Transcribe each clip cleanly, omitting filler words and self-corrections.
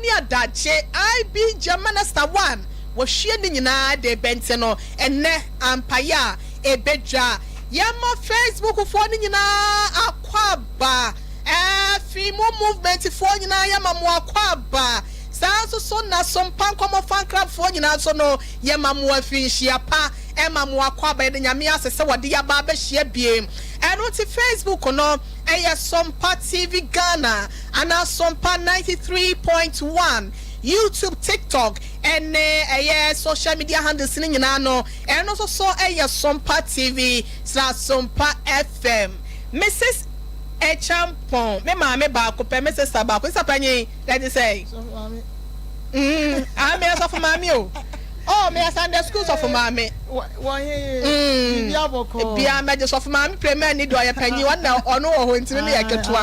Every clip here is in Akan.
Onni adagye. IB Germanester one wɔhwie ne nyinaa de bɛnte no ɛnnɛ ampaeɛ a ɛbɛdwa. Yɛma Facebook foɔ no nyinaa akwaaba. Ɛɛ Fimu movement foɔ nyinaa yɛma mo akwaaba. Saa nso so na Sompa Nkɔmmɔ Fan Club foɔ nyinaa nso no yɛma mo afinhyia pa. Ɛma mo akwaaba. Yɛda Nyame ase sɛ wɔde yɛaba abɛhyia biem. Ɛno nti Facebook no ɛyɛ Sompa TV Ghana anaa Sompa 93.1. YouTube, TikTok ɛne ɛyɛ social media handles no nyinaa no ɛno nso so ɛyɛ Sompa TV slash Sompa FM. Mrs. Echampon, me maame baako pɛ, me sister baako, sister panyin, ɛde sɛ. Ah, me asɔfo maame o. Oh, me Sunday school sɔfo maame. Bia mɛgye sɔfo maame pere ni deɛ ɔyɛ panyin, wɔn na ɔno wɔ hɔ ntumi mi yɛ ketewa.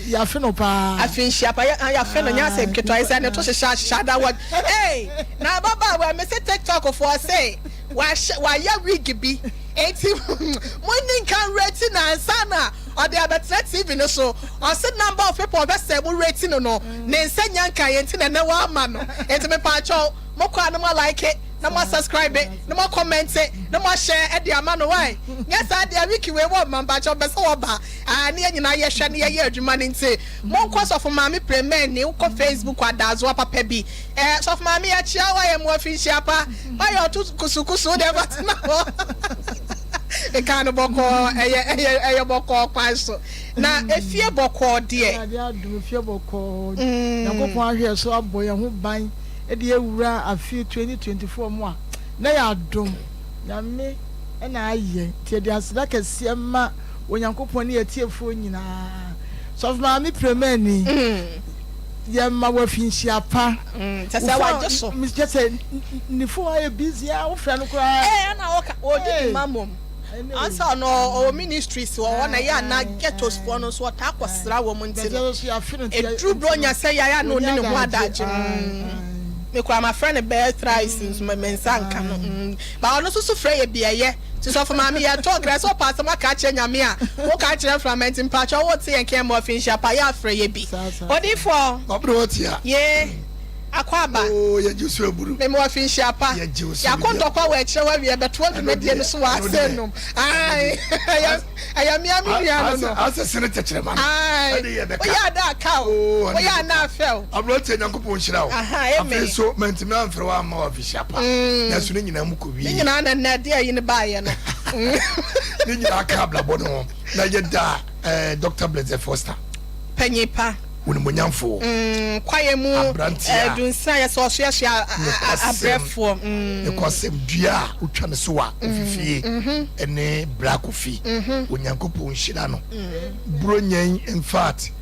Yafe no paa. Afi nhyia pa yafe no nyɛ asɛ ketewa yi sɛ ne to hyehyɛ ahyehyɛ ada wɔ. Ee, na ababaawa mi sɛ TikTok foɔ sɛ wahyɛ wayɛ wig bi. Eti mo ni nka rate na ansa na ɔde abɛtena TV no so. Ɔsɛ number of people ɔbɛ sɛ mo rate no, ne nsa nya nka yɛn ti na ɛnɛ wama no. Eti me pa atwɛw mo kɔ a na mo like na mo subscribe na mo comment na mo share ɛde ama no why. Nyɛ saa deɛ wiki wei wɔ mma mpakyɛw bɛ sɛ wɔba aa ne yɛn nyinaa yɛhwɛ ne yɛyɛ adwuma ne nti mo nkɔ sɔfo maame Premɛ ne wokɔ Facebook adaazoa papa bi ɛɛ sɔfo maame yɛkyia wayɛ mo afinhyia pa wayɛ ɔto kusukusu deɛ bɛtena hɔ nka no bɔkɔɔ ɛyɛ bɔkɔɔ kwan so na efie bɔkɔɔ deɛ. Awurade adum fie bɔkɔɔ. Nyankopɔn ahwɛ so abɔ yɛn ho ban de awura afe 2024 mu a na yɛ adom Nyame ɛna ayɛ nti yɛde aseda kɛseɛ ma Onyankopɔn ne yɛtiefoɔ nyinaa. Sɔfo maame Premani, yɛma wɔ afinhyia pa. Kyɛ sɛ wagye so. Kyɛ sɛ ne phone ayɛ busy a wofrɛ no koraa. Ɛɛ ɛna ɔka ɔdi ne ma mom. Ansa ɔno ɔwɔ ministries wɔ hɔ na yɛ ana ghettos foɔ no nso ɔtaa kɔsra wɔn nti no. Eduru bronya sɛ yaya na ɔni ne ho adagye. Me kura ma frɛ no bɛyɛ thrice nso me nsa nka no. Ba ɔno nso so frɛ yɛ bi ɛyɛ. Ti sɔfo maame yɛ tɔ grɛ sɛ ɔpa asɛm aka akyerɛ Nyame a woka akyerɛ mframa nti mpakyɛ wo te yɛn kɛn mɔ afinhyia pa yɛ afrɛ yɛ bi. Odiifoɔ. Ɔbere wɔte a. Ye. Akɔ aba. Oo yɛgye so aburu. Mema afinhyia pa. Yɛgye wo so. Yɛakɔ ntɔkwa wɔ akyerɛ wɔ awie bɛto adwumadie no so wɔ ase nom. Ae. Ɛyɛ mmea me nua no. Asɛ sene tɛkyerɛma no. Ae. Ɛde yɛ bɛka. Woyɛ ada aka o. Woyɛ ana afɛ o. Aberante Nyankopɔn nhyira wo. Aha, amen. Afei so mantumi amfrɛ wo amma wo afinhyia pa. Nanso ne nyinaa mu kɔ wie. Ne nyinaa na nnɛ de ayi no baayɛ no. Ne nyinaa ka abrabɔ no ho. Na yɛda Dr. Blessed Foster. Panyin pa. Onimonyamfoɔ. Kwaeɛ mu aberanteɛ a dunsia yɛ sɛ ɔsoasoa abrɛfoɔ. Nokwasɛm dua a wotwa ne so a ofifie ɛne bra kofi. Onyankopɔn nhyira no. Buronyan in fact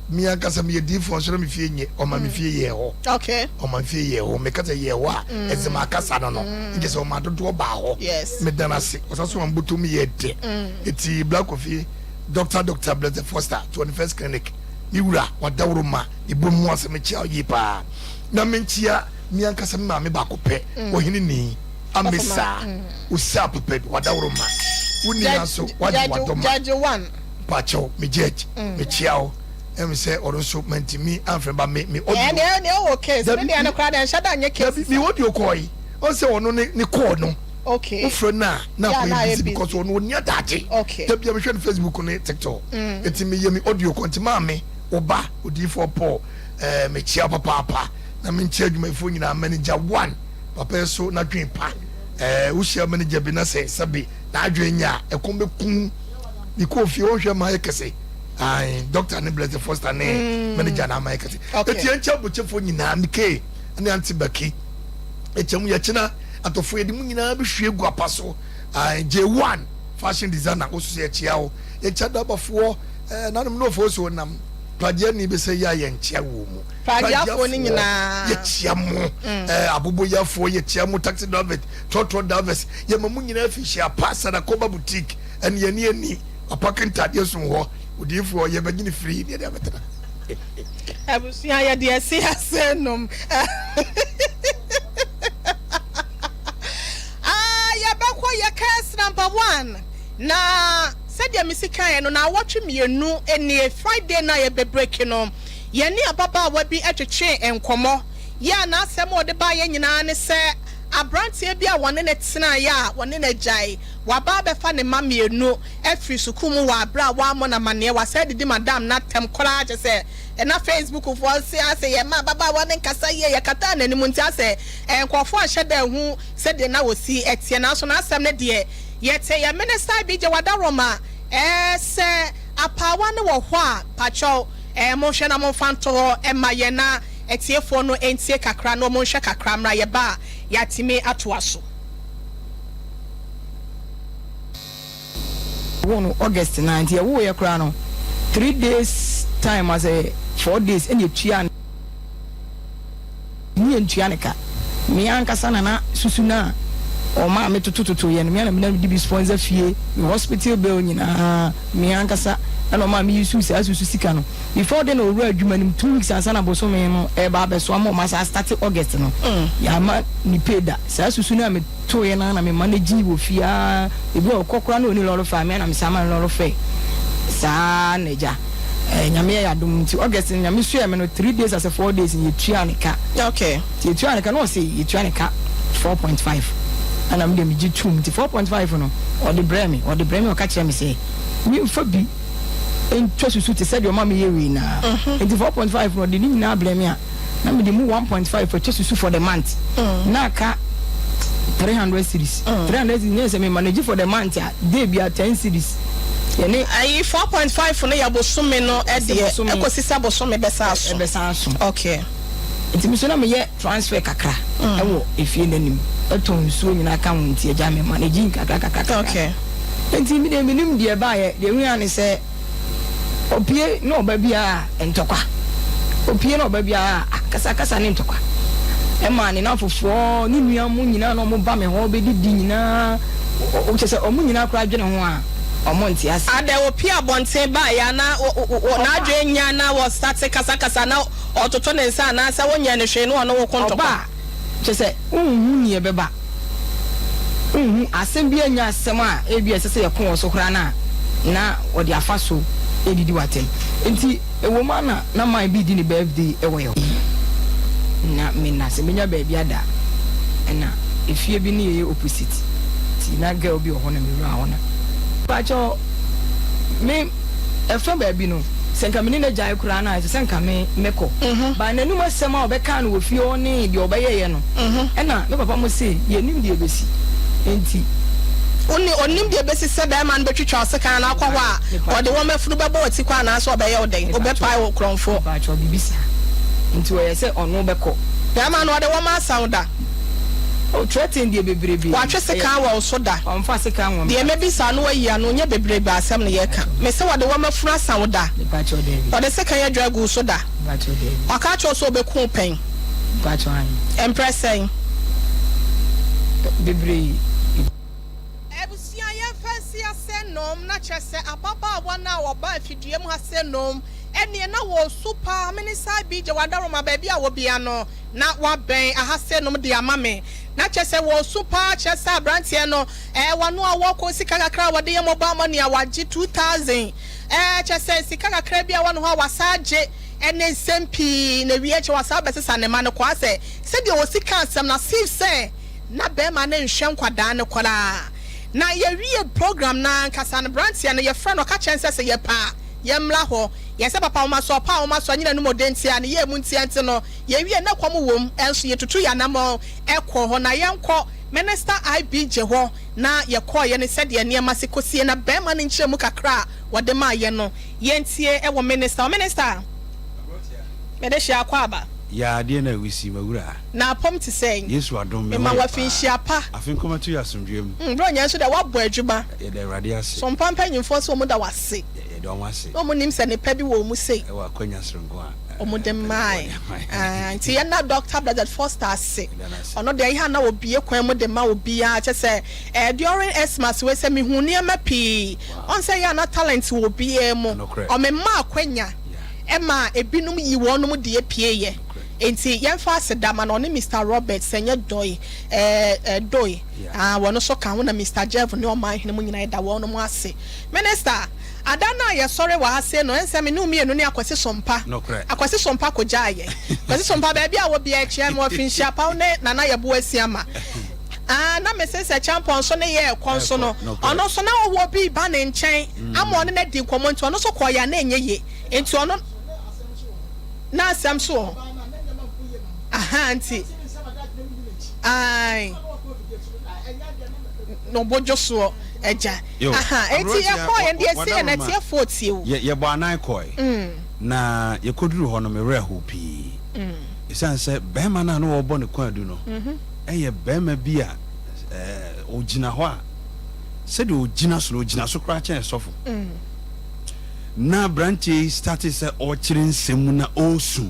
me ankasa meyɛ diifoɔ nso na me fie nyɛ ɔma me fie yɛɛ hɔ. Okay. Ɔma me fie yɛɛ hɔ. Meka sɛ yɛɛ hɔ a ɛdze ma akasa no no. Nkyɛ sɛ ɔma dodoɔ baa hɔ. Yes. Meda no ase. Ɔsa so ma mbotom yɛ dɛ. Eti bra kofi Doctor Doctor Blessed Foster 21st Clinic. Me wura, w'adaworo ma mebɔ mu ase mekyia wo yie paa. Na menkyia me ankasa me maame baako pɛ, ɔhene ni, Amesa, Osaa papa bi, w'adaworo ma. Wo nua nso, wagye w'adɔ ma. Judge one. Mpakyɛw, me judge, mekyia wo. Ɛm sɛ ɔno nso mantumi amfrɛ ba me me audio. Ɛnea ɛnea ɔwɔ case, ne deɛ no koraa deɛ nhyɛ da nyɛ case. Dabi, me audio kɔɔ yi, ɔn sɛ ɔno ne ne call no. Okay. Wofrɛ no a na akɔyɛ busy because ɔno ɔni adagye. Okay. Da bia mehwɛ no Facebook ne TikTok. Nti meyɛ me audio kɔ nti maame wo ba odiyifoɔ Paul eh, mekyia wo papaapa na menkyia adwumayɛfoɔ nyinaa manager one papa yi so n'adwene pa eh, wohyia manager bi na sɛ sɛbe n'adwene nyɛ a ɛkɔm bɛku mekɔɔ fie ɔnhwɛ ma ayɛ kɛse ae doctor ne Blessed Foster ne manager na ama ayɛ kɛse. Okay. Eti yɛnkyɛ abokyɛfoɔ nyinaa mekee ne ante Baki ɛkyɛ mu yɛkyena atɔfoɔ yɛde mu nyinaa bɛhwie gu apa so. J1 fashion designer wo so sɛ yɛkyea wo yɛkyia dabafoɔ eh, nanom ne ɔfoɔ so nam pradeɛ bɛsɛ yɛ a yɛnkyea wɔ mu Pradeafoɔ no nyinaa. Yɛkyia mo eh, aboboyafoɔ yɛkyia mo taxi drivers trɔtrɔ drivers yɛma mo nyinaa fi hyia pa Sadakoba boutique ɛne yɛne ani apake ntadeɛ som hɔ odiyifoɔ yɛbɛgye ne firi ne yɛde abɛtena. Abusua yɛde asi ase nom. Ah, yɛbɛkɔ yɛ case number one. Na sɛdeɛ mesi kaeɛ no, na awɔtwe mmienu nie, Friday na yɛbɛbreki no. Yɛne ababaawa bi twetwee nkɔmmɔ. Yɛ a n'asɛm a ɔde baeɛ nyinaa ne sɛ aberanteɛ bi a wɔne no tenaeɛ a wɔne no agyae, waba abɛfa ne mma mmienu afiri sukuu mu wɔ aberɛ a wammɔ no amanneɛ, wasan adidi madam no atɛm koraa, kyerɛ sɛ na Facebook foɔ se asɛ yɛmma ababaawa no nkasa yie, yɛkataa n'anim nti asɛ nkurɔfoɔ anhyɛ da anhu sɛdeɛ na ɔsi teɛ, nanso n'asɛm no deɛ yɛte. Yɛn Minister BJ Wadaroma, sɛ apaawa no wɔ hɔ a, mpakyɛw. Ɛɛ, monhwɛ na momfa nto hɔ mma yɛn na atiefoɔ no ntie kakra na wɔnhwɛ kakra mmra yɛba a yɛatumi atoa so. Woo no August na nti yɛwoo yɛ koraa no 3 days time asɛ 4 days ɛna etua ne yɛntua ne ka. Me ankasa na na susu no a ɔmaa me totototo yɛ no, me ara na mede bi sponsor fie, me hospital bill nyinaa me ankasa ɛna ɔmaa me use saa susu sika no. Before then owura adwuma no mu 2 weeks ansa na bosome no ɛreba abɛso ama ɔma saa start August no, yɛama ne pay da. Saa susu no a metoeɛ no na me manage wɔ fie a ebi wɔ ɔkɔ koraa na ɔni lɔre fare, me ara na mesan ma no lɔre fare saa. Na agya Nyame yɛ adom nti August no Nyame suɛ me no 3 days asɛ 4 days no yɛtua ne ka. Nti yɛtua ne ka na ɔse yɛtua ne ka 4.5, ɛna me deɛ megye tum. Nti 4.5 no ɔde brɛ me, ɔde brɛ me, ɔka kyerɛ me sɛ memfa bi ntwa susu te sɛ deɛ ɔma meyɛ wei naa. Nti 4.5 no ɔde ne nyinaa brɛ me a, na mede mu 1.5 atwa susu for the month, na aka 300 cedis. 300 cedis ne sɛ me manage for the month a, day bia 10 cedis yɛne. Ayi, 4.5 no yɛ bosome no deɛ ɛkɔsi sɛ bosome bɛsa aso. Ɛbɛsa aso. Nti mi so na meyɛ transfer kakra ɛwɔ efie n'anim, ɛtɔn nsuo nyinaa ka ho, nti agya me manage nkakra kakra kakra. Nti mi deɛ minim deɛ baayɛ deɛ wia ne sɛ opie na ɔba biara ntɔkwa, opie na ɔba biara akasakasa ne ntɔkwa, ɛma ne nafofoɔ ne nua mu nyinaa na ɔmo ba me hɔ bɛdidi nyinaa, kyɛ sɛ ɔmo nyinaa koraa dwene ho a ɔmo nte ase. Adɛ, opie abɔnten baeɛ a na n'adwene nya na wɔsate kasakasa na ɔtoto ne nsa anaasɛ wonyɛ no hwee na ɔne wo ko ntɔkwa? Ɔba a, kyɛ sɛ wonhu neɛ ɛbɛba, wonhu asɛm bi anya asɛm a ebi a ɛsɛ sɛ yɛko wɔ so koraa no a na ɔde afa so ɛdidi w'atɛm. Nti ɛwɔ mu ana na man bi di ne birthday ɛwɔ yɛ hɔ na mena sɛ menya baabi ada, ɛna efie bi ne yɛyɛ opposite, nti na girl bi wɔ hɔ na mewura hɔ na pakyɛw me ɛfa baabi no sɛ nka mene n'agyae koraa no a ɛsɛ sɛ nka me mɛkɔ ba n'anum. Asɛm a ɔbɛkaa no wɔ fie hɔ ne deɛ ɔbɛyɛyɛ no, ɛna me papa mo se yɛnim deɛ ɛbɛsi nti. Wone ɔnim deɛ ɛbɛsi sɛ bɛrima no bɛtwitwa wo sekan anaa ɔkɔ hɔ a ɔde wɔn afunu bɛbɔ w'ati kɔ anaasɛ ɔbɛyɛ wo dɛn, ɔbɛpae wo korɔmfoɔ. Mepakyɛw, biribi saa nti ɔyɛ sɛ ɔno bɛkɔ. Bɛrima no ɔde wɔn asa wo da. O threaten deɛ bebrebe. Watwe sekan wɔ wo so da. Ɔmfa sekan wɔ me. Deɛ mɛbisa no wayi ano, nyɛ bebrebe asɛm na yɛka. Mese wɔde wɔn afunu asa wo da. Mepakyɛw, daabi. Ɔde sekan adwa agu wo so da. Mepakyɛw, daabi. Waka akyerɛ wo sɛ ɔbɛku wo pɛn. Mepakyɛw, aane. Mprɛ sɛn? Bebree. Abusua, yɛmfa nsi ase nnom, na kyerɛ sɛ ababaawa no a ɔbaa afidua mu ha sɛ nnom, ɛneɛ na wɔresu paa, mene saa BJ Wadaroma baabi a wɔbia no na wabɛn aha sɛ nom de ama me, na kyerɛ sɛ wɔresu paa, kyerɛ sɛ aberanteɛ no ɛɛ wɔno a wɔkɔ sika kakra a wɔde yɛ mobile money a wagye 2000, ɛɛ kyerɛ sɛ sika kakra bi a wɔno hɔ a wasa agye ɛne nsɛm pii, na wie kyɛ wasa abɛsesa ne ma no kɔ asɛ sɛdeɛ wɔsi ka asɛm na sif sɛ na bɛrima no nhwɛ nkwadaa no koraa. Na yɛwie program no ankasa no, beranteɛ no yɛfrɛ no, ɔka kyerɛ no sɛ yɛpɛ a yɛmmra hɔ. Yɛn sɛ papa nwoma so, ɔpa nwoma so anyina no mu ɔde ntia ne yɛɛ mu ntia. Nti no yɛwie na kɔm wom nso yɛtutu yɛn anammɔn ɛkɔ hɔ na yɛnkɔ Minister IBJ hɔ, na yɛkɔɔyɛ no sɛdeɛ nneɛma si kɔsie na bɛrima no nkyerɛ mu kakra a wɔde maa yɛn no, yɛntie ɛwɔ Minister. Minister, mede hyɛ akɔ aba. Yaa adeɛ na awisi mawura. Na apɔm te sɛn? Yesu adom me Mema ho yɛ wafinhyia pa. Paa. Afe nkɔmɛto yɛ asomdwoeɛ mu. Berɛ ɔnyɛ nso deɛ woabɔ adwuma. Yɛda Awurade ase. So mpa mpanyimfoɔ sɛ wɔn da wase. Yɛda wɔn ase. Na wɔn nim sɛ nepa bi wɔ wɔn sei. Ɛwɔ akwanya soronko a. Wɔn de mae. Mpanimfoɔ de mae. Ah, nti yɛn Dr. Blessed Foster ase. Yɛda no ase. Ɔno deɛ ihe na obie kwan mu de ma obiara kyɛ sɛ during Xmas wei sɛ mehu nneɛma pii. Ɔn sɛ yɛ ana talent wɔ obiara mu. Nokorɛ. Ɔmema akwanya ɛma ebinom yi wɔnom deɛ pie yɛ. Nti yɛmfa aseda ma no, ɔne Mr Robert sɛ nyɛ dɔi ɛɛ ɛɛ doi. Ah, wɔn nso ka ho na Mr Jeff ne ɔman hene mu nyinaa yɛda wɔn ase. Minister. Ada no a yɛsɔre wɔ ha sei no, ɛnsɛ me ne wo mmienu ne Akwasi Sompa. Nokorɛ. Akwasi Sompa kɔgyaa yɛn. Akwasi Sompa, baabi a wɔ biara kyia me wɔ Finhyia Paw ne Nana Yɛboa Asiama. Ah, na mese sɛ Kyampɔn nso ne yɛɛ kɔ nso no, Ɛrekɔ, nokorɛ. ɔno nso na ɔwɔ obi reba ne nkyɛn ama ɔne no adi nkɔmmɔ nti ɔno nso kɔeɛ a na ɛnyɛ yie. Nti ɔno, na asɛm nso wɔ hɔ. Ahaa, nti, ae, na ɔbɔdwo soɔ, agya. Yo, Ahaa, enti aberanteɛ, yɛkɔeɛ no, deɛ ɛsiiɛ no, Wadaroma, atiefoɔ tie o. yɛ, yɛbɔɔ anan kɔe. Na yɛkɔduruu hɔ no, me werɛ hoo pii. Ɛsiane sɛ barima no a na wɔrebɔ no kwaadu no yɛ barima bi a ɔgyina hɔ a, sɛdeɛ ɔgyina so no, ɔgyina so koraa kyɛn sɔfo. Na aberanteɛ yi startee sɛ ɔrekyerɛ nsɛm mu na ɔresu.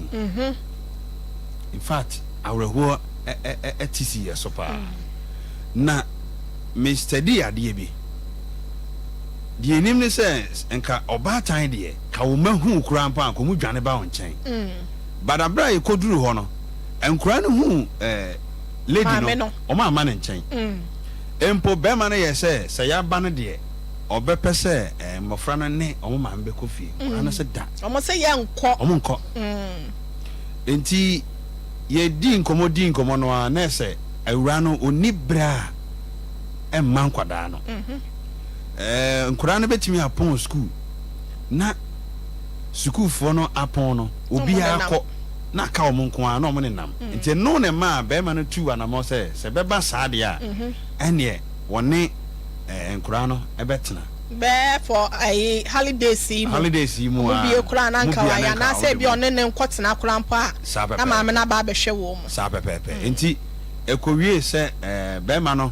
In fact, awerɛhoɔ te sii yɛ so paa. Na me study adeɛ bi. Deɛ ɛnim ne sɛ nka ɔbaatan deɛ, ka wo mma hu wo koraa mpo a, nka wɔn dwane ba wo nkyɛn. But aberɛ a yɛkɔduruu hɔ no, nkwadaa no huu eh, lady Maame no, no. wɔn amma ne nkyɛn. Mpo barima no yɛɛ sɛ, sɛ yɛaba no deɛ, ɔbɛpɛ sɛ eh, mmɔfra no ne wɔn maame bɛkɔ fie. Nkwadaa no se da. Wɔn se yɛnkɔ. Wɔn nkɔ. Enti yɛdii nkɔmmɔ dii nkɔmmɔ no ara, na ɛsɛ awuraa no ɔnni berɛ a ɛmma nkwadaa no. Eh, nkwadaa no bɛtumi apɔn sukuu na sukuufoɔ no apɔn no, obiara kɔ na aka wɔn nko ara na wɔn nenam. Mm. Nti ɛno na ɛmaa barima no tuu anamɔ sɛ sɛ ɛbɛba saa deɛ a, mhm. ɛneɛ wɔne eh, nkwadaa no ɛbɛtena. Bɛɛ for ayi holidays yi mu. Holidays yi mu a. Mo bie koraa na nka wayɛ anaasɛ ebi ɔne ne nkɔtena koraa mpo a na maame no aba abɛhwɛ wɔn mu. Saa pɛpɛɛpɛ. Mm. Nti ɛkɔwie sɛ eh, barima no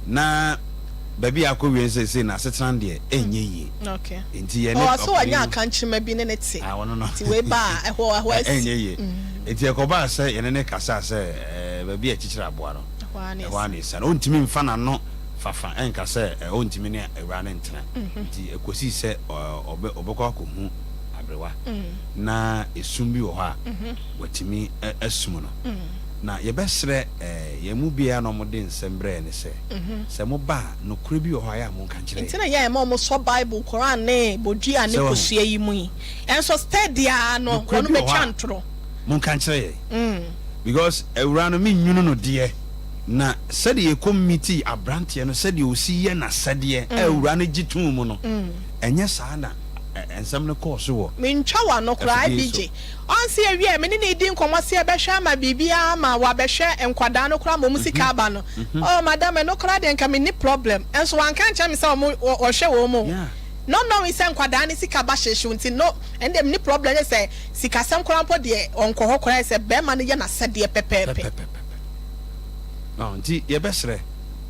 na baabi a akɔwie no seesei n'asetena no deɛ ɛnyɛ yie. Okay. Nti yɛne Ɔwɔ so ɔpanin wanya no akankyema bi ne ne te. Ah, ɔno no. Nti wei ba a ɛhɔ ɛhɔ asi. Ɛnyɛ yie. Nti ɛkɔbaa sɛ yɛne no kasaa sɛ ɛɛ baabi a ɛkyekyere aboa no, Ɛhɔ ara na ɛhɔ ara na ɛsi. ɛsiane. Ɔntumi mfa n'ano fafa ɛnka sɛ ɛɛ ɔntumi ne awuraa no ntena. Nti ɛkɔsii sɛ ɛɛ ɔbɛ ɔbɛkɔ akɔhu aberewa na esum bi wɔ hɔ a watumi asum no. Na yɛbɛsrɛ ɛɛ yɛn mu biara na wɔde nsɛm brɛ yɛn ne sɛ, sɛ moba a, nokorɛ bi wɔ hɔ a ɛyɛ a monka nkyerɛ Nti yɛn. na yɛ ɛma ɔmo sɔ Bible, Koran ne bodua ne Sɛ wahu? kosua yi mu yi. Ɛnso steady ara no Nokorɛ wɔn bi wɔ hɔ bɛtwa a, ntorɔ. monka nkyerɛ yɛn. Because awuraa no menwunu no deɛ, na sɛdeɛ yɛkɔ meetii abranteɛ no, sɛdeɛ ɔsi yɛ n'asɛdeɛ a awuraa no gye too mu no, ɛnyɛ saa na nsɛm no kɔɔ so wɔ Mentwa w'ano koraa, afidie yi so. IBJ. Ɔnse yɛwiee, me ne no redi nkɔmmɔ sɛ yɛbɛhwɛ ama biribiara ama wabɛhwɛ nkwadaa no koraa ma wɔn sika aba no. Oh madam, ɛno koraa deɛ nka menni problem. Nso wanka ankyerɛ me sɛ wɔn wɔhwɛ wɔn o. Not knowing sɛ nkwadaa no sika ba hyehyew nti no, ɛno deɛ menni problem gye sɛ sikasɛm koraa mpo deɛ ɔnkɔ hɔ koraa sɛ barima no yɛ n'asɛdeɛ pɛpɛɛpɛ. Pɛpɛpɛpɛ. Ɔn, nti yɛbɛsrɛ.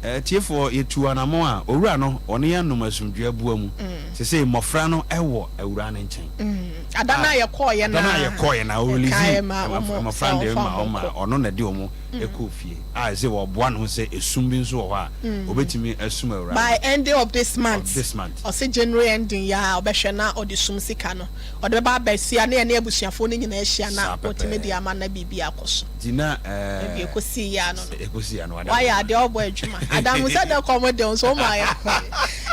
Atiefoɔ, yɛtuu anamɔn a, owura no, ɔne yɛn nom asomdwoeɛ aboa mu. Seesei mmɔfra no wɔ awuraa no nkyɛn. Ada no a yɛkɔeɛ no Ada no a ara, yɛkɔeɛ no ara, ɔrelease yɛkaeɛ maa wɔn mmɔfra sɛ no deɛ wɔmfa ma wɔn wɔn ma nkɔ. ɔno na ɛde wɔn kɔɔ fie. A ɛsɛ wɔboa ne ho sɛ esum bi nso wɔ hɔ a, ɔbɛtumi asum awuraa no. By ending of this month, Of this month. ɔse January ending yi ara ɔbɛhwɛ na ɔde sum sika no, ɔde bɛba abɛsia na yɛne abusuafoɔ no nyinaa ahyia na Saa wɔtumi de pɛpɛɛpɛ. ama na biribi akɔ so. Nti na Baabi ɛɛ. ɛkɔsii yɛ ano no. Ɛkɔsii ano, Wayɛ adeɛ ɔbɔ adwuma. Adamu sɛ dɛ kɔm de wo nso woma yɛ kwan.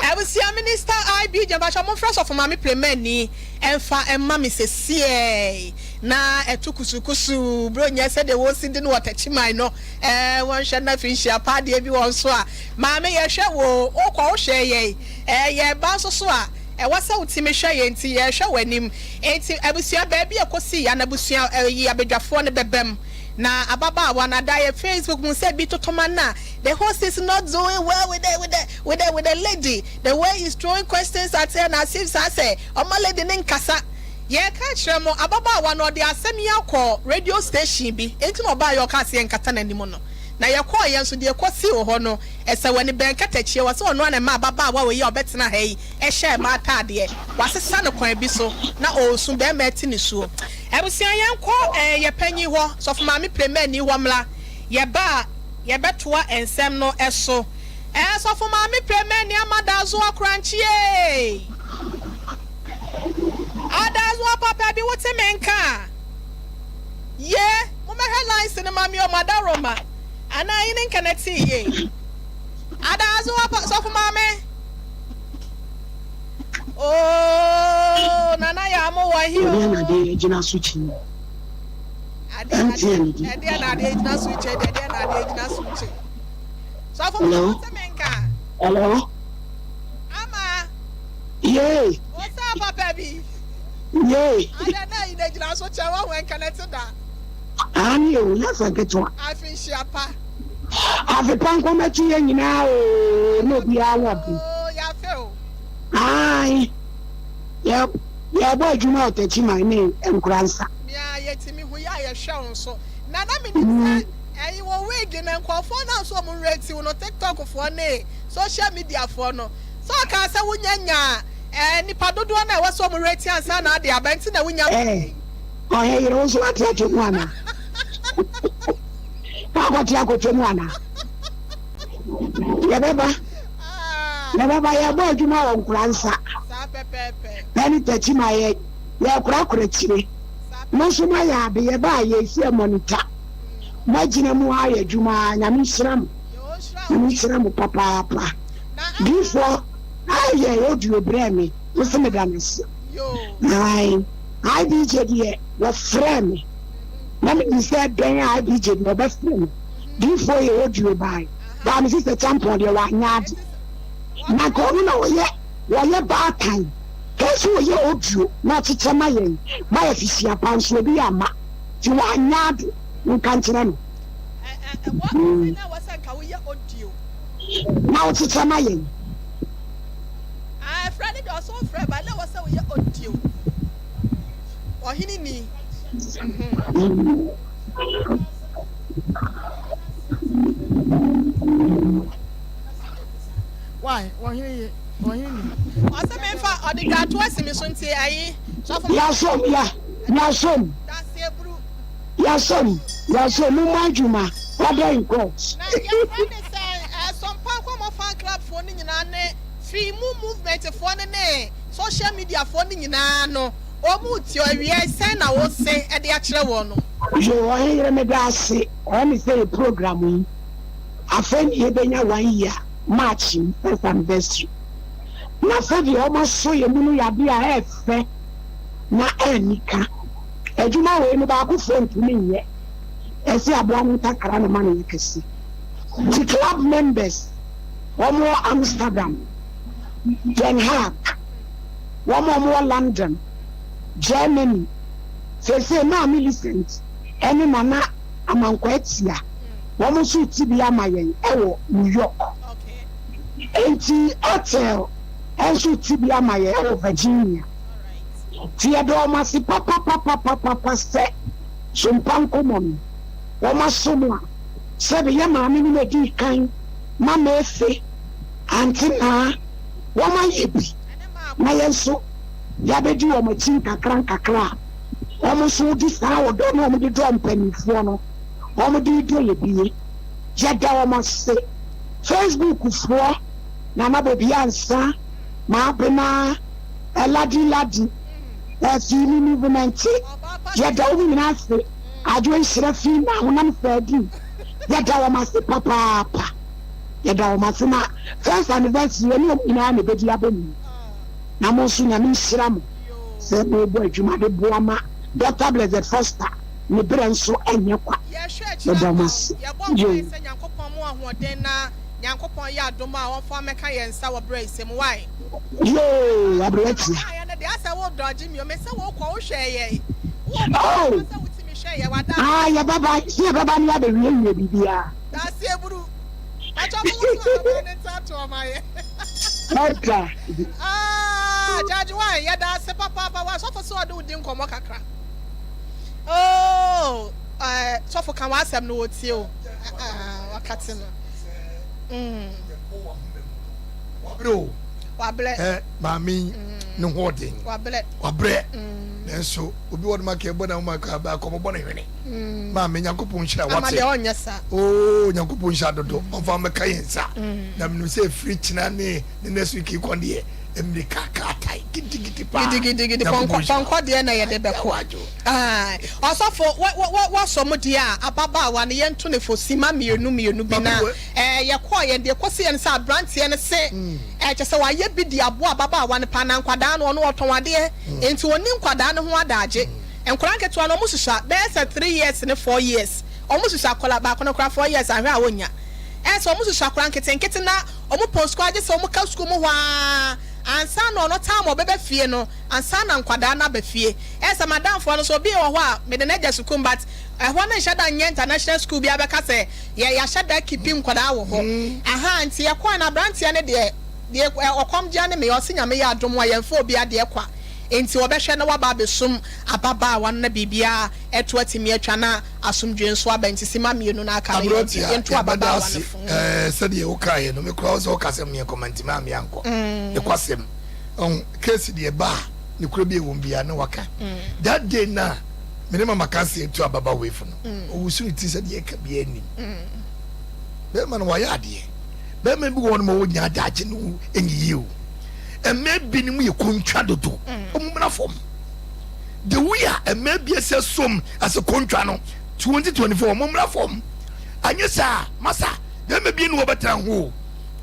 Abusua minister IB Gyampakyɛ momfrɛ sɔfo maame Plemani mfa mma me sesiei na ɛto kusukusu bronyɛ sɛdeɛ wɔsi di no wɔ Takyiman no ɛɛ wɔnhwɛ na afei nhyia pa adeɛ bi wɔ nso a maame yɛhwɛ wo wokɔ wohwɛ yɛn ɛɛ yɛba nso so a ɛwɔ sɛ wotumi hwɛ yɛn nti yɛhwɛ w'anim nti abusua baabi a ɛkɔsi yɛ anabusua ɛyi abadwafoɔ no bɛbam Na ababaawa no ada yɛ Facebook mu sɛ bi totoma no a the host is not doing well with the with the with the with the lady the way he's throwing questions at her na as if saa sɛ ɔma lady no nkasa. Yɛreka akyerɛ mo ababaawa no ɔde asɛm yi akɔ radio station bi enti na ɔbaeɛ ɔkaa sɛ yɛnkata n'anim no na yɛkɔeɛ nso deɛ ɛkɔsii wɔ hɔ no ɛsɛ w'ani bɛn katakyie wɔ sɛ ɔno ara na ɛma ababaawa wei a ɔbɛtena ha yi hyɛɛ m'ataadeɛ wasesa no kwan bi so na ɔresu bɛrima ati nisuo. Abusua yɛnkɔ eh yɛ panyin hɔ, Sɔfo Maame Premani hɔ mmra, yɛba a yɛbɛtoa nsɛm no so eh Sɔfo Maame Premani Amadazoa Korankyeei Adazoa papa bi wote me nka a Ye, mommɛhwɛ lines no ma me o Madaroma anaa yi ne nka na tee yie Adazoa pa Sɔfo Maame. Oh, Nana Yaa mo wɔ he Ɛdeɛn na oo. adeɛ gyina so kyɛ yi? Adeɛ na adeɛ MTN di. ɛdeɛ na adeɛ gyina so kyɛ deɛ ɛdeɛ na adeɛ gyina so kyɛ. Sɔfo mo Hello? te me nka. Hello? Ama. Yay! Wo sɛ papa bi. Yay! Adeɛ na yi na gyina so kyɛ wɔn wɔn nkanɛte da. Aane o, nyɛ asɛm ketewa. Afe nhyia pa. Afe pa nkɔmɛto yɛn nyinaa o, na obiara wɔ bi. Oo, yɛafe o. Ae, yɛ yɛbɔ adwuma wɔ Techiman ne Nkoransa. Mea yɛtumi hu yɛ a yɛhwɛ wo nso. Na na menim sɛ ɛyi wo wig no nkurɔfoɔ no a nso wɔn rate wo no TikTok foɔ ne social media foɔ no sɛ ɔkaa sɛ wonya nyaa ɛɛ nipa dodoɔ no a ɛwɔ sɛ wɔn rate ansa na ade aba nti na wonya Ɛɛ ɔhɛ yere wo nso wate ato mu anaa? Woakɔte akɔtɔ mu anaa? Yɛbɛba. Yɛbɛba yɛbɔ adwuma wɔ Nkoransa ɛne Takyima yɛ yɛkorakora akyire. Mo nso moayɛ ade yɛba a yɛsi monitor. Moagyina mu ayɛ adwuma Nyame nhyira mo. Nyame nhyira mo papaapa. Difoɔ ayɛ audio brɛ me wo se meda no ase. Ae IBJ deɛ wɔfrɛ me na menim sɛ dɛn a IBJ deɛ ɔbɛfrɛ me. Difoɔ yɛ audio bae. Baa me sister Champon deɛ wanyɛ ade. Na nka ɔno na ɔyɛ wɔyɛ baatan. Kɛɛ sɛ ɔyɛ audio na ɔkyekyɛ ma yɛn ma yɛ fihyia pa nso obi amma. Nti wanyɛ ade. Monka nkyerɛ no. Mm. Na ɔkyekyɛ ma yɛn. Ah, frɛ no deɛ ɔsɛ ɔfrɛ ba na ɛwɔ sɛ woyɛ audio. Ɔhene ni. Mm. Why? Ɔhene ye, ɔhene ni. Ɔsɛ me nfa ɔde dwato asi me so nti ayi sɔfo. Yasom ya yasom. Yasom yasom mo mɔ adwuma order in court. Na yɛfrɛ ne sɛn Ɛsɔmpa Nkɔmɔ fan club foɔ no nyinaa ne fii mu movement foɔ no ne social media foɔ no nyinaa no wɔn retie awiɛ sɛn na wo se de akyerɛ wɔn no. Yoo ɔhene yere meda ase ɔyɛ me sɛ yɛ program yi afei ne yɛbɛnya one year March yi first anniversary na sɛdeɛ wɔn asɔ yɛ mu no yɛ adeɛ a ɛɛfɛ na ɛnika adwuma wei no baako foɔ ntumi nyɛ ɛsɛ aboa no ntakra na ma no yɛ kɛse nti club members wɔn wɔ Amsterdam, Den Haag, wɔn a wɔwɔ London, Germany, seesei Maa Millicent ne Nana Amankwaa Atia, wɔn nso rete bi ama yɛn wɔ New York. Enti Ethel nso rete bi ama yɛn wɔ Virginia. Nti yɛda wɔn ase papapapapapa sɛ Sompa Nkɔmmɔ no, wɔaso mu a, sɛbe yɛn maame nom edii kan, Mama Efe, Ante Naa, wɔayɛ bi na yɛn nso yɛabɛdi wɔn akyi nkakra nkakra a, wɔn nso de saa ɔdɔ no a wɔde dɔ mpanimfoɔ no, wɔde redɔ yɛ bie. Yɛda wɔn ase. Facebook foɔ, Nana Bobi Ansah, Maabena, Ladi Ladi, Fiimi Movement, yɛda wɔn nyinaa ase. Adwo Nhyira Fiima, Honam Sɛɛdi, yɛda wɔn ase papaapa. Yɛda wɔn ase na first anniversary yɛne wɔn nyinaa na ɛbɛdi abɔ mu. Na mo nso Nyame nhyira mo sɛ mobɔ adwuma de boa ma Doctor Blessed Foster ne berɛ nso nyɛ kwa. Yɛhwɛ akyiri Yɛda ama mo wo. ase. Yɛbɔ mpae Yoo. sɛ Nyankopɔn mo ahoɔden na Nyankopɔn yɛ adom a ɔmfa mmɛka yɛn nsa wɔ berɛ yi sɛ mu. Wai? Yoo, aberewa tia. Kaeɛ no deɛ asɛ wo dodge me o, me se wo kɔ wo hwɛɛ yɛn. Wo wɔ baabi Oh! a sɛ wotumi hwɛ yɛn, wada. Ah, yɛbɛba, sɛ yɛbɛba ne yɛabɛwiewie biribiara. Daseɛ buru. Pakyɛ mo nso ahaban no nsa ato ɔma yɛ. Ɛda. Ah, Judge One, yɛda ase papaapa. Wa sɔfo sɛ ɔde wo di nkɔmmɔ kakra. Oh, eh, sɔfo ka w'asɛm no wɔtie o. Ah, wakate no. Mm. Wabrɛ o. Wabrɛ. Eh, maame yi ne ho ɔden. Wabrɛ. Wabrɛ. Nanso obi wɔ no ma ka ɛbɔ na ma ka akɔmɔ bɔ ne hwene. Maame Nyankopɔn nhyira wate. Ama deɛ ɔnyɛ saa. Oo Nyankopɔn nhyira dodo. Ɔmfa mmɛka yɛn nsa. Na menim sɛ ɛfiri kyena ne ne next week kɔ deɛ. Mmirika kaatae gidigidi paa. Gidigidigidi Nyankopɔn pɔnkɔ nhyira wo. pɔnkɔ deɛ na yɛde bɛkɔ. Awadwo. Ae ɔsɔfo wɔ wɔ wɔ wɔsɔ mo deɛ a ababaawa no yɛnto no fo sima mmienu mmienu bi Maame na wɔ. ɛɛ yɛkɔɔ yɛn deɛ ɛkɔsi yɛn sɛ abranteɛ no se ɛɛ kyɛ sɛ wayɛ bi de aboa ababaawa no paa na nkwadaa no ɔno ɔtɔn adeɛ nti ɔnni nkwadaa no ho adaagye nkwadaa nketewa no wɔn susua bɛyɛ sɛ 3 years ne 4 years wɔn susua akwadaa baako no koraa 4 years ahwɛ a wɔnnya ɛɛ sɛ wɔn susua akwadaa nketenkete na wɔn pɔn sukuu agye sɛ wɔn ka sukuu mu hɔ ara ansa na ɔno time a ɔbɛba fie no ansa na nkwadaa no aba fie. Ɛyɛ sɛ madamfoɔ no so obi wɔ hɔ a mede no agya sukuu mu but ɛhɔ no nhyɛ da nyɛ international school bi abɛka sɛ yɛ yɛahyɛ da keepi nkwadaa wɔ hɔ. Ahaa nti yɛkɔɛ no abranteɛ no deɛ deɛ ɔkɔm gyaa ne me ɔse Nyame yɛ adom a yɛmfa obi adeɛ kwa nti ɔbɛhwɛ na waba abɛsum ababaawa no na biribiara ɛto atumi atwa na asomdwoe nso aba nti sima mmienu no aka no Aberanteɛ a yɛnto yɛbɛda ababaawa no ase fo. ɛɛ sɛdeɛ wokaeɛ no me koraa wo sɛ woka sɛ meɛnkɔ mantumi a meankɔ nokwasɛm ɔho case deɛ ɛba a nokorɛ bi ɛwɔ mu biara na waka that day no a me ne mama kansa tu ababa wei fo no ɔwusu ne ti sɛ deɛ ɛka biara nim bɛrima no wayɛ adeɛ bɛrima bi wɔ hɔ no ma wɔnya adagye no ɛnyiyie o mmaa bi no mu yɛ kontwa dodo ɔmo mmra fam the way a mmaa bi ɛsɛ som asɛ kontwa no 2024 ɔmo mmra fam anyɛ saa masa bɛrima bi ne wɔbɛtena ho o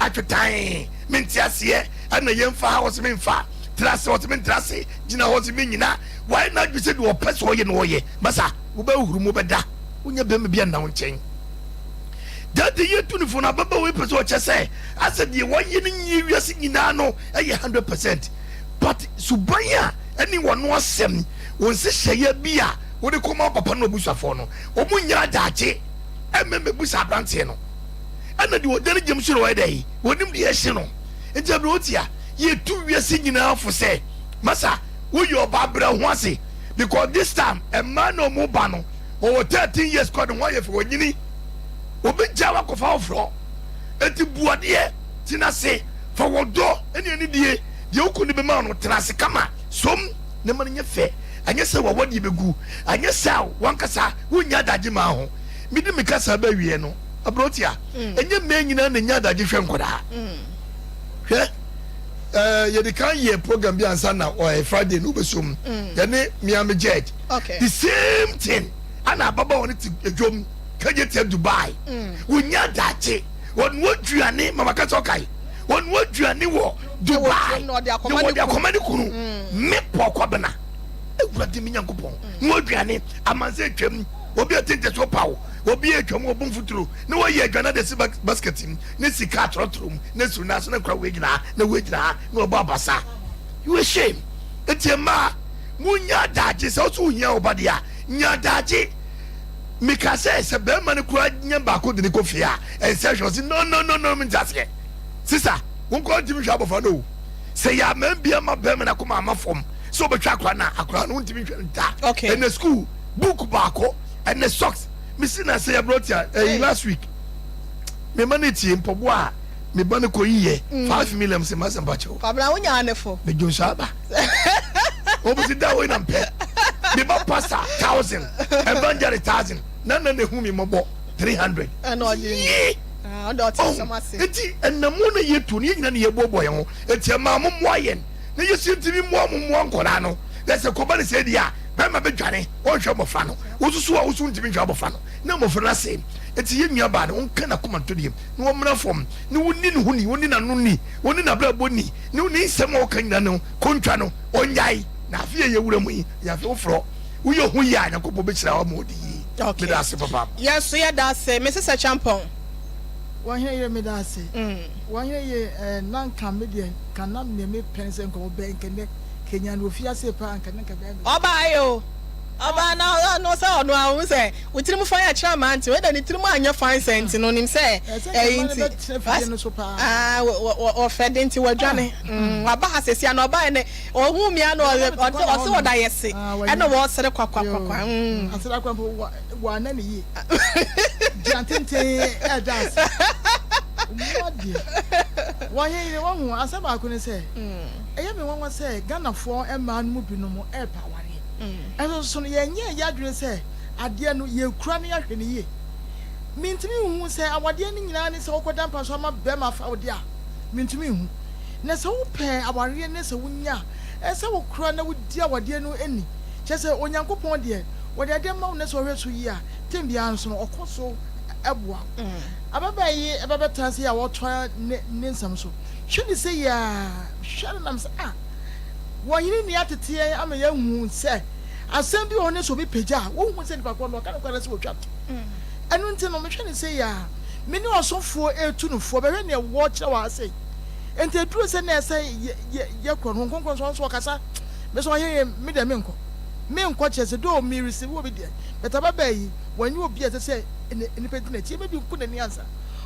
atwetan mente aseɛ ɛna yɛmfa ha wɔsɛ memfa tra ase wɔsɛ mentra ase gyina hɔ sɛ menyina wayɛ n'adwene sɛ deɛ ɔpɛ sɛ ɔyɛ no ɔyɛ masa wobɛhuru mu bɛda wonya bɛrima bi anna wo nkyɛn dade yɛ tu ne fo no ababa wei pɛ sɛ ɔkyɛ sɛ asɛ deɛ wɔyɛ no nyie wiase nyinaa no ɛyɛ 100%, but suban a ɛne wɔno asɛm wɔn nhyehyɛeɛ bi a wode kɔma papa no abusuafoɔ no wɔn nyɛ adagye ɛmɛ mɛbusa aberanteɛ no ɛna deɛ ɔda ne gyam so na ɔyɛ dɛ wɔnim deɛ ɛhye no. Nti ɛbrɛ wotia yɛtu wiase nyinaa fo sɛ masa woyɛ ɔbaa brɛ ho ase because this time mmaa na ɔmo ba no wɔwɔ 13 years kɔ ne ho ayɛ fɛ wɔnyini obi gya wakɔfa foforɔ. Eti buadeɛ tena ase fa wɔdɔ ɛne anidie deɛ wokɔ ne bɛma no tena ase kama som ne ma no nyɛ fɛ anyɛ sɛ wawadeɛ bɛgu anyɛ sɛ wankasa wonya adagye maa ho. Mede me kasa bɛwie no, aberɛtia ɛnyɛ mmaa nyinaa na nya adagye hwɛ nkwadaa hwɛ. Yɛde kan yɛ program bi ansa na Friday no wobɛsom yɛne Miami judge the same thing ana ababaawa no te adwam kagye tia Dubai wonya adagye wɔnoa aduane mama kasa ɔkae wɔnoa aduane wɔ Dubai na wɔde akɔma ne kunu me pɔkɔbena awurade me Nyankopɔn noa aduane amansɛ atwam obi a tente so paw obi atwam ɔbɔ mfuturo na wɔyɛ aduane de si basket mu ne sika atorɔtorɔ mu ne suru n'aso na kura wei gyina ha na wei gyina ha na ɔbɔ abasa. You a shame. Eti mmaa munya adagye sɛ ɔso ohia ɔba deɛ a nya adagye. Mika sɛ sɛ bɛrima no kura nya baako de ne kɔ fie a ɛnsɛ hwɛ ɔsi no no no no nti aseɛ sisa wɔn kɔ ntumi hwɛ abɔfra no o sɛ yɛ ama bi ama bɛrima no akoma ama fam sɛ ɔbɛhwɛ akora no akora no ntumi hwɛ no da. Ɛnɛ school book baako ɛnɛ socks mesi na sɛ yɛ tia ɛyi last week mema no tie mpɔboa a meba no kɔ yiyɛ 5 million sɛ masɛ mpakyɛw. Kwabena wonya ne fo. Medwo nso aba wɔbɛsi da wei na mpɛ meba pastor 1,000, evangelist 1,000 na na nehu mi mmɔbɔ 300. Ɛna ɔgye yie. Ɔde ɔte asɛm ase. Eti ɛnamu na yɛtu no yɛn nyina ne yɛboaboa yɛn ho eti ɛmaa mo mmoa yɛn na yɛsi ntumi mmoa mo mmoa nkɔdaa no na sɛ kɔba ne sɛ deɛ a bɛrima bɛdwane ɔnhwɛ mmɔfra no wososo a woso ntumi nhwɛ abɔfra no na mmɔfra no ase. Eti yɛn nua baa no wɔnka n'akoma nto deɛ na wɔmmra fam na wɔnni ne ho ni wɔnni n'ano ni wɔnni n'abrabɔ ni ne ne nsɛm a wɔka nyina no kontwa no ɔnyae na afe yɛ yɛwura mu yi yɛ afe foforɔ woyɛ ho yie a Nyankopɔn bɛhyira wo ma ɔdi yie. Meda ase papa. Yɛn so yɛda ase Mrs Acheampong. Wɔhene yere meda ase. Wɔhene yere eh, na nka me deɛ nka na neɛ mepɛ ne sɛ nka ɔbɛn nka nɛ kenya no ofi ase paa nka ne nka bɛn me. Ɔbaa o ɔbaa na ɔno sɛ ɔno a ɔhu sɛ wo tirim fan akyerɛ amaa nti wei de ne tirim anyɛ fan sɛ nti no onim sɛ ɛyi nti ɔfɛ de nti wadwane waba ha sɛsi ana ɔbaa ne ɔhu mi ano ɔse ɔda yɛ se ɛna wɔsere kwakwakwa. Asere akwa mpo wɔana ne yie gyina tenten ɛda ase mmoa deɛ wɔhe yere wɔho asɛ baako ne sɛ ɛyɛ me nwanwa sɛ Ghanafoɔ mmaa no mu binom ɛɛpɛ awareɛ ɛnso so no yɛnyɛ yɛ adwene sɛ adeɛ no yɛkura no yɛahwɛ no yie. Mentumi nhu sɛ awadeɛ no nyinaa ne sɛ wokɔda mpa so ama bɛrima afa wo deɛ a, mentumi nhu. Na sɛ wopɛ awareɛ ne sɛ wonya a, ɛsɛ sɛ wokora na wodi awadeɛ no ni. Kyerɛ sɛ, Onyankopɔn deɛ, ɔde adeɛ ma wo na sɛ wohwɛ so yie a, tem biara nso no, ɔkɔ so boa wo. Ababaa yi ba bɛtena ase yi a ɔretoa ne ne nsɛm so. Hwɛ no sei ara, hwɛ no nam sɛ, ah, wɔn yere nni atete yɛn ama yɛahu sɛ asɛm bi wɔ hɔ ne sɛ obi pagya a, wohu sɛ nipa korɔ no ɔka nokorɛ anaasɛ wɔtwa to. Ɛno nti no, mehwɛ no sei ara, me ne ɔsɔfoɔ retu no foɔ, bɛhwɛ nea wɔrekyerɛ wɔ ha sei. Enti ɛduru sɛ na ɛsɛ yɛ yɛkorɔ no, Honhom Kronkron nso ɔno nso ɔkasa. Me sɛ ɔhene, me deɛ menkɔ. Menkɔ kyerɛ sɛ though me receive obi deɛ, but ababaa yi, wanyɛ obi a ɛsɛ sɛ nnipa di n'akyi. Maybe nku n'ani ansa.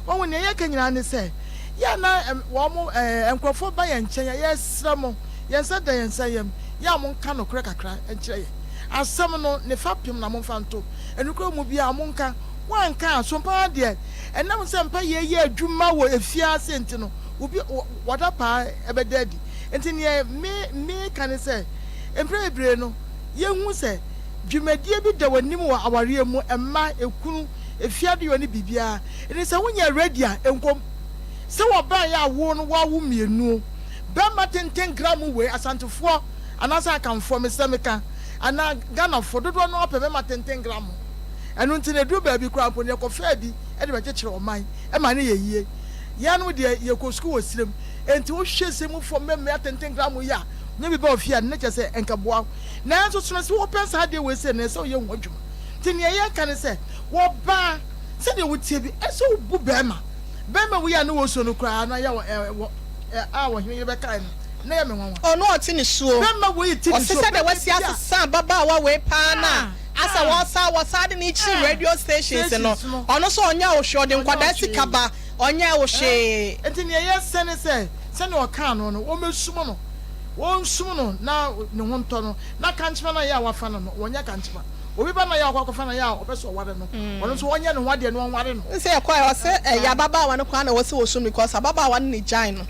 Wahu, nea yɛka nyinaa ne sɛ, yɛ a na wɔn, nkurɔfoɔ ba yɛn nkyɛn a, yɛsrɛ mo, yɛn nsa da yɛn nsa yam, yɛ a monka nokorɛ kakra nkyerɛ yɛn. Asɛm no, ne fapem na momfa nto. Nokorɛ mu biara monka. Woanka a, so mpa ara deɛ, ɛnam sɛ mpaeɛ yɛ adwuma wɔ efie ase nti no, obi, w'adapaa bɛda adi. Nti neɛ me, meka ne sɛ, mprɛ bebree no, yɛhu sɛ dwumadie bi da w'anim wɔ awareɛ mu, mma, ekunu, efie adeyɔ ne biribiara. Nti sɛ wonyɛ ready a, nkɔm. Sɛ wɔbaeɛ a wo no woawo mmienu, bɛrima tenten gram wei, Asantefoɔ anaasɛ Akanfoɔ, mesrɛ meka, anaa Ghanafoɔ, dodoɔ no ara pɛ bɛrima tenten gram. Ɛno nti no, ɛduru baabi koraa mpo no, yɛkɔfaa bi de bɛkyekyere ɔman ma no yɛ yie. Yɛnom deɛ, yɛkɔ sukuu wɔ serem, enti wohwɛ seremfoɔ mmɛmmɛ atentenkramo yi a, nya bi ba ofie a, na kyerɛ sɛ ɛnkɛboa wo. Nanso sono sɛ wopɛ saa adeɛ wei sei no, ɛsɛ sɛ woyɛ ho adwuma. Nti deɛ yɛka ne sɛ, wɔbaa, sɛdeɛ woteɛ bi, ɛsɛ sɛ wobu bɛrima. Bɛrima wei a ne wɔsuo no koraa no ayɛ wɔ, a ɔhene yere bɛkae no, na ɛyɛ me nwanwa. Ɔno a ɔte ne suo. Bɛrima wei te ne Ɔse suo, sɛdeɛ bɛrima wasi bi a. asesa ababaawa wei paa no a, Asɛ wɔsa wɔsa de no kyiri radio stations no ɔno nso ɔnyɛ wo hwee ɔde nkwadaa sika ba ɔnyɛ wo hwee. Nti nea yɛsɛ ne sɛ sɛnea ɔkaa no no wɔmmɛsum no wɔnsum no na ne ho ntɔ no na kankyema no a yɛ a wafa no no wɔnyɛ kankyema obi ba no a yɛ a wakɔ akɔfa no a yɛ a ɔpɛ sɛ ɔware no ɔno nso ɔnyɛ ne ho adeɛ na ɔnware no. Nsɛ yɛkɔɛ ɔsɛ ɛyɛ ababaawa no koraa na ɛwɔ sɛ wɔsum because ababaawa no na egyae no.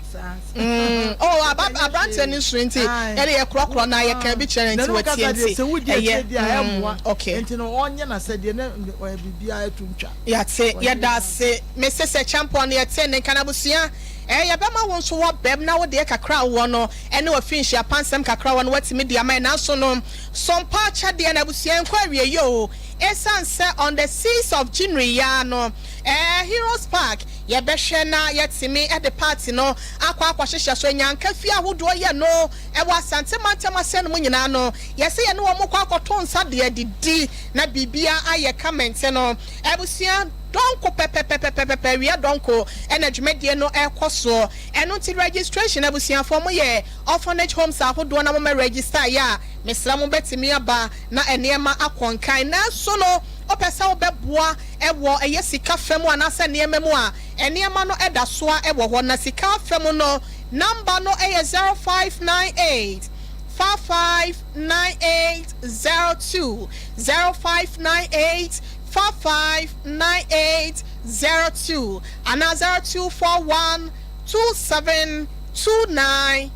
Mm, oh, aba aberanteɛ no suro nti ɛde yɛ korɔkorɔ na yɛka bi kyerɛ no nti watie nti ɛyɛ mm, okay. Nti no ɔnyɛ n'asɛdeɛ na ɔyɛ biribiara ɛto ntwa. Yɛate, yɛda ase. Mese sɛ Champon no yɛte ne nka no abusua eh, yɛbɛma wo nso woabam na wo deɛ kakra a wowɔ no ɛne w'afinhyia pa nsɛm kakra a wɔ no woatumi de ama yɛn nanso no Sompa akyɛdeɛ no abusua nkɔ awieɛ o ɛsiane sɛ on the 6th of January yi ara no eh, Heroes Park Yɛbɛhwɛ na yɛatumi de party no akɔ akɔhyehyɛ so. Nyanka fie ahodoɔ yɛ no wɔ Asante mantam aseɛ nom nyinaa no, yɛse yɛne wɔn kɔ akɔto nsa de adidi na biribiara ayɛ kama nti no, abusua dɔnko pɛpɛpɛpɛpɛpɛ awia dɔnko na dwumadie no rekɔ soɔ. Ɛno nti registration abusuafoɔ moyɛ orphanage homes ahodoɔ na momɛ register yɛ a, mesrɛ mo bɛtumi aba na nneɛma akɔ nkan. Nanso no wopɛ sɛ wobɛboa wɔ ɛyɛ sika fa mu anaasɛ nneɛma mu a, nneɛma no da so ara wɔ hɔ. Na sika fa mu no, number no yɛ 0598 559802, 0598 559802 anaa 0241 272990,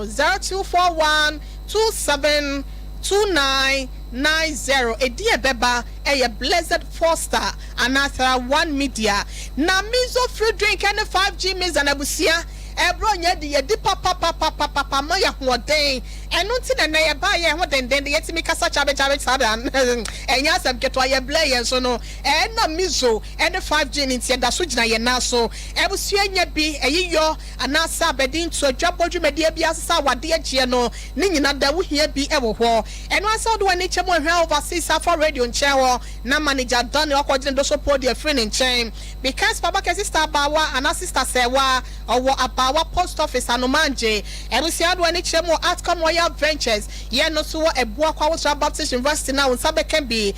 0241 272990. Edin a ɛbɛba yɛ Blessed Foster anaa Thera One Media. Na Mizo Fruit Drink ne 5G Mizan abusua ɛbrɛ ɔnya adi yɛdi papapapapapa ma yɛ ahoɔden. Ɛno nti na ɛnɛ yɛbaa yɛn ho dendenden yɛtumi kasa kyabe kyabe saa da ɛnyɛ asɛm ketewa yɛ blɛ yɛn so no ɛna Mizo ne 5G no nti yɛda so gyina yɛn nan so. Abusua nya bi ɛyeyɔ anaasɛ abɛde ntu adwabɔ dwumadie bi ase sɛ awadeɛ gyeɛ no ne nyina da wohia bi wɔ hɔ. Ɛno ara sɛ wode w'ani kyɛ mu ahwɛ Overseas Alpha Radio nkyɛn hɔ na Manager Daniel akɔgyina do so po de afiri ne nkyɛn. Because Papa kɛ Sister Abaawa anaa Sister Sɛɛwa ɔwɔ Abaawa Post Office Anomangye. Abusua wode w'ani kyerɛ mu wɔ Atcom Royal Ventures yɛ no so wɔ Abuakwa Awosra Baptist University no a wo nsa bɛka bi.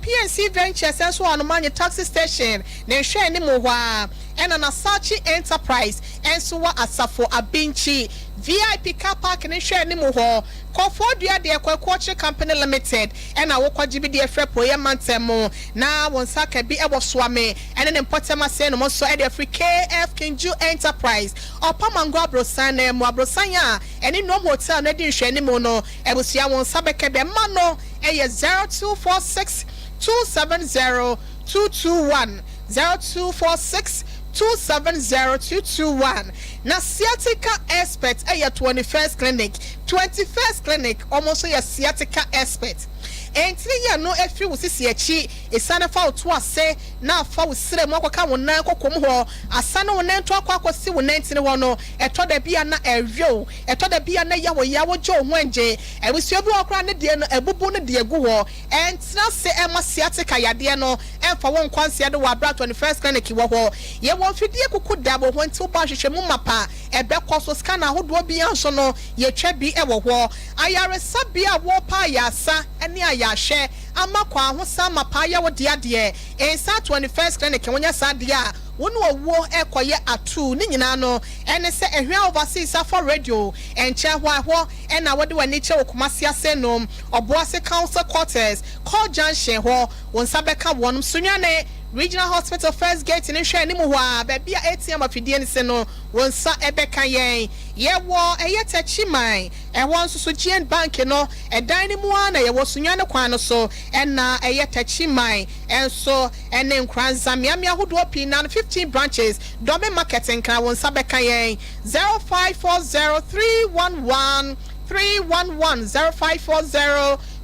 PNC Ventures nso wɔ Anomangye Taxi Station ne nhwɛanimu hɔ ara. Ɛna Nasachi Enterprise nso wɔ Asafo Abinkyi VIP Car Park ne nhwɛanimu hɔ. Kɔfoɔ Dua deɛ Kwaku Ɔkyere Company Limited na wokɔgye bi de afiri Apueeɛ Mantam mu na wo nsa aka bi wɔ Soame ne ne mpɔtam ase nom nso de afiri KF Kinju Enterprise, Ɔpamango Aborosan no mu, aborosan a ɛne Nnom Hotel no adi nhwɛanimu no abusua wo nsa bɛka bi. Mma no yɛ 0246 270 221, 0246. 270221. Na sciatica expert ɛyɛ 21st Clinic. 21st Clinic, wɔn nso yɛ sciatica expert. Ntini yɛ no efiri wo sisi akyi, esane fa wo to ase na afa wo srɛ mu akɔka wo nan kɔkɔm hɔ, asane wo nan to akɔ akɔsi wo nan tini hɔ no. Ɛtɔ da bi a na ɛwe wo, ɛtɔ da bi a na ɛyɛ wo ya, wogye wo ho ngye. Abusua bi wɔ koraa ne deɛ no abubu no deɛ gu hɔ. Ɛntena se ɛma sciatica yadeɛ no ɛmfa wo nkwanseɛ do wɔ abira. 21st Clinic wɔ hɔ, yɛwɔ mfidie kuku da wɔ hɔ, nti wobɔ ahwehwɛ mu mapa ɛbɛkɔ so. Scan ahodoɔ bi nso no, yɛtwa bi ɛwɔ hɔ. Ayaresabea a wɔrepa ayasa ne ayahwɛ ama kɔ ahosan mapa ayɛ wo deɛ adeɛ nsa 21st Clinic. Wonyɛ saa deɛ a, wo ne owuo ɛkɔyɛ atu ne nyinaa no. Ɛne sɛ Ɛhwɛ Overseas Afɔ Radio nkyɛn hɔ a, ɛhɔ ɛna wɔde w'ani kyerɛ wɔ Kumasi ase nom, Ɔboase Council Quarters, Call Junction hɔ, wɔn nsa bɛka wɔn. Sunyane Regional Hospital first gate ne nhwɛ anim hɔ a, baabi a ATM afidie no si no, wɔn nsa ɛbɛka yɛn. Yɛwɔ ɛyɛ Tɛkyiman, ɛhɔ nso so GN Bank no ɛdan no mu ara na yɛwɔ Sunyane kwan no so. Ɛna ɛyɛ Tɛkyiman ɛnso ɛne Nkranza mmeammea ahodoɔ pii na 15 branches, Dɔme Market, Nkran, wɔn nsa bɛka yɛn 0540311311,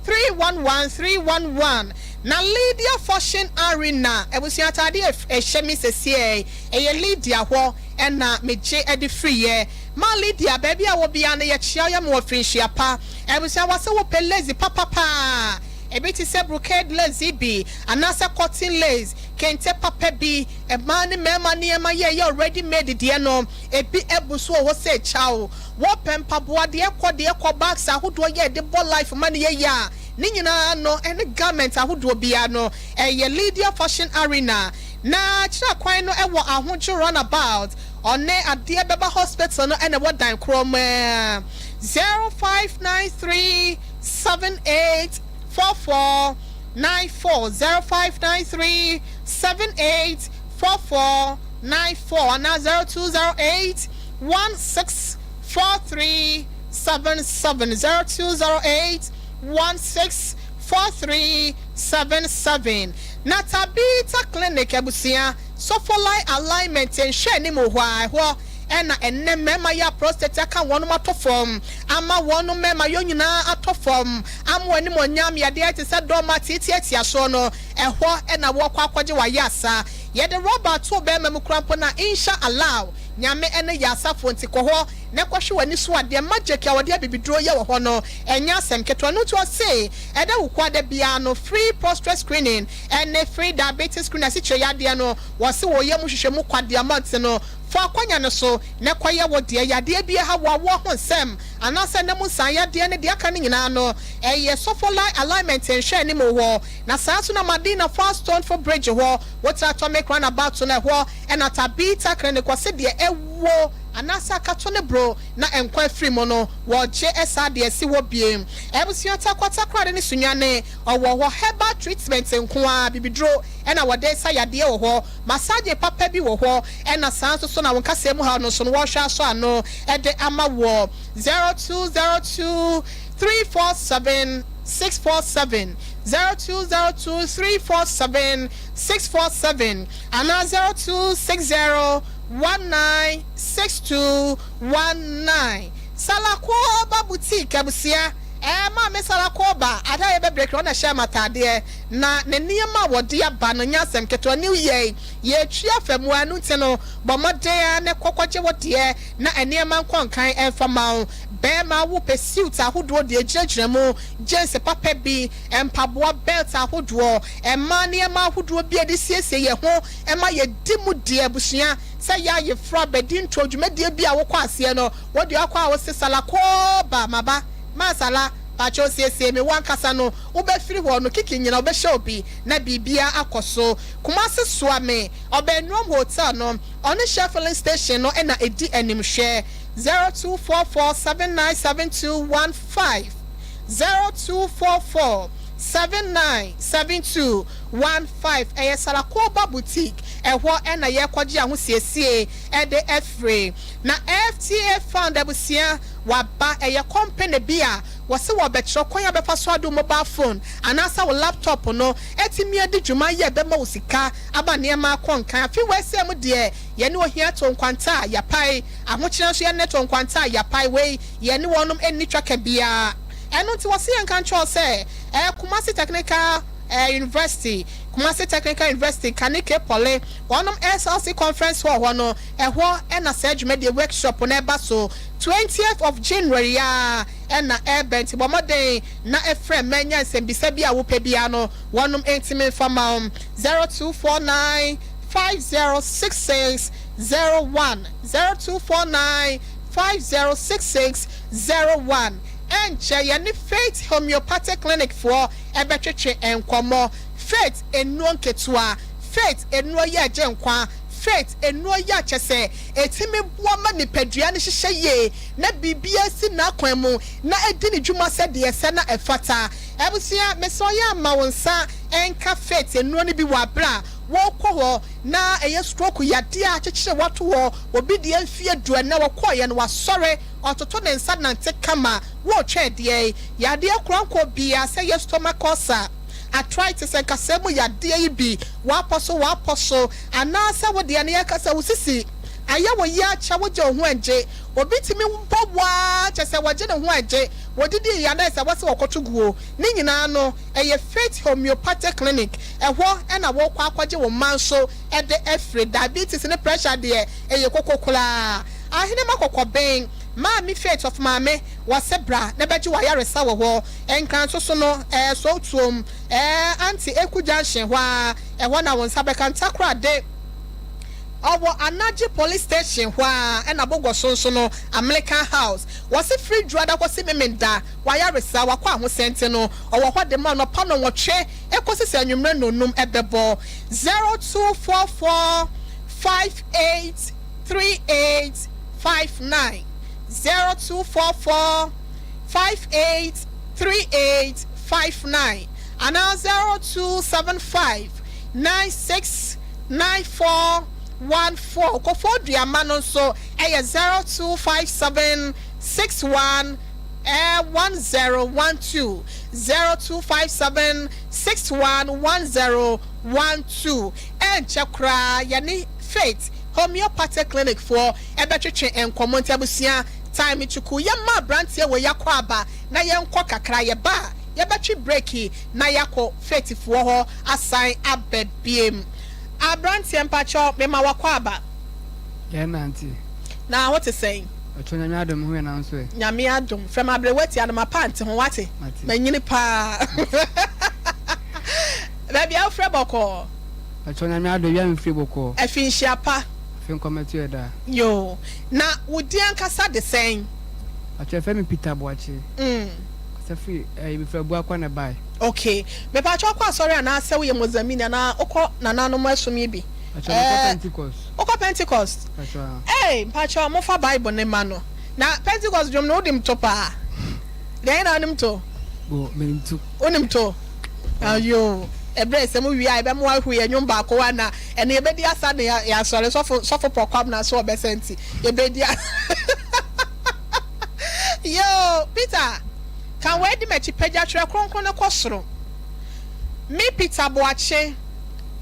0540311311. Na Lydia Fashion Arena, abusua, ataade ɛhyɛ mi sɛsiɛ, ɛyɛ Lydia hɔ ɛna megye ɛde firi yɛ ma Lydia. Baabi a wɔ bia no, yɛkyia yɛ mo wɔ firinhyia pa. Abusua, wɔsɛ wopɛ lace papapaa, ebi te sɛ brocade lace bi anaasɛ cotton lace, kente papa bi, mmaa ne mmarima nneɛma yɛ yɛ ready made deɛ no, ebi ebu so wɔ hɔ sɛ kyaw. Wɔpɛ mpaboa deɛ kɔ deɛ kɔ, bags ahodoɔ yɛ de bɔ life ma ne yɛ yɛ a, ne nyinaa no ɛne garment ahodoɔ biara no, ɛyɛ Lydia Fashion Arena. Na kyerɛ kwan no, ɛwɔ Ahodwo Roundabout, ɔne adeɛ bɛba hospital no ɛna ɛwɔ dan korɔ mu. 0593784494, 0593784494, ana 0208164377, 0208164377. Na Tabita Clinic, abusua, Sofolai Alignment nhwɛ anim hɔ a, ɛhɔ ɛna ɛnɛ mmarima yɛ a prostate aka wɔn atɔ fam ama wɔn, mmarima yɛ nyinaa atɔ fam ama wɔn anim onyam yadeɛ te sɛ dɔm atiatiatia soɔ no, ɛhɔ ɛna wɔkɔ akɔgye wɔayɛ asa. Yɛde rɔba ato bɛrima mu kora mpo na insha Allah, Nyame ɛne yɛ asafo nti kɔ hɔ na kɔhwɛ w'ani so adeɛ. Magic a wɔde abibiduro yɛ wɔ hɔ no, ɛnyɛ asɛm ketewa no. Nti ɔse ɛda wo kɔ ada biara no, free prostate screening ɛne free diabetes screening, asikyire yadeɛ no, wɔse wɔyɛ mu hwehwɛ mu kwadeɛ amante no. Fa akɔnya no so na kɔyɛ wɔ deɛ yadeɛ bi ha wɔ awoɔ ho nsɛm anaasɛ ne mu nsan yadeɛ ne deɛ aka no nyinaa no, ɛyɛ Sofolai Alignment nhwɛ anim hɔ. Na saa nso na Madina First Stone Bridge hɔ, wotra Atomic Roundabout no, ɛhɔ ɛna Tabita Clinic. Wɔse deɛ ɛwɔ anaasɛ akato ne bro na nkwa afiri mu no, wɔgye ɛsaa deɛ ɛsi hɔ biem. Abusua, Takwatakorade ne Sunyane, ɔwɔ hɔ herbal treatment nko a, bibiduro ɛna wɔde sa yadeɛ wɔ hɔ, massage papa bi wɔ hɔ, ɛna saa nso so na wɔn kasa mu ha no nso no, wɔrehwɛ aso ano ɛde ama wɔ 0202347647, 0202347647, anaa 0260196219. Salakoba Boutique, abusua, maame Salakoba ada yɛ bɛbrɛ kiri, ɔna hyɛ mataadeɛ na ne nneɛma a wɔde aba no nyɛ asɛm ketewa. New year yɛtwi afa mu ano nti no, bɔ mmɔden a ne kɔkɔgye wɔ deɛ na nneɛma nkɔ nkan ɛmfa ma wo. Bɛrima, wopɛ suit ahodoɔ deɛ gyinagyina mu, jeans papa bi, mpaboa, belt ahodoɔ, mmaa nneɛma ahodoɔ bi a yɛde siesie yɛn ho ɛma yɛdi mu deɛ, abusua, sɛ yɛ ayefra bɛdi nto dwumadie bi a wokɔ aseɛ no, wɔde akɔ a wɔsi Salakɔɔba maba masala pàtó siesie mi wankasa no, wobɛfiri hɔ no kiki nyina wobɛhyɛ obi na biribia akɔ so. Kumase Soame, Ɔbɛnnuom Hotel no, ɔne Shell filling station no ɛna edi animhwɛ. 0244797215, 0244797215. Ɛyɛ Salakoba Boutique, ɛhɔ ɛna yɛkɔgye ahosiesie ɛde ɛfiri. Na FTA Fund, abusua, waba, ɛyɛ company bi a Wɔse wɔbɛkyerɛ kwan a wobɛfa so ade wo mobile phone anaasɛ wo laptop no atumi adi dwuma yie a ɛbɛma wo sika ama nneɛma akɔ nkan. Afe wei sɛɛ mu deɛ, yɛne ohia to nkwanta a yɛapae, ahokyerɛ nso yɛne to nkwanta a yɛapae. Wei, yɛne wɔnom nni twaka biara. Ɛno nti wɔse yɛnka nkyerɛ wo sɛ, ɛɛ Kumasi Technical ɛɛ University, Kumasi Technical University, Kanike Poly, wɔnom SLC Conference Hall hɔ no, ɛhɔ na saa dwumadie, workshop, no ɛba so. Twentieth of January yi ara na ɛreba nti bɔ mmɔden na frɛ mma nya nsɛmbisa bi a wopɛ biara no wɔnom ntumi mfa mma wo. 0249 5066 01 0249 5066 01 Ɛnkyɛ yɛne Faith Homeopathic Clinic foɔ bɛtwetwe nkɔmmɔ. Faith nnuro nketewa, Faith nnuro yɛ gye nkwa, Faith nnuro yɛ kyɛsɛ Ɛtumi boa ma nipadua no hyehyɛ yie na biribiara si n'akwan mu na ɛdi ne dwuma sɛdeɛ ɛsɛ na ɛfata. Abusua, mesrɛ wo yɛ ma wo nsa nka Faith nnuro no bi wɔ aberɛ a wɔrekɔ hɔ na ɛyɛ stroke yadeɛ a akyekyere wo ato hɔ. Obi deɛ mfeɛ du ɛnnɛ ɔkɔeɛ no wasɔre, ɔtoto ne nsa nante kama. Woretwɛn deɛn? Yadeɛ korankɔ biara sɛ ɛyɛ stomach ulcer, arthritis, nkasɛɛ mu yadeɛ yi bi, w'apɔ so w'apɔ so, Anaasɛ wo deɛ no yɛka sɛ wo sisi ayɛ wo ya kyɛ wogye wo ho ɛngye. Obi tumi bɔ wo ara kyɛ sɛ wɔgye ne ho ɛngye. Wɔdidi yie anaa ɛsɛ wɔse wɔkɔto guo. Ne nyinaa no ɛyɛ Faith Homeopathic Clinic. Ɛhɔ na wokɔ akɔgye wo mma nso de afiri. Diabetes ne pressure deɛ ɛyɛ koko koraa. Ahenema Kɔkɔben, Maame Faith of Maame, wɔse bra na bɛgye w'ayaresa wɔ hɔ. Nkranso so no ɛɛ Sowutuom. Ɛɛ Aunty Eku junction hɔ ara, ɛhɔ na wo nsa bɛka Ntakorade. Ɔwɔ Anagye police station hɔ ara ɛna Bogɔso nso no Amlican house. Wɔse firi Dwoada kɔsi Memenda wayaresa, wakɔ ahosɛnte no ɔwɔ hɔ de ma anɔpa nnɔnwɔtwe ɛkɔsi sɛ anwummerɛ nnɔnnum ɛbɛbɔ. 0244 58 38 59 0244 58 38 59 anaa 0275 96 94 14. Kofoɔ Duama no nso yɛ 0257 61 1012, 0257 61 1012. Ɛnkyɛ koraa yɛne Faith Homeopathic Clinic foɔ bɛtwetwe nkɔmmɔ nti abusua time kyukuu yɛmma abranteɛ wei akwaaba na yɛnkɔ kakra, yɛba a yɛbɛtwe break na yɛakɔ Faithfoɔ hɔ asan aba biem. Abranteɛ mpakyɛw mema w'akwaaba. Yɛn nante. Na ho te sɛn? Ɔkyɛw Nyame adom me ho yɛ nanso ɛ? Nyame adom. Frɛ me aberewa tia no mapa nte ho wate? Mate. Manyini paa. Baabi a wofrɛ bɔkɔɔ? Ɔkyɛw Nyame adom ewia mefiri bɔkɔɔ. Afinhyia pa. Afe nkɔmɛto yɛ daa. Yoo. Na wo din ankasa de sɛn? Ɔkyerɛ fɛ me Peter Boakye. Kasa firi ɛɛ mefiri Abuakwa na ɛbae. Okay. Mepakyɛ wokɔ asɔre anaa sɛ woyɛ Mozamini anaa wokɔ nananom ɛsom yi bi? Mpakyɛ mekɔ Pentecost. Wokɔ Pentecost? Mpakyɛ aa. Ei mpakyɛ mofa bible no ma no. Na Pentecost dwom no wonim to paa? Deɛn na wonim to? Bo menim to. Wonim to? Ayoo. Ɛberɛ sɛ mo wie a yɛbɛma woahu yɛn nnwom baako a na ɛno yɛbɛdi asa na yɛasɔre. Sɔfo sɔfo Paul Kwabena so ɔbɛsa nti yɛbɛdi asa. Yoo, Peter, ka wei di m'akyi, pagya Twerɛ Kronkron no kɔ soro. Me Peter Boakye.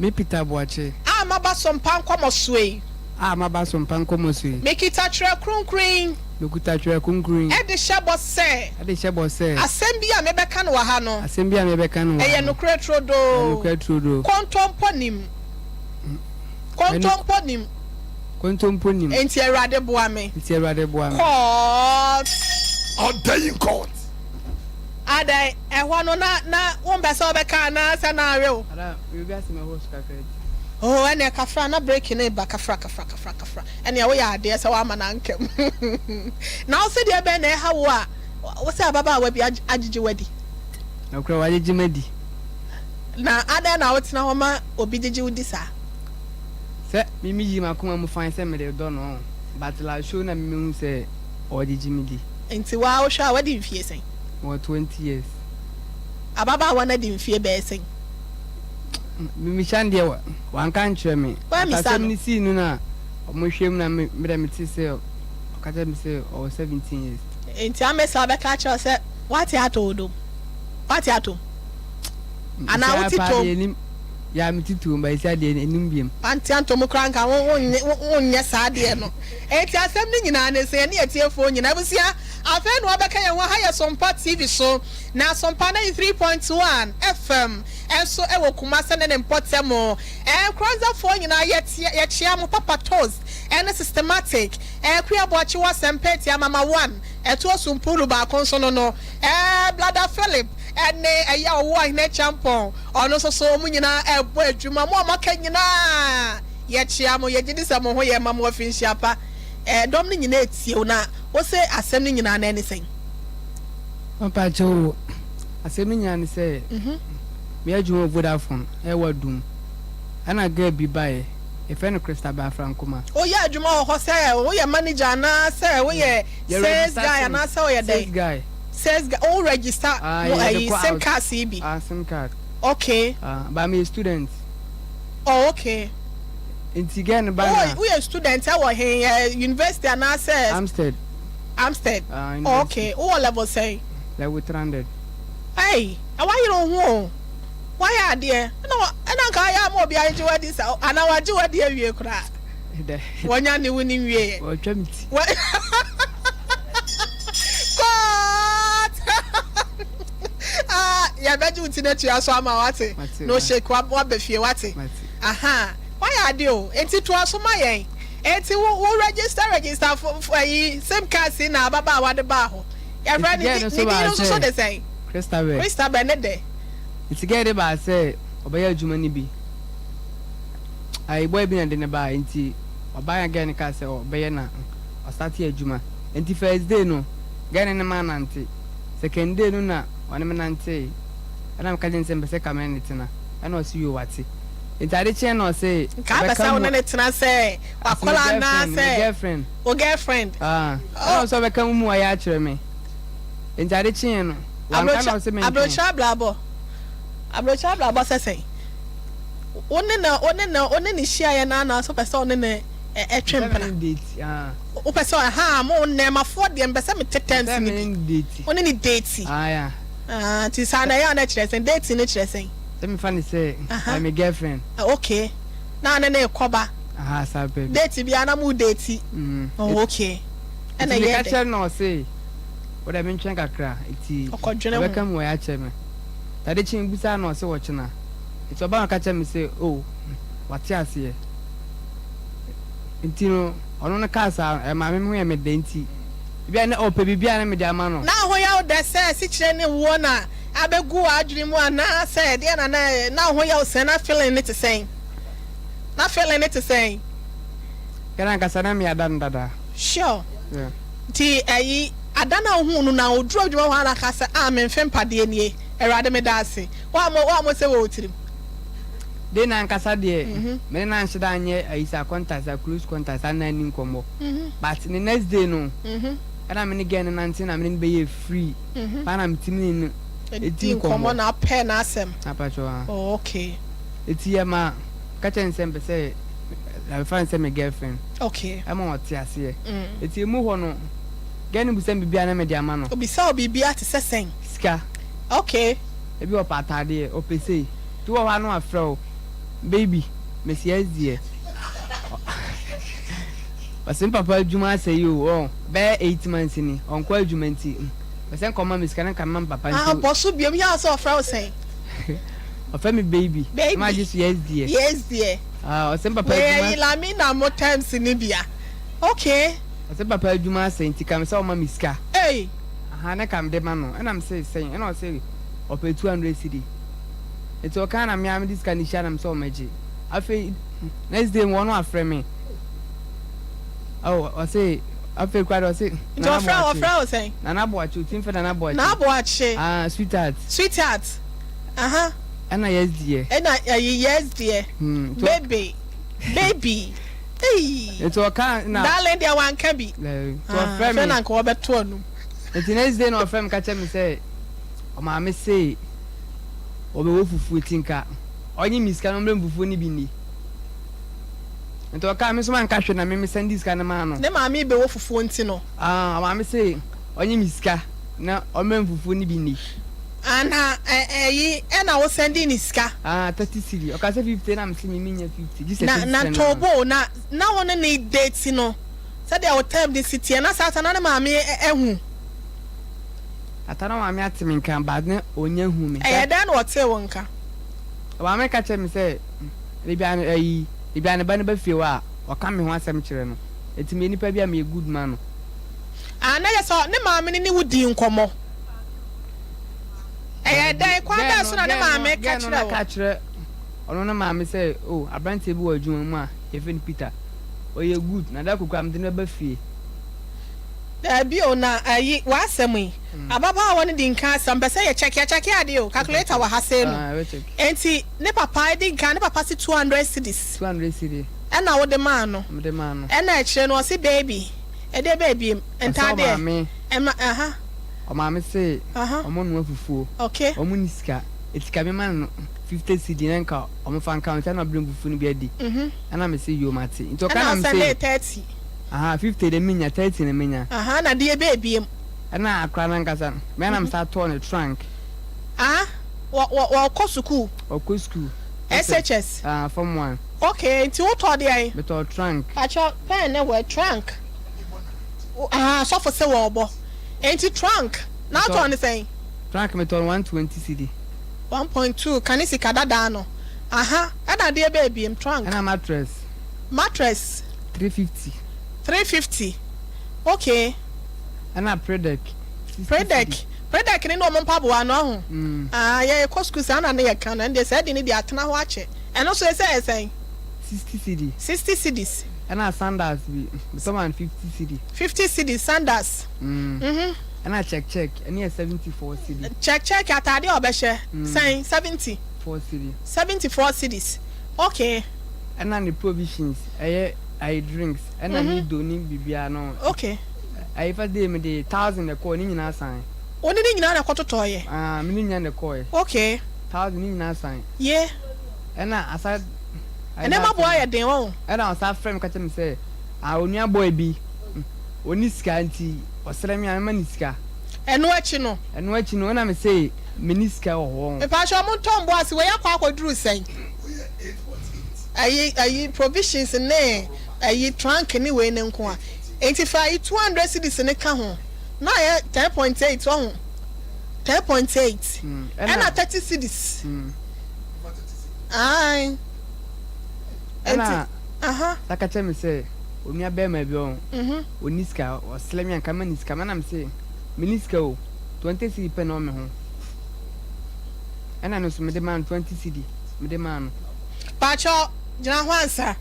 Me Peter Boakye. A maba so mpa nkɔmɔsoɔ yi. A maba so mpa nkɔmɔsoɔ yi. Mekita Twerɛ Kronkron yi. Mekuta Twerɛ Kronkron yi. De hyɛ bɔ sɛ. De hyɛ bɔ sɛ. Asɛm bi a mebɛka no wɔ ha no. Asɛm bi a mebɛka no wɔ ha no. Ɛyɛ nokorɛ turodoo. Ɛyɛ nokorɛ turodoo. Kontompo nnim. Kontompo nnim. Kontompo nnim. Enti Awurade boa me. Enti Awurade boa me. Court. Ɔda yi court. Adɛn, ɛhɔ no na na wompɛ sɛ wobɛka anaa sɛ na awe wo? Ada, biribi asɛ m'ɛhɔ so kakra nti. Oh, ɛneɛ kafra, na break no reba, kafra, kafra, kafra, kafra. Ɛneɛ woyɛ adeɛ sɛ woama no anka mu. Na wo se deɛ bɛn na ɛha wo a wo sɛ ababaawa bi agyegye wo adi? Nokorɛ, wagyegye me adi. Na adɛn na wotena hɔ ma obi gyegye wo di saa? Sɛ me me yi m'akoma mu fann sɛ mede dɔ no ɔn but la show na me mehu sɛ ɔgyegye me di. Nti waa wohwɛ a wadi mfie sɛn? Mewɔ 20 years. Ababaawa no adi mfie bɛyɛ sɛn? Me misa no deɛ wanka ankyerɛ me. But Woammisa asɛm no? no sii no na ɔmo hwɛ mu na me me deɛ mete sɛ ɔka kyerɛ me sɛ ɔwɔ 17 years. Nti Amesa bɛka akyerɛ wo sɛ. Wate atɔ wo dom? Wate atom? Anaa wote tom? Yeah, me ti tom, but esi adeɛ enim biem. Wante anto mu koraa nka wo wonyɛ saa adeɛ no. Enti asɛm no nyinaa ne sɛ yɛne atiefoɔ nyinaa abusua afei na wɔabɛka yɛn ho ha yɛ Sompa TV so na Sompa 93.1 FM nso wɔ Kumase ne ne mpɔtam. Nkoranzafoɔ nyinaa yɛteɛ yɛkyea mo Papa Toast ne Systematic Akua Boakye wɔ Asɛmpa Atia Mama One ɛtoɔ so mpuulu baako nso no no Blada Philip ne ɛyɛ ɔwɔ Ahene Acheampong Ɔno nso so, wɔn nyinaa rebɔ adwuma. Mo a moaka nyinaa, yɛkyea mo. Yɛgye di sɛ mo ho yɛ ma mo afinhyia pa. Dɔm no nyinaa retie wo, na wose asɛm no nyinaa no ɛne sɛn? Mpakyɛw o, asɛm no nyinaa ne sɛ, meyɛ adwuma wɔ Vodafone, ɛwɔ Adum, ɛna girl bi baeɛ, yɛfrɛ no Christabel Afrankoma. Woyɛ adwuma wɔ hɔ sɛ woyɛ manager anaa sɛ woyɛ sales guy anaa sɛ woyɛ dɛn? Sales guy. Sales guy, wo register Ah, mo yɛde ayi kɔ sim out. cards yi bi? Ah, sim card. Okay. Ah, but meyɛ student. Oh, okay. Nti girl no ba Wowɔ na. woyɛ student ɛwɔ he ɛ university anaasɛ? Amstead. Amstead. Ah, Oh, university. okay. Wowɔ level sɛn? Level 300. Ei, ɛ wayere wo ho o. Wayɛ adeɛ. Ɛna wa ɛna nka ayɛ ama obi agye wo adi sa anaa wagye wo adi awie koraa. Dɛ. Wanya ne wo ni nwieɛ. Wɔtwa me ti. Wɔ Court! Ah, yɛbɛgye wo ti no atua so ama wate. Mate, Na oshake wa waba fie wate. Mate. Aha, wayɛ ade o. Enti toa so ma yɛn. Enti wo wo register register fo fo ayi sim cards yi na ababaawa de baa hɔ. Yɛfrɛ Nti ne girl di no ne nso din baa no nso so sɛ de sɛn? Christabel. Christabel ne dɛ. Nti girl de baa sɛ ɔbɛyɛ adwuma no bi. Ayi boy bi na ɛde no baeɛ nti ɔbaeɛ na girl no kaa sɛ ɔbɛyɛ na ɔstartee adwuma. Nti first day no girl no ne me anante, second day no na ɔne me nantee ɛna meka kyerɛ no sɛ mepɛ sɛ ka me ne no tena ɛna ɔse yoo wate. Nti ade kyeeɛ na ɔse Nka apɛ ɔbɛka sɛ wo mu ne no tena sɛ as me w'akwadaa girlfriend, me anaasɛ girlfriend. wo girlfriend? Ah, ɛna Oh. ɔse ɔbɛka mu mu ayɛ akyerɛ me. Nti ade kyeeɛ no wanka na ɔse mentwɛn. Aburokyire abrabɔ, aburokyire abrabɔ sɛ sɛn? Wo ne no, wo ne no, wo ne no hyiaeɛ no ara na wopɛ sɛ wo ne no twe mpena. Wopɛ sɛ ɛha mo nnɛɛmafoɔ deɛ mpɛ sɛ mete terms no bi. Wo ne no date. Ah, nti saa na ɛyɛ a na ɛkyerɛ sɛn? Dating no kyerɛ sɛn? Sɛ mefa no sɛ ɔyɛ me girlfriend. Okay. Na ne ne rekɔba. Aha, saa pɛ. Date biara na mo date. Oh, okay. Ɛna ɛyɛ dɛ. Nti meka kyerɛ no na ɔse, wo dɛ mentwɛn kakra. Nti ɔbɛka mu ɔyɛ akyerɛ me. Ade kye mebisaa no ɔse ɔkyena. Nti ɔbaa no ka kyerɛɛ me sɛ, Oh, wate aseɛ. Nti no, ɔno no kaa saa no, ɛmaa me ho yɛ me dɛ nti, ebi a na ɔpɛ biribi a na mede ama no. Na ho yɛ wo dɛ sɛ asikyire ne woɔ na abɛgu w'adwene mu anaa sɛ ɛdeɛn na na ɛyɛ? Na wo ho yɛ wo sɛn? Na feeling no te sɛn? Na feeling no te sɛn? Yɛn ankasa na me ada no dada. Sure. Yeah. Nti ɛyi, ada no a wohuu no no a, ɔduru adwuma hɔ a na aka sɛ, ah, me mfe mpadeɛ nie, Awurade meda ase. Woammɔ woammɔ sɛ wɔ wo tirim. Dee no ankasa deɛ me ne no anhyɛ da anyɛ ayi saa contact saa close contact saa na anni nkɔmmɔ but ne next day no ɛna me ne girl no nante na me ne no bɛyɛɛ free paa na metumi ne no di nkɔmmɔ na apɛ n'asɛm. Apakyɛw ah. Oh okay. Eti ɛma ka kyerɛ no sɛ mpɛ sɛ mefa no sɛ me girlfriend. Okay. Ɛma ɔte aseɛ. Eti emu hɔ no girl no bisa me biribi a na mede ama no. Obisa wo biribi a te sɛ sɛn? Sika. Okay. Ebi ɔpɛ ataadeɛ, ɔpɛ sei. Nti wowɔ hɔ a na wafrɛ wo, baby, mesi deɛ. Ɔse me papa adwuma asɛe o, ɔɔ, bɛyɛ 8 months ni, ɔnkɔ adwuma nti, pɛ sɛ nka ɔma me sika na nka mema me papa nti. Ah, bɔ so biom, yɛ a sɛ ɔfrɛ wo sɛn? Ɔfrɛ me baby. Baby. Na magye so yes dear. Yes dear. Ah, ɔse me papa Wei adwuma. ɛyi Lamina mo terms no bi a. Okay. Ɔse me papa adwuma asɛe nti ka me sɛ ɔma me sika. Ei. Ahaa na ka mede ma no ɛna mese sɛn ɛna ɔse ɔpɛ 200 cedi nti ɔkaa na mea mede sika no hyia na mese ɔmɛgye afei next day mu ɔno afrɛ me oh ɔse afei kora de ɔse Nti ɔfrɛ ɔfrɛ wo sɛn? Nana Boakye otim fɛ Nana Boakye Nana Boakye ah sweetheart Sweetheart aha ɛna yes dear ɛna ɛyi yes dear hmm baby baby eii nti ɔka na darling deɛ wanka bi nti ɔfrɛ me afei na nka wɔbɛto anum. Nti next day na ɔfrɛ me ka kyerɛ me sɛ ɔmaame se ɔbɛwɔ fufuo ti nka ɔnye me sika na ɔmbrɛ me fufuo no bi nni. Nti ɔkaa me nso manka hwee na me me sɛnde sika no maa no. Ne maame rebɛwɔ fufuo nti no. Ah ɔmaame se ɔnye me sika. Na ɔmmrɛ me fufuo no bi nni. Ah na ɛyi ɛna wo sɛndi ne sika. Ah 30 cedi ɔka sɛ 50 na mese me menya 50 gye sɛ Na 30 na sɛ no. Tobo na na wo ne ne date no sɛdeɛ wo term no si teɛ na saa ta na ne maame ahu. Ata na maame ate me nka but na ɔnya hu me. Ɛyɛ dɛn na ɔtee wo nka? Maame ka kyerɛ me sɛ baabi a ayi baabi a ne ba no ba fie hɔ a ɔka me ho asɛm kyerɛ no nti meyɛ nipa bi a meyɛ good ma no. Ah na yɛ sɛ ne maame no ne wo dii nkɔmmɔ. Ɛyɛ dɛn? Kwan bɛn so na ne maame ka kyerɛɛ wo? Girl no ka kyerɛ ɔno ne maame sɛ, oh, aberanteɛ bi wɔ adwuma mu a yɛfrɛ no Peter. Ɔyɛ good, na da koro koraa mede no bɛba fie. Daabi o, na ayi, w'asɛm yi, ababaawa no di nkan asɛm, mpɛ sɛ yɛ kyɛke, yɛkyɛke adeɛ o, calculator wɔ ha sei no. Enti ne papa di nkan, ne papa se 200 cedis. 200 cedi. Ɛna wode maa no. Mede maa no. Ɛna akyire no ɔse baby, ɛdeɛ bɛɛ biem, ntaadeɛ, ɛma, aha. Ɔmaame se ɔmo noa fufuo, ɔmo nni sika, eti ka me ma no 50 cedi na nka ɔmo fa nka ho, nti ɛna ɔbrɛ me fufuo no bi adi. Ɛna me se yoo mate. Nti ɔka na me se. Ɛna ɔsɛndee 30. Ahaa 50 de menya, 30 na menya. Ahaa na deɛ ɛbɛɛ biem. Ɛna akora no ankasa no, me ara na me san tɔɔ no trunk. Ah, wɔ wɔ wɔkɔ sukuu? Ɔkɔ sukuu. SHS? Ah, form one. Okay, nti wotɔɔ deɛn? Metɔɔ trunk. Pakyɛ pɛn ne wɔ trunk. Ahaa, sɔfo se wɔɔbɔ. Enti trunk na wotɔn no sɛn? Trunk metɔn no 120 cedi. 1.2 kane sika dadaa no aha ɛna adeɛ bɛɛ biem trunk. Ɛna mattress. Mattress. 350. 350 okay. Ɛna predec. Predec predec ne ne ɔmo mpaboa no ɔho ah yɛ kɔ sukuu saa na ne yɛ ka no ɛnde saa di ne deɛ atena hɔ akyɛ ɛno nso ɛsɛ yɛ sɛn. 60 cedi. 60 cedis. Ɛna sandals bi metɔ ma no 50 cedi. 50 cedis sandals. Mhm. Ɛna check check ɛno yɛ 74 cedi. Check check ataade a ɔbɛhyɛ sɛn 70. 4 cedi. 74 cedis okay. Ɛna ne provisions ɛyɛ ayi drinks ɛna ne do ne biribiara no. Okay. Ayi first day mede thousand na ɛkɔɔ ne nyinaa san. Wo ne ne nyinaa na ɛkɔtotɔɔ yɛ? Ah me ne nyinaa na ɛkɔɔ yɛ. Okay. Thousand ne nyinaa san. Ye. Ɛna asa. Nneɛma boɔ ayɛ den wɔn. Ɛna ɔsan frɛ me ka kyerɛ me sɛ ah onua boy bi ɔnni sika nti ɔsrɛ me a mɛma no sika. Ɛno akyi no. Ɛno akyi no ɛna me se menni sika wɔ hɔ. Mepakyɛw mo ntɔ mbo ase wei akɔ akɔduru sɛn? Ayi ayi provisions ne ayi trunk ne wei no nko a nti fa ayi 200 cedis no ka ho na ayɛ 10.8 wahu 10.8 ɛna 30 cedis ae nti aha. Ɛna ka kyerɛ me sɛ onua bɛɛma bi ɔn ɔnni sika ɔsrɛ me a nka mma no sika ɛna me se menni sika o 20 cedi pɛ na ɛwɔ me ho ɛna no nso mede maa no 20 cedi mede maa no. Pakyɛ gyina hɔ ansa.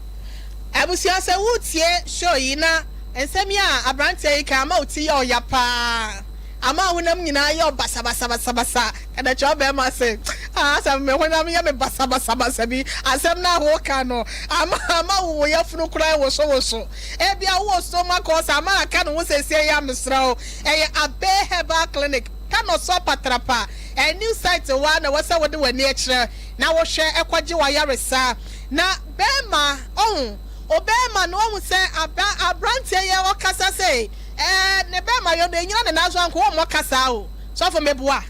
Abusua sɛ woretie show yi na nsɛm yi a abranteɛ yi ka ama wo ti yɛ ɔya paa ama wo honam nyinaa yɛ ɔbasabasabasabasa ɛna kyerɛ ɔbɛrima se ah asɛ me honam yɛ me basabasabasa bi asɛm no a woka no ama ama wo wo yafunu koraa wosowoso ebia wowɔ stomach ulcer ama aka ne ho sesie yi a mesrɛ wo ɛyɛ Abbey Herbal Clinic Tanɔsɔ Patrapa a new site hɔ ara na ɛwɔ sɛ wode w'ani kyerɛ na wohwɛ kɔgye w'ayaresa na bɛrima ɔho obɛrima no wahu sɛ aba abranteɛ yɛ ɔkasa sɛ ɛɛ ne bɛrima yɔ no ɛnyina ne nan so anko wɔmmɔ kasa o sɔfo meboa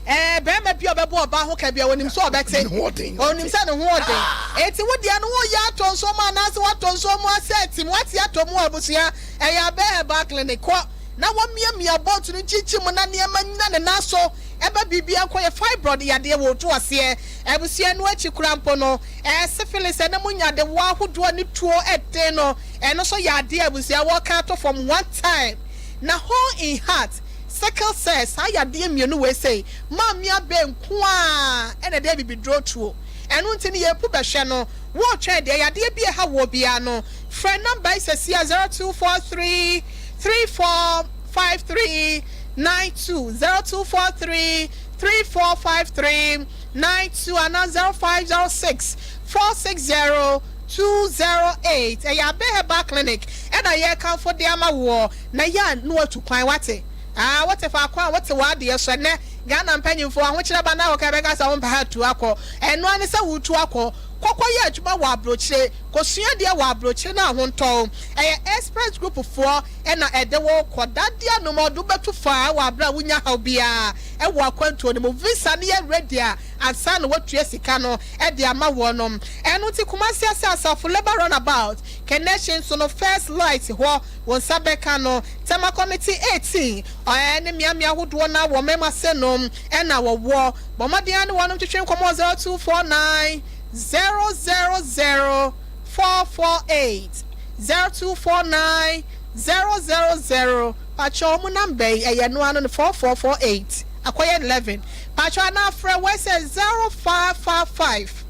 ɛɛ bɛrima bi a ɔbɛbɔ ɔbaa ho ka bia wɔnim sɛ ɔbɛte ɔnim sɛ ne ho ɔden eti wo deɛ no woyɛ atɔ nsuo mu anaasɛ watɔ nsuo mu asɛ atim wate atɔ mu abusua ɛyɛ abɛ herbal clinic kɔ na wɔmiamia boat no nkyinkyim mu na nneɛma nyina ne nan so ɛba biribiara nkɔ yɛ fibroid yadeɛ wɔ otu aseɛ abusua no akyi koraa mpo no ɛɛ syphilis ɛna mu nyadewa ahodoɔ ne tuo ɛden no ɛno nso yɛ adeɛ abusua wɔka ato fam one time na hole in heart sickle cell saa yadeɛ mmienu wei sei maame abɛ nko ara ɛna ɛde abibiduro tuo ɛno nti no yɛpu bɛhwɛ no wɔretwɛn deɛ yadeɛ bi ɛha wɔ biara no frɛ number yi sɛsi a 0243 3453 92 0243 3453 92 anaa 0506 460 208. Ɛyɛ Abe Herbal Clinic ɛna yɛrekamfo de ama woɔ na yɛ a na watu kwan wate. Aa wote faako a wote w'adeɛ so ɛnɛ Ghana mpanyinfoɔ ahokyerɛ ba na wɔka bɛka sɛ wompɛ ha tu akɔ ɛno ara ne sɛ woretu akɔ kɔ kɔ yɛ adwuma wɔ abrokyire kɔ sua adeɛ wɔ abrokyire na ho ntɔ wo ɛyɛ express group foɔ ɛna ɛde wo kɔ dadeɛ anom ɔde wo bɛtu faa wɔ aberɛ a wonya haw biara ɛwɔ akwantuo no mu visa no yɛ ready a ansa na woatua sika no de ama wɔnom ɛno nti Kumasi ase asafo labour runabout Kaneshie nso no first light hɔ Wo nsa bɛka no. Tema Committee 18, ne mmeammea ahodoɔ no ara wɔ mmarima ase no na wɔwɔ. Bɔ mmɔden ara ne wɔnom twetwe nkɔmmɔ wɔ 0249 000 448, 0249 000, pakyɛ wɔn number yi ɛyɛ ɛno ara no 4448, akɔyɛ 11, pakyɛ anaa frɛ wei sɛ 0555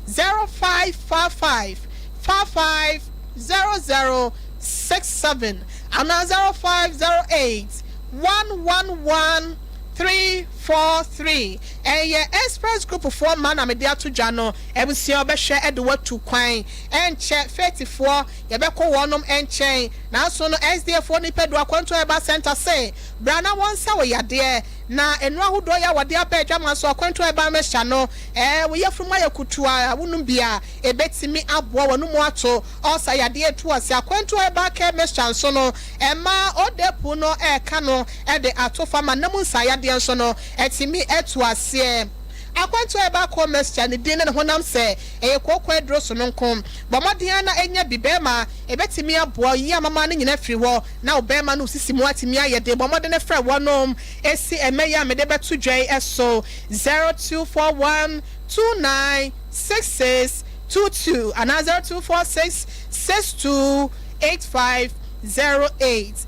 0555 55 00 67 anaa 0508 111 343. Ɛyɛ Express Group foɔ mma na mede ato dwa no. Abusua wɔbɛhwɛ de wo atu kwan. Ɛnkyɛ Faith foɔ yɛbɛkɔ wɔnom nkyɛn. Nanso no SDA foɔ Nipa Du Akwantuo Herbal Centre se bra na wɔnsa wo yadeɛ. Na nnuro ahodoɔ yi a wɔde aba adwaman so Akwantuo Herbal Mixture no, ɛɛ wo yafunu mu ayɛ kutuu a wonom bi a ɛbɛtumi aboa w'anomu ato. Ɔsa yadeɛ etu ase. Akwantuo herbal care mixture nso no, ɛma odepu no ɛka no de ato fa ma nam nsa yadeɛ nso no ɛtumi tu aseɛ. Akwantuo herbal core mixture ne din ne ne honam sɛ ɛyɛ kooko aduro sononko. Bɔ mmɔden ara na nya bi bɛɛma, ɛbɛtumi aboa wo yi amama no nyina afiri hɔ na wo bɛɛma no wo sisi mu atumi ayɛ den. Bɔ mmɔden frɛ wɔnom ɛsi ɛmɛ yi a mede bɛto dwa yi so, 0241 29 66 22 anaa 0246 62 8508.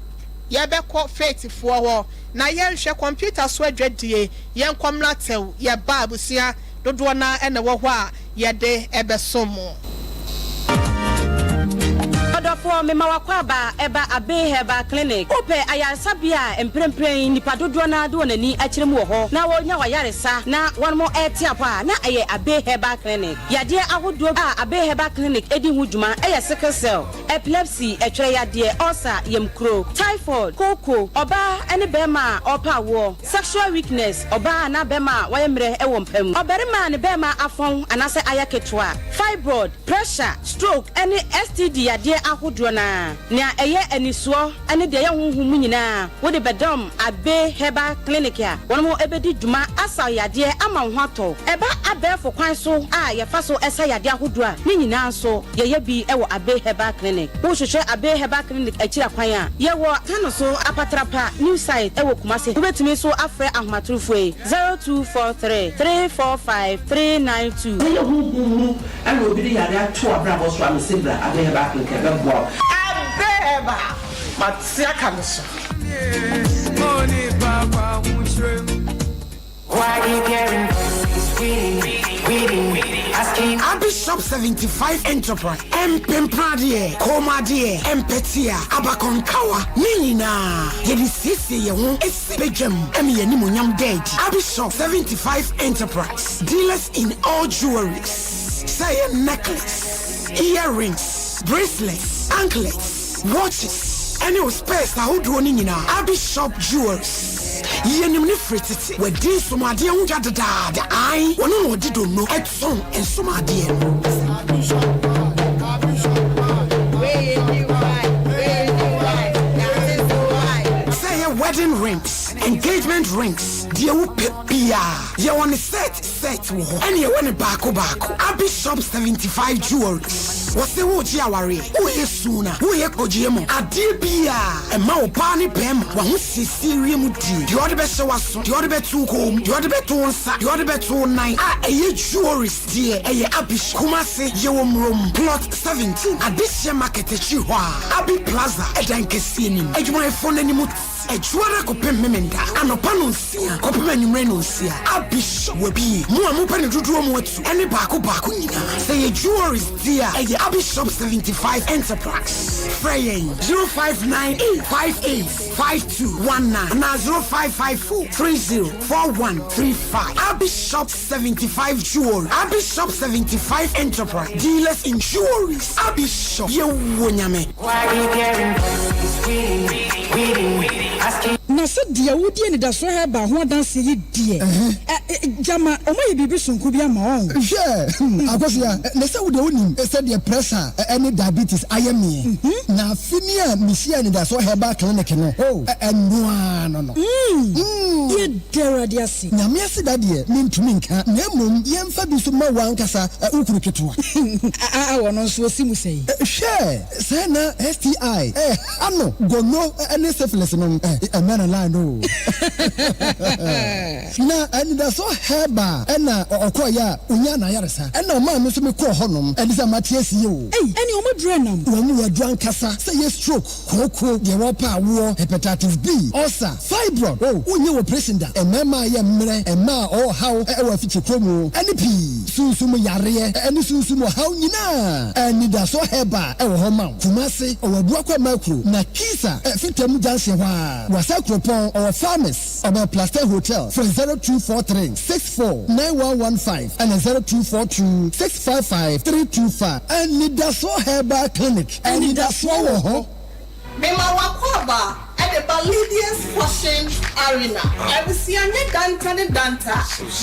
Yɛbɛkɔ Faithfoɔ hɔ na yɛnhwɛ kɔmputa so adwadie, yɛnkɔ mmra tɛw, yɛba a abusua dodoɔ no ara na ɛwɔ hɔ a yɛde bɛsom mo. Ɔdɔfoɔ, mema w'akwaaba ɛba Abbey Herbal Clinic. Wopɛ ayaresabea a mprempren nnipa dodoɔ no ara de wɔn ani akyerɛ mu wɔ hɔ na wɔrenya w'ayaresa na wɔnom rete apɔ a, na ɛyɛ Abbey Herbal Clinic. Yadeɛ ahodoɔ a Abbey Herbal Clinic di ho dwuma yɛ sickle cell, epilepsy, ɛtwerɛ yadeɛ, ulcer, yamkuro, typhoid, kooko, ɔbaa ne barima a ɔrepɛ awoɔ, sexual weakness, ɔbaa anaa barima a wayɛ mmerɛ wɔ mpa mu, ɔbarima a ne barima afɔn anaasɛ ayɛ ketewa, fibroid, pressure, stroke ne STD yadeɛ ahodoɔ no ara. Nea ɛyɛ anisoɔ ne deɛ ɛyɛ honhom mu nyinaa, wode bɛdɔm Abbey Herbal Clinic a wɔn bɛdi dwuma asa wo yadeɛ ama wo ho atɔ wo. Ɛba abɛɛfo kwan so a yɛfa so sa yadeɛ ahodoɔ a, ne nyinaa nso yɛyɛ bi wɔ Abbey Herbal Clinic. Wohwehwɛ Abbey Herbal Clinic akyiri akwan a, yɛwɔ Tano so Apatrapa New Site wɔ Kumasi. Wobɛtumi nso afrɛ ahomatorofoɔ yi, 0243 345 392. Sɛ yɛ honhom mu Ɛna obi de yare ato w'abrabɔ so a mese bra Abbey Herbal Clinic ɛbɛboa wo. Abbey Herbal, mate aka me so. Abbey Shop 75 Enterprise, Mpempradeɛ, kɔnmuadeɛ, mpɛtea, abakɔnkawa, ne nyinaa yɛde siesie yɛn ho si badwam ma yɛn animuonyam da adi. Abbey Shop 75 Enterprise, dealers in all jewelries, sɛ ɛyɛ necklace, earrings, bracelets, anklets, watches, ɛne wo spares ahodoɔ no nyinaa. Abbey Shop Jewelries, yɛnim no firi tete, wadi nsomadeɛ ho dwa dedaada, ae, wɔno na wɔde donno tɔn nsomadeɛ no. Sɛ ɛyɛ wedding rings, engagement rings, deɛ wopɛ biara, yɛwɔ ne set set wɔ hɔ, ɛne yɛwɔ ne baako baako. Abbey Shop 75 Jewelries, wɔse woregye awareɛ, woreyɛ suna, woreyɛ kɔgyeɛ mu, adeɛ biara, ɛma ɔbaa ne barima w'ahosiesie wiem die, deɛ ɔde bɛhyɛ w'aso, deɛ ɔde bɛto wo kɔn mu, deɛ ɔde bɛto wo nsa, deɛ ɔde bɛto wo nan a ɛyɛ jewelries deɛ, ɛyɛ Abbey Shop. Kumasi, yɛwɔ Murom, Plot 17, Adehyeɛ Market akyiri hɔ a, Abbey Plaza, ɛdan kɛseɛ no mu, adwumayɛfoɔ no anim. Adwuada kɔpem Memenda anɔpa nonsia kɔpem anwummere nonsia. Abishop wabie. Mo a mopɛ no dodoɔ mu atu ɛne baako baako nyinaa. Sɛ ɛyɛ jewelries deɛ a, ɛyɛ Abishop 75 Enterprise. Frɛ yɛn 0598 58 5219 anaa 0554 30 4135. Abishop 75 Jewelry, Abishop 75 Enterprise, dealers in jewelries. Abishop, yɛwɔ Nyame. Na sɛ deɛ wodi anidasoɔ herbal ho adanseɛ yi deɛ, ɛ, gyama wɔayɛ biribi sononko bi ama wɔn. Hwɛ, Akosua, na sɛ wo deɛ wonim sɛdeɛ pressure ne diabetes ayɛ meɛ. Na afe ni a mehyiaa Anidasoɔ Herbal Clinic no, oh, ɛno ara no no. Yɛda Awurade ase. Nyame aseda deɛ mentumi nka, na mmom yɛmfa bi nso ma wo ankasa wo kunu ketewa. Aa, ɔno nso ɔsi mu sɛn? Hwɛ! Sɛɛ na STI ɛha no, gono ne syphilis no ɛmɛ no line no o. Na anidasoɔ herbal ɛna ɔkɔɔyɛ a ɔnyaa n'ayaresa. Ɛna ɔmaa me nso me kɔɔ hɔ nom ɛne sɛ mate asie o. Ei ɛne ɔmo aduru ɛnam. Wɔn wɔ aduru ankasa sɛ yɛ stroke, kooko, deɛ wɔpɛ awoɔ, hepatitis B, ulcer, Fibroid, oh, wonyɛ operation da, mmarima a yɛ mmerɛ, mmaa a ɔwɔ haw wɔ afikyire mu, ɛne pii, sunsum yareɛ ɛne sunsum ɔhaw nyinaa, Anidasoɔ Herbal ɛwɔ hɔ ma wo. Kumasi, ɔwɔ Abuakwa Makuro, na Kisa, Fitam junction hɔ ara, Wasa Kuropɔn, ɔwɔ Farmers, ɔbɛn Plaster Hotel, frɛ 0243 64 9115 ɛna 0242 655 325. Anidasoɔ Herbal Clinic, anidasoɔ wɔ hɔ. Mema w'akwaaba de ba Lydia's Fashion Arena. Abusua nyɛ danta ne danta.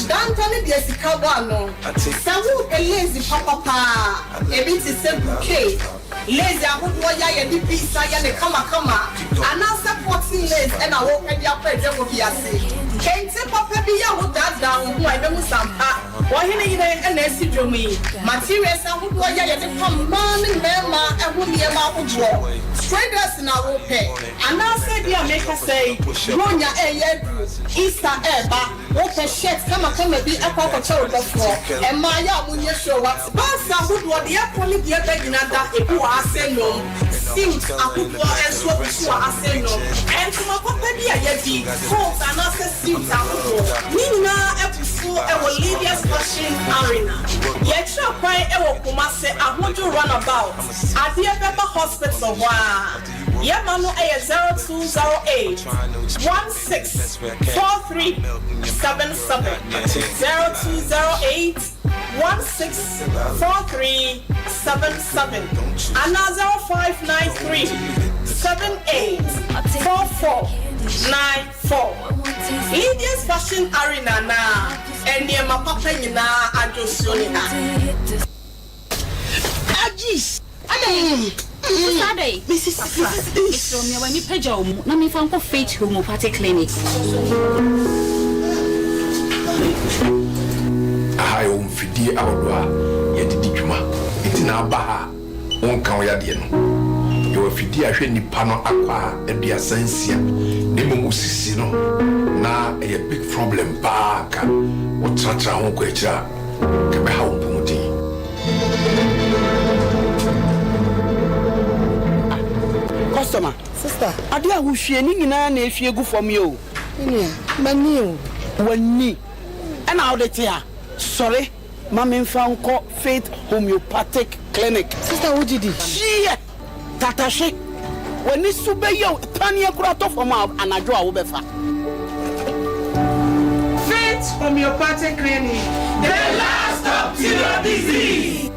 Danta ne deɛ sika bɔ ano. Sɛ worepɛ lace papa paa, ebi te sɛ bouquet, lace ahodoɔ yi a yɛde beads ayɛ no kamakama, anaasɛ cotton lace na worepɛ de akɔ adwabɔ bi ase. Kente papa bi a wodaadaa wo ho a ɛbɛhu sɛ ampa Ɔhene yere na asi dwom yi. Materials ahodoɔ yi a yɛde pam mmaa ne mmarima ho nneɛma ahodoɔ. Traders na wopɛ? Anaasɛ ebia mekasa yi, Buronya reyɛ aduru, Easter reba, wopɛ shirt kamakama bi akɔ akɔkyɛ wo dɔfoɔ. Mmaa yɛ a monyɛ sure wate. Bags ahodoɔ, deɛ ɛkɔ ne deɛ ɛba nyina da, ebi wɔ ha sɛ nom. Suit ahodoɔ nso abu so wɔ ha sɛ nom. Ntoma papa bi a yɛadi, coat anaasɛ suit ahodoɔ, ne nyinaa abu so wɔ Lydia's Fashion Arena. Yɛkyerɛ kwan wɔ Kumasi Ahodwo Runabout, adeɛ bɛba hospital hɔ ara. Yɛma no yɛ 0208 16 43 77, 0208 16 43 77 anaa 0593 78 44 94. Lydia's Fashion Arena na nneɛma papa nyinaa adwosuo ne ha. Agis! Adɛn? Sista adɛn? Kafra, mesrɛ wo mia w'ani pagya wo mu na memfa nkɔ Faith Homeopathic Clinic. Aha yɛwɔ mfidie ahodoɔ a yɛde di dwuma nti na aba ha a wonka wo yadeɛ no. Yɛwɔ afidie a ɛhwɛ nipa no akwaa 36 na mmom wo sisi no na ɛyɛ big problem paa anka wotratra ho kɔ akyire a anka ɛbɛha wo mpomuden. Customer, Sister, adeɛ a wohwie ne nyinaa na ehwie gu fam yi o. Me nua, m'ani o. W'ani ɛna wode te ha? Sɔre ma memfa nkɔ Faith Homeopathic Clinic. Sister, wogye di? Hyeɛ! Tatahwe, w'ani so bɛyɛ wo paneɛ koraa tɔ fam a anadwo a wobɛfa. Faith Homeopathic Clinic, the last stop to your disease.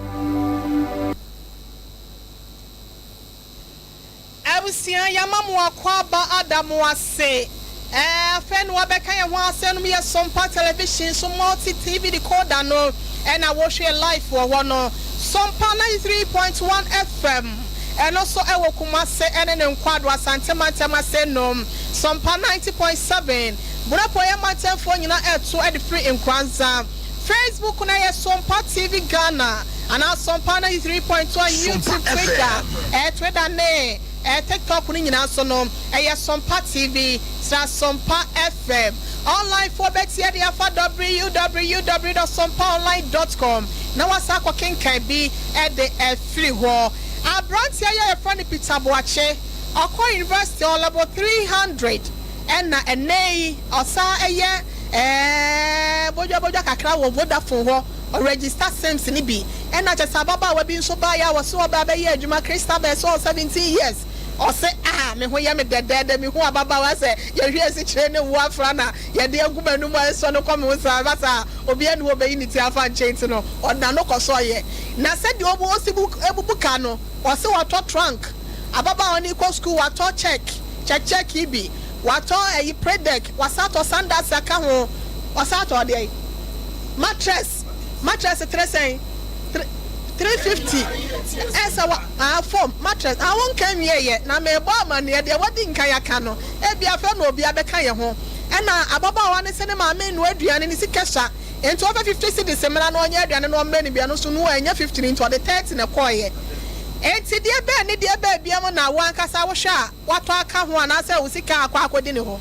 Abusua yɛama mo akwaaba ada mo ase ɛɛ afei na wabɛka yɛn ho asɛm nom yɛ Sompa television so multi TV decoder no ɛna wohwɛ live wɔ hɔ no Sompa 93.1 FM ɛno nso ɛwɔ Kumase ɛne ne nkwado Asante mantam ase nom Sompa 90.7 Buropoyɛ mantamfoɔ nyina ɛto ɛde firi Nkoranza Facebook no ɛyɛ Sompa TV Ghana anaa Sompa 93.1 Sompa YouTube Twitter FM. ɛɛ Twitter ne ɛɛ TikTok no nyinaa so no ɛyɛ Sompa TV sra Sompa FM Online foɔ bɛtie de afa www dot sompaonline dot com na wasan akɔ kenkan bi de afiri hɔ. Abranteɛ yi a yɛfrɛ no Peter Boakye ɔkɔ university ɔwɔ level 300 ɛna ɛnɛ yi ɔsan yɛ ɛɛ bodwa bodwa kakra wɔ Vodafone hɔ ɔ register sims no bi ɛna kyɛ sɛ ababaawa bi nso baeɛ a wɔse ɔba abɛyɛ adwuma Christabel sɛ ɔwɔ 17 years Ɔse ah me ho yɛ me dɛdɛɛdɛ mehu ababaawa sɛ yɛhwie asikyire ne woɔ afra na yɛde agu m'anum a ɛsɔ no kɔ me ho saa ɛba saa a obiara nni hɔ ɔbɛyi ne ti afa nkyɛn nti no ɔda no kɔ so ɔyɛ na sɛdeɛ ɔbu ɔsi bu bubu ka no ɔse watɔ trunk ababaawa no rekɔ sukuu watɔ check check check yi bi. Watɔ ɛyi predec, wasan atɔ sandals aka ho, wasan atɔ deɛn? Mattress, mattress tere sɛn? Tre, 350. Ɛsɛ wa, ah, foam, mattress. Ah, wonka nwieɛ, na merebɔ amaneɛ, deɛ wadi nkan aka no, ebia afei na obi abɛka yɛn ho. Ɛna ababaawa no se ne maame renoa aduane, ne sika sua, enti ɔmfa 50 cedis mmra na ɔnyɛ aduane na ɔmmrɛ no bi, ɛno nso no wannya 50 no nti ɔde 30 na ɛkɔeɛ. Enti deɛ bɛn ne deɛ bɛn biom na wo ankasa wohwɛ a woatɔ aka ho anaasɛ wo sika akɔ akɔdi ne hɔ?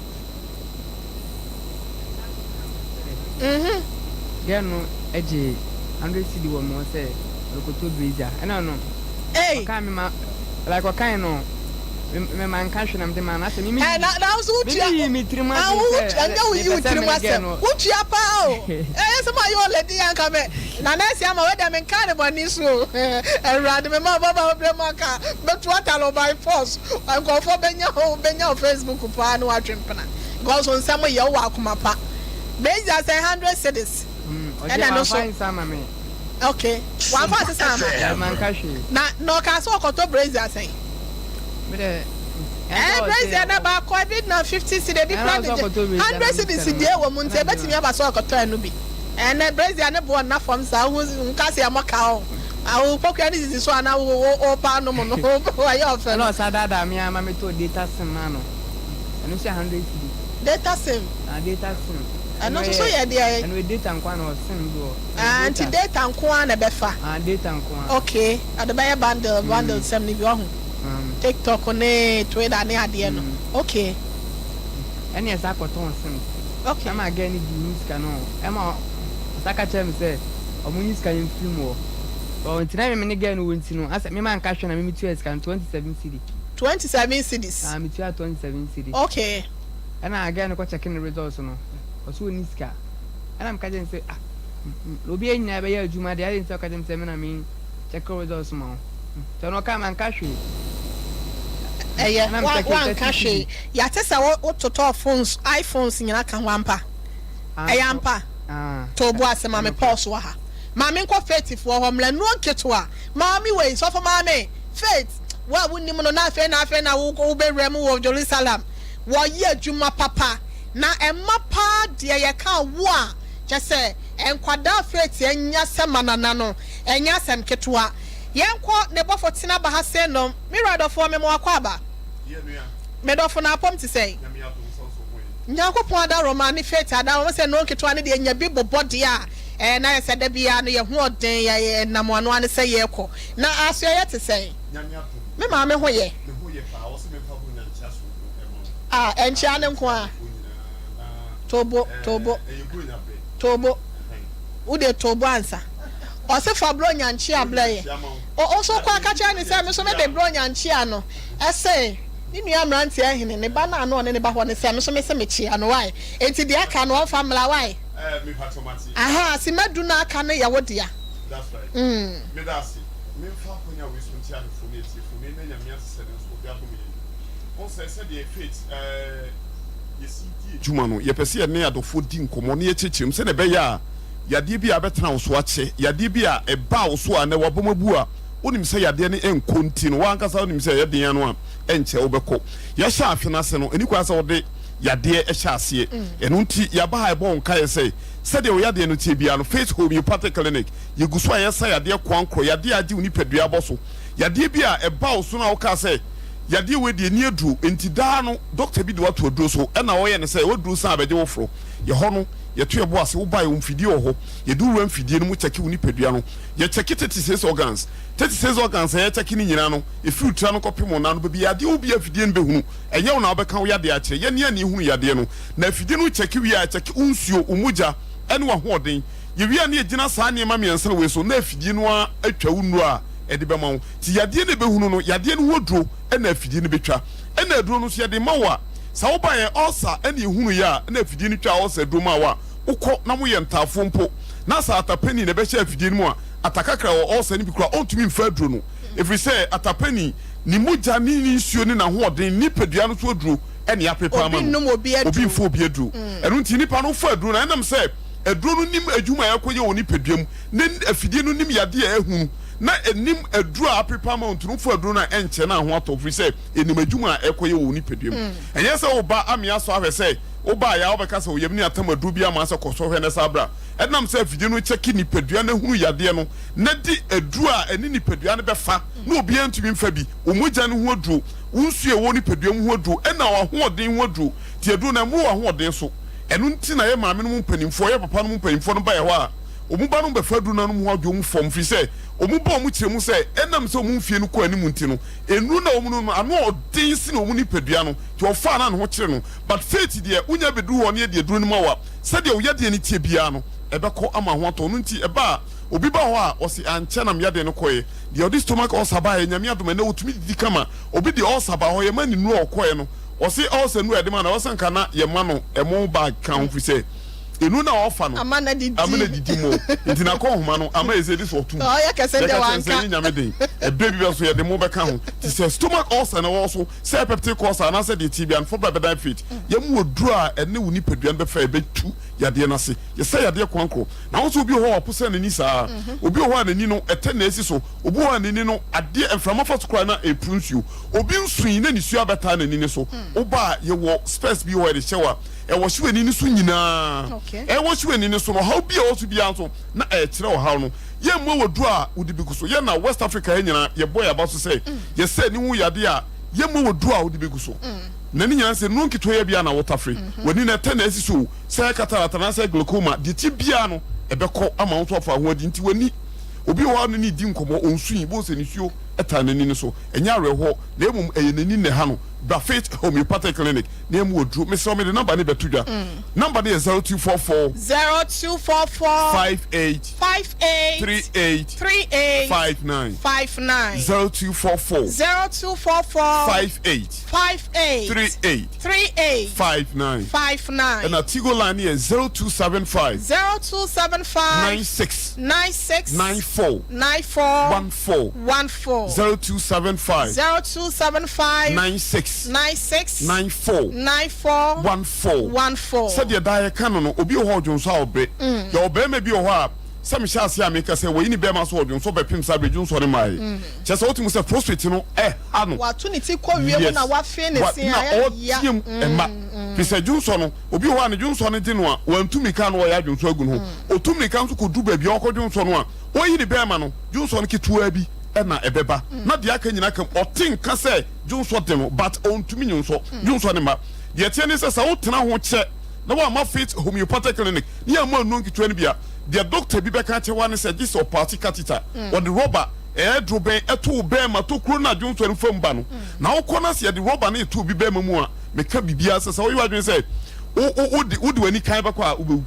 Mhm. Girl no gyee hundred cedi wɔ me hɔ sɛ ɔrekɔtɔ brazier ɛna no Ei! ɔkaa me ma like ɔkae no me me manka hwee na mede maa no asɛ me me Ɛ na na wo nso me wotua me yii me tirim ah adwene wo sɛ wotua nyɛ wo yi mepɛ wo sɛ tirim me ne girl asɛm no wotua paa o ɛyɛ sɛ mayɛ ɔlɛdi a nka me Nana Asiamah wei deɛ menkaa ne bɔne so o Awurade me ma ɔbɛba wo berɛ mu anka mɛtu atale wo by force nkurɔfoɔ bɛnya wo bɛnya wo Facebook paa ne woatwe mpena because wo nsɛm yɛ wowɔ akoma pa Beza sɛ 100 cedis Ɔgye ɛna ɛno so wamfa nsa ama me. Ok wamfa ansesa ama Daabi manka hwee. Na na ɔkaa sɛ ɔkɔtɔ brazier sɛn? Me dɛ Ɛɛ brazier na baako ebi na 50 cedi ebi Ɛna kura ɔsɛ de ɔkɔtɔ brazier na 100 me cedis sika no deɛ wɔ mu nti ɛna me ebetumi aba sɛ ɔkɔtɔ ɛno bi. Ɛnɛ brazier ne boɔ nna fam saa wohu nka sɛ ɛmɔ ka o awo pokua ne sisi so ana wo wo wo pa nom no ɛyɛ ɔfɛ Ɛna no. ɔsan daadaa me ara ma metɔɔ data sim maa no ɛno nso yɛ 100 cedi. Data sim. Ah data sim. Ɛno nso so yɛ deɛn? Ɛno yɛ data nko ara na ɔwɔ sim bi wɔ. Ah nti data nko ara na ɛbɛfa. Ah data nko ara. Okay ɔde bɛyɛ bundle bundle sɛm no bi wahu. TikTok ne Twitter ne adeɛ no okay. Ɛne ɛsan kɔtɔn sim. Okay. Ɛma girl no dii ho sika no ɛma ɔsan ka kyerɛɛ me sɛ ɔmo nyi sika no mfiri mu hɔ. Ɔ nti na me ne girl no wɔ nti no asɛ me manka hwee na me metua sika no 27 cedi. 27 cedis. Ah metua 27 cedi. Okay. Ɛna girl no kɔ check ne results no, ɔse ɔnni sika. Ɛna meka kyerɛ no sɛ ah, na obiara nyinaa bɛyɛ adwuma deɛ adɛn nti na woka kyerɛ me sɛ me na me check results ma wo. Nti ɔno ɔkaa manka hwee. Ɛyɛ, Ɛna me check woanka 30 hwee. cedi. Yɛate sɛ wototɔɔ phones, iPhones nyinaa ka ho ampa? Ɛyɛ ampa? To wo bo ase ma me pause wɔ ha. Ma menkɔ Faithfoɔ hɔ mmra nnuro nketewa. Maame wei, sɔfo maame, Faith, wo a wonnim no na afei na afei na wobɛwura mu wɔ Jerusalem. Wɔyɛ adwuma papa na ɛma paa deɛ yɛka wo a kyɛ sɛ nkwadaa Faith anya sɛ manana no ɛnyɛ asɛm ketewa. Yɛnkɔ ne bɔfo tena ba ha se nom. Me wura dɔfoɔ me mo akwaaba. Me dɔfo na apɔm te sɛn? Nyankopɔn adaworoma ne Faith adaworoma sɛ nnuro nketewa no deɛ nya bi bobɔ deɛ a ɛɛ na ayɛ sɛ da biara no yɛ ho ɔden yɛ nam ano ano sɛ yɛrekɔ. Na asoɛeɛ te sɛn? Me maame ho yɛ. Ah, ɛnkyea no nko ara. Tobo, tobo, tobo. Wo de tobo ansa. Ɔse fa bronya nkyea brɛ yɛ. O, wo nso kɔ aka kyerɛ no sɛ me nso me de bronya nkyea no. Ɛse ne nua mmeranteɛ hene, ne ba no a na ɔne no ba hɔ no sɛ me nso mese mekyea no, wai? Enti deɛ aka no ɔmfa mmra, wai? Ahaa, simadu no a aka no yɛ wo dea. That's right. Mm. Meda ase. Memfa akwanya wei so nkyia ahwɛfoɔ ne atiefoɔ. Me nna Nyame ase sɛ nanso obi adom yɛn. Wohu sɛ sɛdeɛ Faith eh, yɛsi di adwuma no, yɛpɛ sɛ yɛne adɔfoɔ di nkɔmmɔ na yɛkyerɛkyerɛ mu sɛdeɛ ɛbɛyɛ a yadeɛ bi a abɛtena wo so akyɛ, yadeɛ bi a ɛbaa wo so a nnɛ w'abam abu a wonim sɛ yadeɛ no nkɔ nti no, w'ankasa wonim sɛ ɛyɛ den ano a ɛnkyɛ wobɛkɔ. Yɛhyɛ afe no ase no, ɛni kwan sɛ wode yadeɛ hyɛ aseɛ. Ɛno nti yɛaba ha ɛbɔ wo nkaeɛ sɛ Sɛdeɛ wo yadeɛ no teɛ biara no, Faith Homeopathic Clinic, yɛgu so a yɛsa yadeɛ koankorɔ, yadeɛ a agye wo nipadua abɔ so, yadeɛ bi a ɛba wo so no a wokaa sɛ, yadeɛ wei deɛ ɛnni aduro, enti daa no dɔkta bi de wo ato aduro so, ɛna ɔyɛ no sɛ w'aduro san abɛgye wo forɔ. Yɛ hɔ no, yɛto yɛn bo ase, woba a yɛwɔ mfidie wɔ hɔ, yɛde wo wura mfidie no mu kyɛke wo nipadua no, yɛkyɛke 36 organs, 36 organs a yɛkyɛke no nyinaa no, ɛfiri wo tiri ano kɔpem wo nan ano, baabi a yadeɛ wɔ biara afidie no bɛhunu, ɛnyɛ wo na wobɛka wo yadeɛ akyerɛ, yɛn ne yɛn na yɛhunu yadeɛ no. Na afidie no kyɛke wie a, ɛkyɛke wo nsuo, wo mogya, ne w'ahoɔden. Yɛwie a na yɛgyina saa nneɛma mmiɛnsa wei so na afidie no ara atwa wo nnuro a ɛde bɛma wo. Nti yadeɛ no a ɛbɛhunu no, yadeɛ no ho aduro na afidie no bɛtwa. Ɛna aduro no nso yɛde ma wo a, sɛ wobaeɛ ulcer na ɛhunuiɛ a, na afidie no twaa ulcer aduro maa wo a, wokɔ na moyɛ ntaafoɔ mpo na sɛ atapani na ɛbɛhyɛ afidie no mu a, atakakra wɔ ulcer no bi koraa ɔntumi mfa aduro no. Ɛfiri sɛ atapani, ne mogya ne ne nsuo ne n'ahoɔden, ne nipadua no so aduro ne apepa ama no. Obi mfa obi aduro. Ɛno nti nipa no fa aduro no a, ɛnam sɛ aduro no nim adwuma a ɛrekɔyɛ wɔ nipadua mu, ne afidie no nim yadeɛ a ɛhunu, na ɛnim aduro a aprepa ama wo nti no wofa aduro no a ɛnkyɛ na ho atɔ firi sɛ ɛnim adwuma a ɛkɔyɛ wɔ wo nipadua mu. Ɛnyɛ sɛ woba amea asɔ ahwɛ sɛ wobaeɛ a wobɛka sɛ wo yam ne atam aduro bi ama sɛ kɔ so hwɛ na san bra. Ɛnam sɛ afidie no kyɛke nipadua no hunu yadeɛ no na di aduro a ɛne nipadua no bɛfa na obiara ntumi mfa bi, wo mogya no ho aduro, wo nsuo a ɛwɔ nipadua mu ho aduro ɛna w'ahoɔden ho aduro. Nti aduro no ɛmmoro w'ahoɔden so. Ɛno nti na yɛ maame nom mpanimfoɔ, yɛ papa nom mpanimfoɔ no ba yɛ hɔ a, wɔn ba nom bɛfa aduro no anom ho adwo wɔn fam firi sɛ wɔn ba wɔn kyerɛ mu sɛ ɛnam sɛ wɔn mfie no kɔ anim nti no nnuro no a wɔn nom no ano ɔden sene wɔn nipadua no nti ɔfaa no a ne ho kyere no. But faith deɛ wonya bɛduru hɔ na yɛde aduro no ma wo a sɛdeɛ wo yadeɛ no teɛ biara no ɛbɛkɔ ama ho atɔ wo. Ɛno nti ɛba a obi ba hɔ a ɔse ankyɛ na me yadeɛ no kɔeɛ. Deɛ ɔde stomach ulcer baeɛ Nyame adom ɛnnɛ ɔtumi didi kama. Obi de ulcer baa hɔ yɛma no nnuro a ɔkɔeɛ no Ɔse ulcer nnuru a yɛde ma no ɛwɔ sɛ nka na yɛma no ɛmo bag ka ho firi sɛ nnuru no a ɔfa no Ama no adidi. ama no adidi mo nti n'akɔnhoma no ama ɛsɛ ɛdi so ɔtom Ɔyɛ kɛse yɛka deɛ kyerɛ no sɛ wanka. ɛnyɛ nyame den ɛberɛ bi bɛ so yɛde mo bɛka ho nti sɛ stomach ulcer na ɛwɔ so sɛ peptic ulcer anaasɛ deɛ ɛteɛ biara no fa bra bɛdan faith yɛma wo aduro a ɛne wo nipadua no bɛfa ɛbɛtu yadeɛ no ase yɛsɛ yadeɛ koankorɔ na wo nso obi wɔ hɔ a waposa n'ani saa obi wɔ hɔ a n'ani no ɛtɛ na ɛsi so obi wɔ hɔ a n'ani no adeɛ mframa fa so koraa na ɛpuru nsuo Obi nsui na nisuo abɛtaa n'ani no so. Woba a, yɛwɔ spɛs bi wɔ hɔ a yɛde hyɛ wo a, ɛwɔhye w'ani no so nyinaa. Ɛwɔhye w'ani no so no, ɔhaw bi a ɛwɔ so biara nso, na ɛrekyerɛ ɔhaw no. Yɛmmoa w'aduro a wode bɛgu so. Yɛn na West Africa ha nyinaa, yɛbɔ yɛn aba so sɛ yɛsɛ ani ho yadeɛ a, yɛmmoa w'aduro a wode bɛgu so. Na ne nyinaa ne sɛ, nnuro nketewa yi biara na wotafere. W'ani no, ɛtɛ na asi so o, sɛ ɛyɛ cataract anaasɛ glaucoma, deɛ ɛteɛ biara no, ɛbɛkɔ ama wo nso afa ho adi. Nti w'ani, obi wɔ hɔ a wone no redi nkɔmmɔ, ɔnsui, wobɛhu sɛ nisuo taa n'ani no so. Ɛnyɛ awerɛhoɔ, na mmom ɛyɛ n'ani na ɛha no. Bra Faith Homeopathic Clinic na yɛmma wo aduro. Mesrɛ wo, mede number no bɛto dwa. Number no yɛ 0244. 0244. 58. 58. 38. 38. 59. 59. 0244. 0244. 58. 58. 38. 38. 59. 59. Ɛna Tigo line no yɛ 0275. 0275. 96. 96. 94. 94. 14. 14. 0275. 0275. 96. 96. 94. 94. 14. 14. Sɛdeɛ daa yɛka no no, obi wɔ hɔ a ɔdwonsɔ a ɔbrɛ. Yɛwɔ barima bi wɔ hɔ a, sɛ mehyɛ aseɛ a meka sɛ wɔyi ne bɛrima so ɔdwonsɔ bɛpem saa berɛ dwonsɔ no maae. Kyerɛ sɛ wotumi hu sɛ prostate no ɛha no. Wato ne ti kɔ wiem na wafe ne Wa se na a ɛyɛ ya. ɔteam mma. Firi sɛ dwonsɔ no, obi wɔ hɔ a ne dwonsɔ no de no a, wantu mmirika na ɔyɛ adwonsɔ agu ne ho. Ɔtu mmirika nso kɔduru baabi a ɔrekɔ dwonsɔ no a, Oyi ne bɛɛma no, dwonsɔ no ketewaa bi na ɛbɛba na deɛ aka nyinaa ka mu. Ɔte nka sɛ dwonsɔ de no but ɔntumi nwonsɔ. Dwonsɔ no mma. Deɛ ɛteɛ ne sɛ, sɛ wotena ho kyɛ na woamma Faith Homeopathic Clinic ne yɛamma nnuro nketewa no bi a, deɛ dɔkta bi bɛka akyerɛ wo ara ne sɛ gye sɛ ɔpaase catheter, ɔde rɔba, ɛyɛ dorobɛn, to wo bɛɛma tokuro no a dwonsɔ no fa mu ba no. Na wokɔ na sɛ yɛde rɔba no reto obi bɛɛma mu a, meka biribiara sɛ, sɛ woyɛ w'adwene sɛ wo, wo, wode, wode w'ani kan bɛkɔ a, wobɛwu.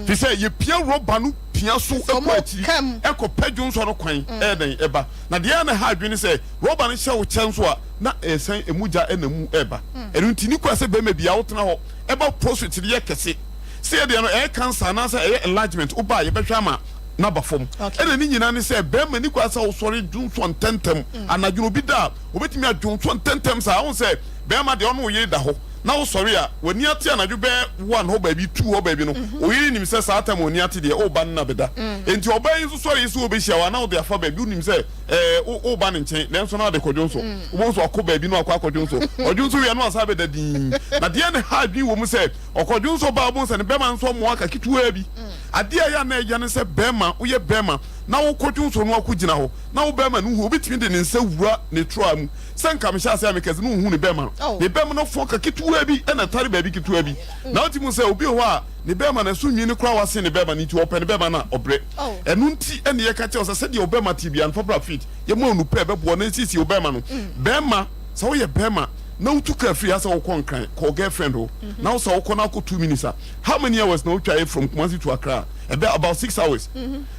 Firi sɛ yɛpia rɔba no pia so kɔ akyiri kɔpɛ dwonsɔ no kwan ɛyɛ dɛn ɛba. Na deɛ ɛyɛ na ɛha adwene ne sɛ rɔba no hyɛ wo kyɛ nso a na ɛsan mogya ɛna mu ɛba. Ɛno nti ne kwan sɛ bɛrima biara wotena hɔ ɛba prostate no yɛ kɛse. Sɛ yɛ deɛ no ɛyɛ cancer anaasɛ ɛyɛ enlargement woba a yɛbɛhwɛ ama no aba fam. Ɛna ne nyinaa ne sɛ bɛrima ne kwan sɛ wosɔre dwonsɔ ntɛntɛm anadwo no obi da a obɛtumi adwonsɔ ntɛntɛm saa. Wohu sɛ bɛrima deɛ ɔne wo yere da hɔ na wosɔre a, w'ani ate anadwo bɛyɛ one hɔ baabi, two hɔ baabi no, wo yere nim sɛ saa time a w'ani ate deɛ, woreba no na bɛda. Enti ɔbaa yi nso sɔre sɛ ɔbɛhyia wo a, na wode afa baabi, wonim sɛ ɛɛ wo woreba ne nkyɛn, nanso na wode kɔdwonsɔ. Wobɛhu sɛ wakɔ baabi na wakɔ akɔdwonsɔ. Ɔdwonsɔ wie a, na wasan abɛda dinn. Na deɛ na ɛha adwene wɔ mu sɛ, ɔkɔdwonsɔ ba a, wobɛhu sɛ ne bɛrima nso amoa aka ketewaa bi. Adeɛ a ɛyɛ a na ɛya ne sɛ bɛrima, woyɛ bɛrima na wokɔdwonsɔ no akɔgyina hɔ, na wo bɛrima no hu, obɛtumi de ne nsa wura ne troa mu, Sɛ nka mehyɛ ase a meka sɛ na ohuu ne bɛrima no. Ne bɛrima no fɔn ka ketewaa bi na ɛtare baabi ketewa bi. Na wote mu sɛ obi wɔ hɔ a ne bɛrima no ɛso nwi no koraa wasen ne bɛrima no nti ɔpɛ ne bɛrima no a ɔbrɛ. Ɛno nti na yɛka kyerɛ wo sɛ sɛdeɛ wo bɛrima te biara no fa bra faith yɛma wo nupɛ ɛbɛboa na ɛsiesie wo bɛrima no. Bɛrima, sɛ woyɛ bɛrima na wotu kaa firi ha sɛ wokɔ Nkran kɔ wo girlfriend hɔ na wo sɛ wokɔ na akɔ 2 minutes a, how many hours na wotwaeɛ from Kumasi to Accra? Ɛbɛ about 6 hours.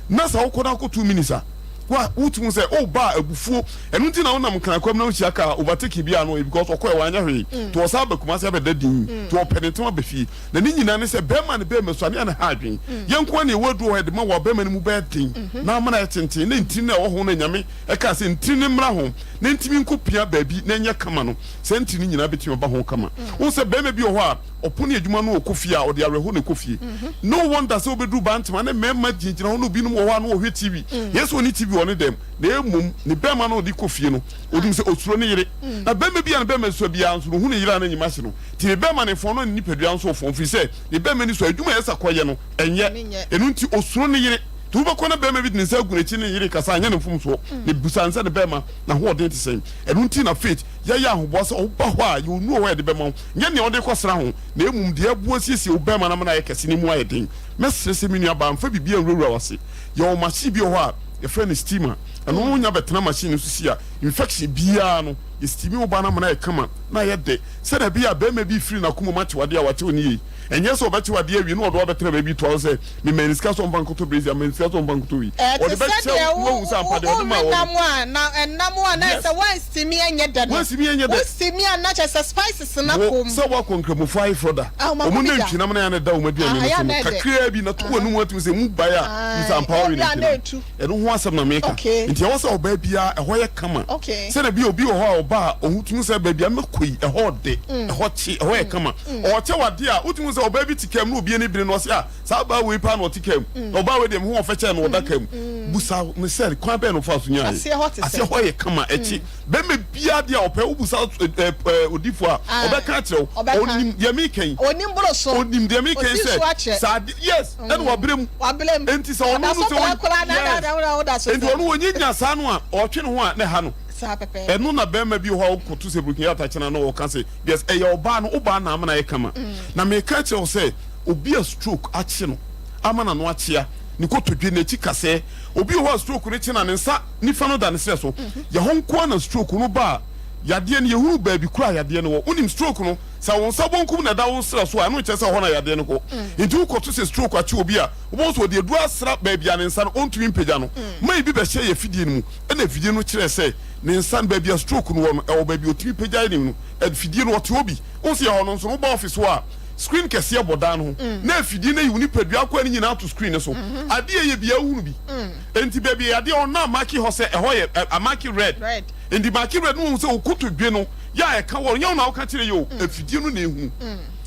Na sɛ wokɔ na akɔ 2 minutes a, wa wotumi sɛ o ba abufuo. Ɛno nti na wonam Nkran kwam na wohyia kaa overtaking bi a no ɔyɛ because ɔkɔɛ wanyɛ hwee nti ɔsan ba Kumasi abɛda din nti ɔpɛ ne ntɛm aba fie. Na ne nyinaa ne sɛ bɛrima ne bɛrima suane a na ha adwen. Yɛn nko ara na yɛwɔ aduro hɔ yɛde ma wo a bɛrima no mu bɛyɛ den na ama no ayɛ tenten na ntini no a ɛwɔ ho no Nyame ɛkaa sɛ ntini no mmra ho na ntimi nkɔ pia baabi na ɛnyɛ kama no saa ntini no nyinaa bɛtumi aba ho kama. Wohu sɛ bɛrima bi wɔ hɔ a. ɔpo ne adwuma no ɔkɔ fie a ɔde awerɛho na ɛkɔ fie. No wonder sɛ wobɛduru Bantama ne mmarima gyinagyina hɔ na obinom wɔ hɔ a na wɔhwɛ TV. Yɛ sɛ ɔnni TV wɔ ne dɛm na mmom ne bɛrima no a ɔde kɔ fie no ɔnim sɛ ɔsuro ne yere. Na bɛrima bi a ne bɛrima sua biara nso no ɔhu ne yere a n'anim ahye no nti ne bɛrima no fɔn no ne nipadua nso fɔn firi sɛ ne bɛrima ni so a adwuma a ɛsɛ kɔyɛ no ɛnyɛ. Ɛno nti ɔsuro ne yere. Nti wobɛkɔ na bɛrima bi de ne nsa agu n'akyi ne ne yere rekasa a ɛnyɛ ne mfomsoɔ. Na bisa no sɛ ne bɛrima n'ahoɔden te sɛn. Ɛno nti na Faith yɛyɛ ahoboa sɛ woba hɔ a yɛwɔ nnuro wɔ hɔ a yɛde bɛma wo. Nyɛ nea wode rekɔsra ho, na mmom deɛ ɛboa siesie wo bɛrima no ama no ayɛ kɛse na emu ayɛ den. Mɛsrɛ sɛ me nuabaa, mfa biribiara nwurawura w'ase. Yɛwɔ machine bi wɔ hɔ a yɛfrɛ no steamer. Ɛno no wonya bɛtena machine no so si a, infection biara no, yɛ steami wo ba no ama no ayɛ kama na ayɛ dɛ sɛdeɛ ɛbɛyɛ a barima bi refiri n'akoma mu akye w'adeɛ a wakye wo no yie. Ɛnyɛ sɛ ɔbɛkye w'adeɛ awie na ɔde wo abɛtena baabi toa so sɛ, Mema no sika sɛ ɔmfa nkɔtɔ brazier, mema no sika sɛ ɔmfa nkɔtɔ wei. Ɛte Ɔde sɛ bɛkyɛ deɛ wo na wo wahu sɛ ampa deɛ wo ɔde maa wowe wo nam no. a na ɛnam a na Yes. sɛ woansimi ɛnyɛ dɛ no Woansimi ɛnyɛ dɛ. wosimi a na kyerɛ sɛ spices no Wo akɔ mu. sɛ woakɔ Nkramofo ayeforɔ da, Ah, wɔn makɔ bi da. nantwinam no a na ɛda wɔn aduane Ah, no ɛyɛ so a no, na ɛdɛ. kakraa bi na to w'anum atum sɛ emu bae a, Ae, hu sɛ ampa woawe ebia na nantwinam. ɛtu. Ɛno ho asɛm na meka. Okay. Nti ɛwɔ sɛ ɔbaa biara ɛhɔ yɛ kama. Okay. Sɛdeɛ bi obi wɔ hɔ a ɔba a ɔhu tumi sɛ baabi a mɛkɔ yi ɛhɔ ɔdɛ, ɛhɔ kye, ɛhɔ yɛ kama. Ɔkyɛ wo adeɛ a, wotumi hu sɛ ɔbaa bi te kaa mu na obi ani bere no ɔse ah saa ɔbaa wei paa na ɔte kaa mu. Na ɔbaa wei deɛ me ho ɔfɛ kyɛn no ɔda kaa mu. Busa no sɛ kwan bɛn na ɔfaa so nyaeɛ. Aseɛ hɔ te sɛn? Aseɛ hɔ yɛ kama, ɛkye. Bɛrima biara deɛ a ɔpɛ wobusa odifoɔ a ɔbɛka akyerɛ wo. Ɔnim deɛ meka yi. Ɔnim boro so. Ɔnim deɛ meka yi sɛ saa adeɛ yes ɛna wabrɛ mu. Wabrɛ mu. Enti sɛ ɔno no sɛ yes enti ɔno ɔnyɛ nya saa no a ɔtwe ne ho a na ɛha no. Ɛno na bɛrima bi wɔ hɔ a wokoto sɛ Burkina Atakyena na ɔka sɛ yes ɛyɛ ɔbaa no wobaa na amena yɛ kama. Na meka akyerɛ wo sɛ obi a stroke akye no ama n'ano akyea ne kotodwe n'akyi kasɛɛ obi wɔ hɔ a stroke no kye na ne nsa nifa no da ne serɛ so. Yɛ hɔ nko ara na stroke no ba a, yadeɛ no, yɛhunu baabi korɔ a yadeɛ no wɔ. Wonim stroke no, sɛ wo nsa bonkum na ɛda wo serɛ so a, ɛno nkyerɛ sɛ ɛhɔ na yadeɛ no kɔ. Nti wokɔto sɛ stroke akye obi a, wobɛhu sɛ ɔde aduro asra baabi a ne nsa no, ɔntumi mpagya no. Mai bi bɛhyɛɛ yɛn afidie no mu, ɛna afidie no kyerɛɛ sɛ ne nsa no, baabi a stroke no wɔ no, ɛwɔ baabi a ɔtumi pagyae ne no. Afidie no, ɔte hɔ bi. Wohu sɛ yɛhɔ no nso no, woba office hɔ a, screen kɛseɛ bɔ dan no ho, na afidie no ayi wo nipadua akwaa no nyinaa ato screen no so. Adeɛ a ɛyɛ biara wohunu bi. Enti baabi a yadeɛ wɔ no na amake hɔ sɛ ɛhɔ yɛ ɛ amake red. Enti make red no wohu sɛ wo kotodwe no yɛ a ɛka wɔ no nyɛ wo na woka kyerɛ yɛ o afidie no na ehunu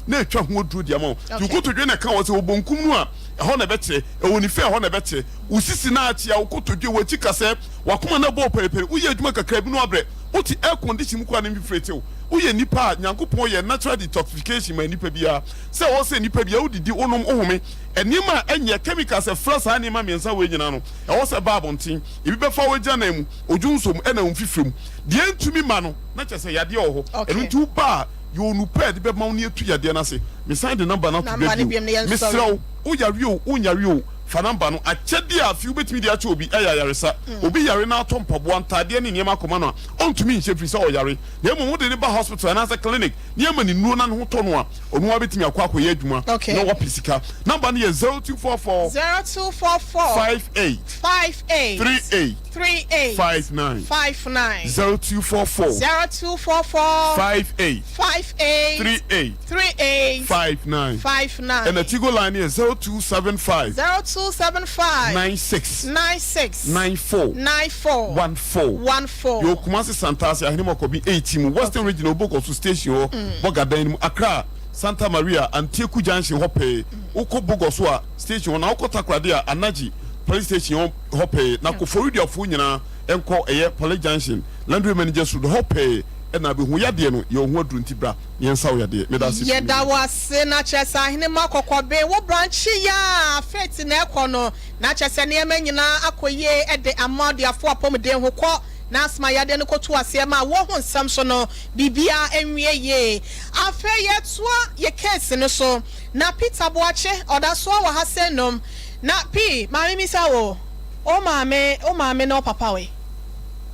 na etwa ho aduro de ama wo. Nti wo kotodwe na ɛka wɔ sɛ wɔ bonkum no a ɛhɔ na ɛbɛkyerɛ, ɛwɔ nifa ɛhɔ na ɛbɛkyerɛ. Wo sisi na akyea, wo kotodwe, w'akyi kasɛɛ, w'akoma na ɛbɔ pɛrepɛre, woyɛ adwuma kakra bi na wabrɛ, wote air condition mu koraa na mfifire te wo. Woyɛ nipa a Nyankopɔn yɛ natural detoxification ma nipa biara sɛ ɛwɔ sɛ nipa biara wodidi, wonom, wohome. Nneɛma a ɛnyɛ, chemicals a ɛfra saa nneɛma mmiɛnsa wei nyinaa no, ɛwɔ sɛ ɛba abɔnten. Ebi bɛfa w'agyanan mu, odwonsɔ mu, ɛna wo mfifire mu. Deɛ ɛntumi mma no, na kyerɛ sɛ yadeɛ wɔ hɔ. Ɛno nti woba a, yɛwɔ nnupɛ a yɛde bɛma wo na yɛatu yadeɛ no ase. Mesan de number no ato dwa bio. Mesrɛ wo, woyare o, wonyare o, fa number no. Akyɛdeɛ a afei wobɛtumi de akyɛ obi yɛ ayaresa. Obi yare na atɔ mpaboa, ntaadeɛ ne nneɛma akɔma no a, ɔntumi nhyɛ ɛfiri sɛ ɔyare. Na mmom wode no ba hospital anaasɛ clinic na yɛma no nnuro na ne ho tɔ no a, Ɔno ara bɛtumi akɔ akɔyɛ adwuma na wapɛ sika. Number no yɛ 0244. 0244. 58. 58. 38. 38. 59. 59. 0244. 0244. 58. 58. 38. 38. 59. 59. Ɛna Tigo line no yɛ 0275. 0275. 96. 96. 94. 94. 14. 14. Yɛwɔ Kumasi Santase Ahenemma Kɔbi 8 mu, Western Region Obokoso Station hɔ, Bɔga dan no mu, Accra Santa Maria Antieku Junction hɔ pɛɛ, wokɔ Bogoso a station hɔ, na wokɔ Takoradi a Anaji Police Station hɔ hɔ pɛɛ, na Koforiduafoɔ nyinaa nkɔ ɛyɛ Police Junction, Landry Managers Road hɔ pɛɛ na abɛhu yadeɛ no, yɛwɔ ho aduro nti bra na yɛnsa wo yadeɛ. Meda ase pii me Yɛda nua. wo ase na kyerɛ sɛ Ahenemma Kɔkɔbe wo branch yi a Faith na ɛkɔ no na kyerɛ sɛ nneɛma nyinaa akɔ yie de ama ɔdeafoɔ apɔmuden ho kɔ na asthma yadeɛ no kɔtu aseɛ ma wɔ ho nsɛm so no biribiara nwie yie. Afei yɛtoa yɛ case no so na Peter Boakye ɔdasoa wɔ ha sɛ nom na P maame misa wo wo maame wo maame ne wo papa wɛ?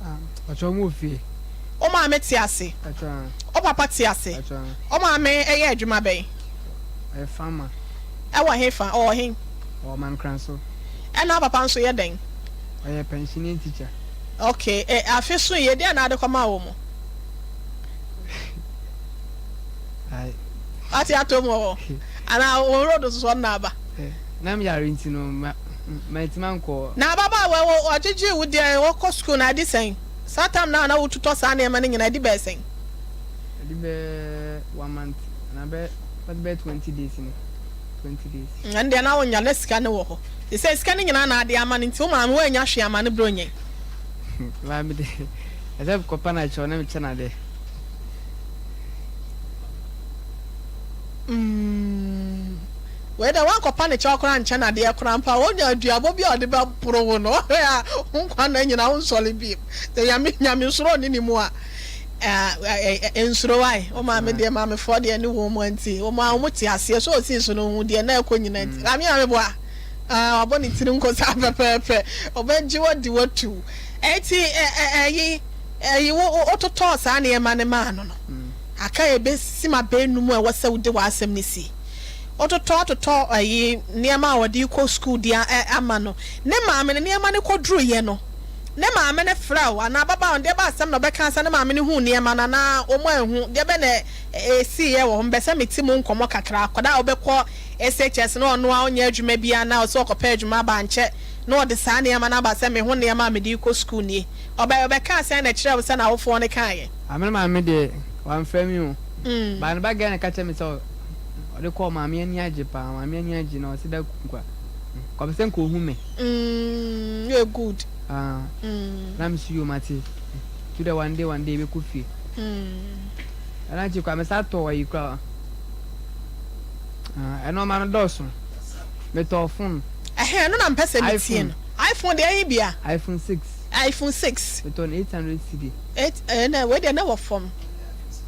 Ah pakyɛ ɔmo wɔ fie. Wo maame te ase? Pakyɛ ah. Wo papa te ase? Pakyɛ ah. Wo maame yɛ adwuma bɛn? Ɔyɛ farmer. Ɛwɔ he fa? Ɔwɔ he? Ɔwɔ Mankranso. Ɛna wo papa nso yɛ dɛn? Ɔyɛ pensioning teacher. Ok, eh, afe so yi, ɛdeɛn na ade kɔmaa wɔn mu? Wate atɔ mu wɔ hɔ? Anaa wɔn road so so ɔno na aba? Na me yare nti no, ma, mantumi ankɔ. Na ababaawa wɔ, ɔgyegye wo deɛ wɔkɔ sukuu no, ade sɛn? Saa time no a na wototɔ saa nneɛma no nyinaa, ɛde bɛyɛ sɛn? Ɛde bɛyɛ one month, anaa bɛyɛ. Ɔde bɛyɛ 20 days ni. 20 days. Ɛno deɛ na wonya na sika no wɔ hɔ. Te sɛ sika no nyinaa na ade ama no nti wo maame woannya hwee ama no berɛ ɔnyɛn. Maame de ɛsɛ kɔpa no akyɛw na mekyɛ no adeɛ. Mm. Wei deɛ woankɔpa ne kyɛw koraa nkyɛ no adeɛ koraa mpo a wonya aduabɔ bi a ɔde bɛboro wo no ɔhwɛ a wo nkwa nna nyinaa wonsɔre bio. Sɛ nyame nyamesuro nni ne mu a nsuro wae. Wo maame deɛ maamefoɔ deɛ ne wɔn mu nti wɔn a wɔn te aseɛ sɛ ɔsii so no hu deɛ na ɛkɔ nyinaa nti. Maame a meboa ah wabɔ ne tiri nko saa pɛpɛɛpɛ ɔbɛgye wadi watu. Eti ɛyi ɛyi wo wototɔɔ saa nneɛma no maa no no aka ɛbɛsi ma bɛnum a ɛwɔ sɛ wode w'asɛm no sie. Wototɔ totɔ ɛyi nneɛma a wɔde kɔ sukuu de ama no ne maame no nneɛma no kɔduruiɛ no ne maame no frɛ wo anaa ababaawa no deɛ bɛ asɛm na ɔbɛka ansa ne maame no huu nneɛma no anaa wɔn anhu deɛ bɛ na ɛsiiɛ wɔ hɔ mepɛ sɛ mete mu nkɔmmɔ kakra akwadaa a wobɛkɔ SHS na ɔno ara ɔnyɛ adwuma biara na ɔsɛ ɔkɔpɛ adwuma aba ankyɛ na ɔde saa nneɛma no aba sɛ me ho nneɛma a mede rekɔ sukuu nie ɔbɛ ɔbɛkaa sɛn na ɛkyerɛɛ wo sɛ n'awofoɔ no kaeɛ? Ah me maame deɛ wamfrɛ me o but ne ba girl no ka kyerɛ me sɛ ɔde kɔɔ maame ani agye paa maame ani agye na ɔse da nkwa kɔpɛ sɛ nka ohu me. Mm yɛ good. Ah mm. Na me si yo mate to the one day one day bɛkɔ fie. Mm. Ɛna akyi kwa me sa tɔ ayi kora. Ah ɛno ɔma no dɔɔso. Metɔɔ phone. Ɛhɛn ɛno na mpɛ sɛ metie no. iPhone deɛ ɛhe bia? iPhone 6. iPhone 6. Metɔɔ no 800 cedi. Eight ɛnɛ wei deɛ na wɔ fam.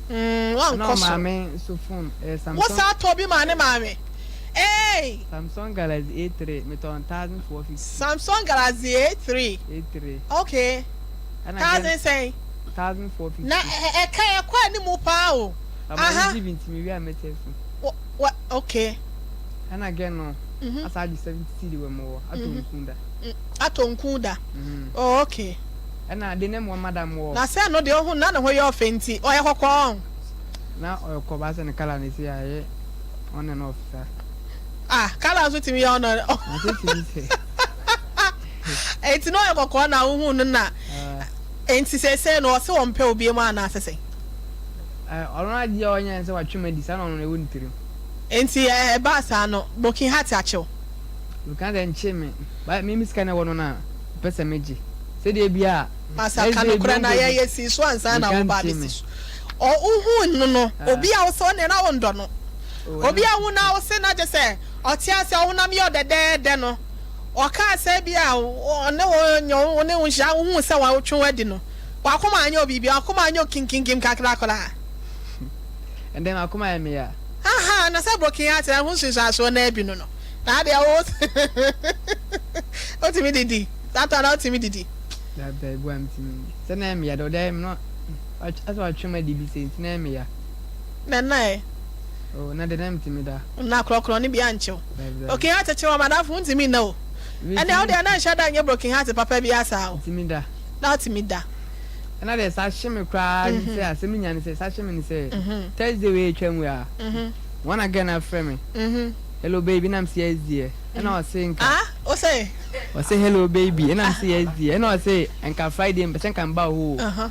Mm, wankɔ so. Ɛna maame nso phone ɛyɛ Samsung. Wo saa tɔ bi maa ne maame. Hey. Samsung Galaxy A3 metɔn 1450. Samsung Galaxy A3. A3. Okay. Thousand sɛn. 1450. Na ɛka ɛkɔ anim paa o. Aha. Ama nti mi wi a mɛtɛ so. Wɔ okay. Ɛna gɛ no. Mhm. Asa agye 70 cedi wɔ mu wɔ atɔ mhm. nku da. Mm, atɔ nku da. Mhm. Oh okay. Ɛna ade ne mmoa madam wɔ. Na sɛ no deɛ ohu na ne ho yɛ ɔfɛ nti ɔyɛ kɔkɔɔ ɔn. Na ɔyɛ kɔkɔɔ ba sɛ ne colour no si a ɛyɛ on and off saa. Ah colour nso tumi yɛ on and off. Na sɛ tumi sɛ. Enti na ɔyɛ kɔkɔɔ na wohu no na enti seesei no ɔse ɔmpɛ obi mu anaa sɛ sɛn? Ɔno adeɛ a ɔnyɛ ne sɛ watwe m'adi saa na ɔno ɛwɔ ne tirim. Enti ɛbaa saa no broken heart akye wo? Broken heart ɛnkyee me but me me sika na ɛwɔ no na mepɛ sɛ megye. Sɛdeɛ bi a. Masa ka nokorɛ na yɛ yɛ sii so ansa na wo ba abɛsi so. Ɔ wohuu no no obi a wosɛ ɔneɛ na wondɔ no. Obi a wohu no a wose na kyesɛ ɔte ase ɔhonam yɛ ɔdɛdɛɛdɛ no ɔkaa sɛ bi a ɔne wo nyɛ wo ne wo nhyia wohuu sɛ watwe wo adi no wakoma anyɛ wo biribi wakoma anyɛ wo kinkinkim kakra koraa. Ɛndɛ makoma ayɛ me ya. Ahaa na sɛ broken heart na ɛho nsunsuansoɔ naa bi no no na adeɛ wo wotumi didi. Saa ta na wotumi didi. Dabi dabi bua metumi ndi. Sɛ na ɛyɛ me ya deɛ ɔde ayɛ me no asɛ watwe m'adi bi sei nti na ɛyɛ me ya. Na nna ɛ? Oh na deɛ na metumi da. Na korɔkorɔ no bi ankye wo? Dabi dabi. Broken heart kye wo madamfo wontumi nna o. Ɛnna wo deɛ na nhyɛ da nyɛ broken heart papa biara saa o. Metumi da. Na wotumi da. Ɛna deɛ saa hye me koraa ne sɛ asɛm nya ne sɛ saa hye me ne sɛ Thursday wei atwam wei a one again afrɛ me hello baby na mese yes dear ɛna ɔse nka. Ah ose. Ɔse hello baby ɛna mese yes dear ɛna ɔse nka Friday mpɛ sɛ nka meba wo hɔ o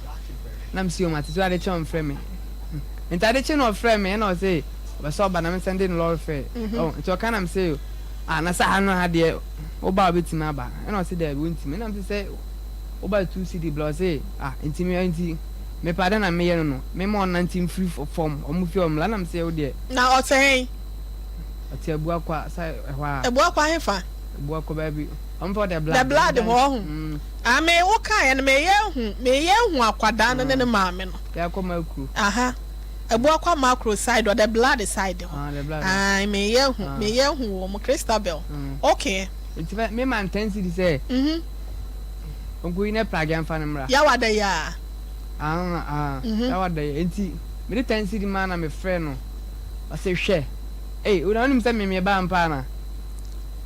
na mese o mate so ade kye ɔmfrɛ me nti ade kye na ɔfrɛ me ɛna ɔse ɔpɛ sɛ ɔba na me sɛnde no lɔre fare ɔho nti ɔka na mese ah na sɛ ha no ha deɛ woba a wobɛtumi aba ɛna ɔse daabi wontumi ɛna mese sɛ woba 2 cedi bla ɔse ah nti me nti mepɛ ade na meyɛ no no mema ɔnante mfiri fam ɔmo fie ɔmmla ɛna mese wo deɛ. Na ɔte hen? Ɔte Abuakwa sɛ ɛhɔ a. Abuakwa hefa? Abuakwa baabi. Ɔmo fɛ The Blood. The Blood hɔ ɔho. Ah me wo kaa yɛ no me yɛ hu me yɛ hu akwadaa no ne ne maame no. Yɛ akɔ Makuro. Aha Abuakwa Makuro side hɔ The Blood side hɔ. Ah The Blood. Ah me yɛ hu me yɛ hu wɔn Christabel okay. Nti fɛ me ma ntɛn si di sɛ. Mhm. Nko yi ne pragya nfa no mmra. Yawa da yi a. Ah ah yawa da yi nti me de ten cedi maa na me frɛ no. Ɔse hwɛ ei wo na wonim sɛ me meba ampa ana?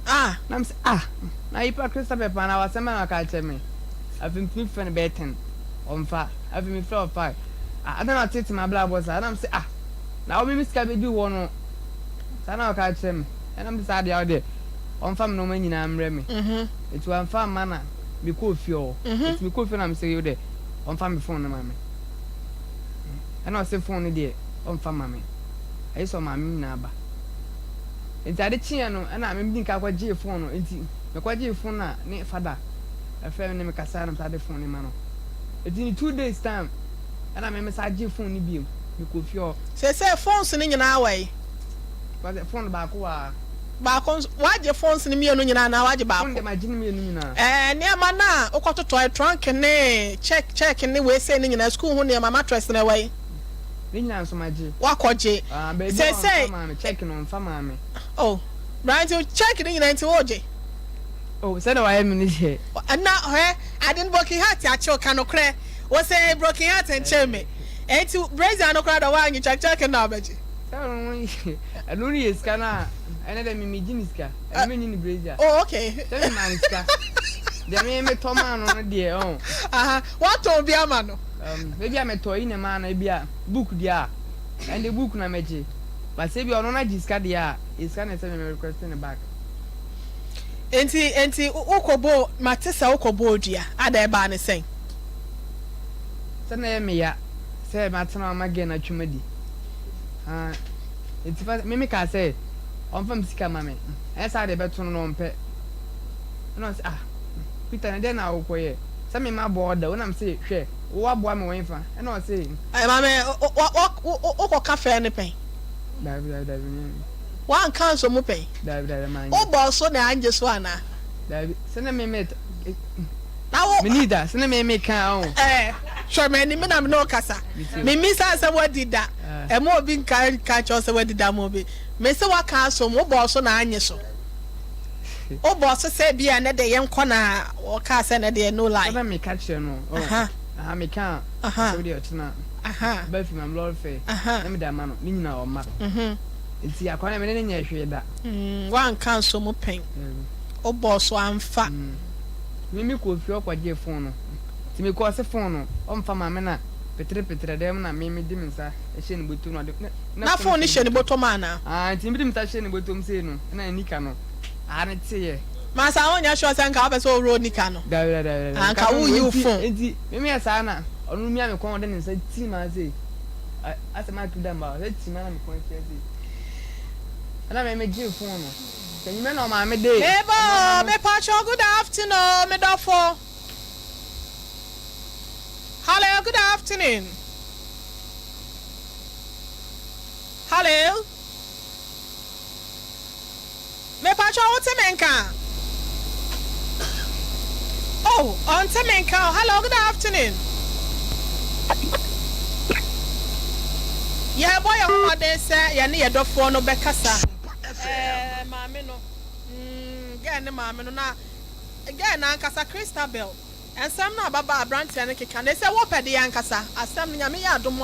Ah. Na mese ah na yipa Christabel paa na wasɛm bɛn na waka akyerɛ me? Afei metumi frɛ no bɛyɛ ten ɔmfa afei mefrɛ ɔfae ah adɛn na ɔtete m'abrabɔ saa na mese ah na wo me me sika bɛdu hɔ no saa na waka akyerɛ me ɛna mese saa deɛ wo deɛ ɔmfa me nneɛma nyinaa mmerɛ me nti wamfa amma na mekɔɔ fie hɔ nti mekɔɔ fie na mese wo deɛ ɔmfa me phone no ma me ɛna ɔse phone no deɛ ɔmfa ma me. Agye sɛ ɔmaame nyinaa ba. Nti ade kyeeɛ no ɛna me medi nka kɔgyee phone no. Nti mekɔgyee phone no a ne fada ɛfrɛ me ne me kasaeɛ na mesan de phone no ma no. Nti ne 2 days time ɛna me mesan gyee phone no biom. Mekɔɔ fie hɔ. Seesei phones no nyinaa wɔ he? Because phone baako wɔ ha. Baako nso, woagye phones no mmienu nyinaa anaa woagye baako? Phone deɛ magye ne mmienu nyinaa. Ɛɛ nneɛma no a wokɔtotɔɛ, trunk ne check check ne wei sei no nyinaa, sukuu ho nneɛma, mattress no ɛwɔ he? Ne nyinaa nso magye. Woakɔgye. Ah, baabi a Seesei. ɔmfa maa me, check no ɔmfa maa me. Oh, bra nti check no nyinaa nti wogye? Oh, sɛdeɛ wayɛ me no deɛ. Na hwɛ, ade no broken heart akye wo, ka nokorɛ. Wo se broken heart nkyee me. Enti brazier no koraa deɛ woannye, check check no na wobɛgye. Sɛ ɔno no ɛno no yɛ sika no a, ɛnɛ dɛ me megye ne sika, ɛno menye ne brazier. Oh, okay. Sɛ me maa no sika, deɛ me metɔ maa no no deɛ ɔn. Aha, woatɔn bi ama no? Ebi a metɔ yi na maa no, ebi a book deɛ a, ɛnde book na mɛgye. But sɛ ebi a ɔno no agye sika deɛ a, yɛ sika na ɛsɛ me me request ne back. Enti, enti wokɔbɔɔ, mate sɛ wokɔbɔɔ dua, ada ɛbaa ne sɛn? Sɛ na ɛyɛ me ya sɛ matena hɔ ama girl no atwe m'adi. Haa, enti fa, me mekaa sɛ ɔmfa me sika ma me, ɛnyɛ saa deɛ ɛbɛto no no ɔmpɛ. Ɛna ɔse ah, Peter na dɛn na wokɔyɛ? Sɛ me mabɔ order, wo na mese hwɛ, wo woaboa me wɔ hefa? Ɛna ɔse. Ɛɛ maame, wo, wo, wo, wokɔka fɛɛ no pɛn? Daabi, daabi, daabi, nyɛ me. Woanka nso mu pɛn? Daabi, daabi, manyɛ. Wobɔɔ so na angye so anaa? Daabi, sɛ na me me. Na wo. Menni da, sɛ na me me ka o. Ɛɛ, hwɛ m'anim, me na me ne wo kasa. Memmisa sɛ woadi da. Ɛmma obi nka nka nkyerɛ wo sɛ woadi da ma obi. Mese woaka asom, wobɔɔ so na anye so. Wobɔɔ so sɛ ebia ɛnnɛ deɛ yɛnkɔ na wɔkaa sɛ ɛnnɛ deɛ no lie. Sɛ na meka kyerɛ no, oh, aha, meka a, sɛ wodeɛ ɔkyena, ɔba fi ma me lɔre fare, na mede ama no, ne nyinaa ɔmma. Nti akwadaa no me ne no nyɛɛ hwee da. Woanka anso mu pɛn. Wobɔɔ so amfa. Me me kɔɔ fie hɔ kɔgyee phone no. Nti me kɔɔ se phone no ɔmfa ma me na petere petere dɛm na me me de me nsa hyɛ ne bɔtɔ mu na ɔde na Na phone no hyɛ ne bɔtɔ mu anaa? Ah nti me de me nsa hyɛ ne bɔtɔ mu sei no ɛna ne nika no ah ne teeɛ. Masa wonyɛ sure sɛ nka wopɛ sɛ wo roll nika no? Dabi dabi dabi dabi. Ah nka wo yi wo phone. Nti me me yɛ saa na ɔno mia me kɔn ɔde ne nsa ti maa sei asɛ maa tu da mba ɔsɛ ti maa na me kɔn akyia sei ɛna me me gyee phone no. Meba o, mepakyɛw good afternoon o, me dɔfo. Hello, good afternoon. Hello. Mepakyɛw wote me nka? Oh, ɔnte me nka o. Hello, good afternoon. Yɛrebɔ yɛn ho mmɔden sɛ yɛne yɛn dɔfoɔ no bɛkasa. Ɛɛ maame no mm girl ne maame no na girl no ankasa Christabel nsɛm no a ababaa abranteɛ no keka no ɛsɛ wopɛ deɛ ankasa asɛm no Nyame yɛ adom a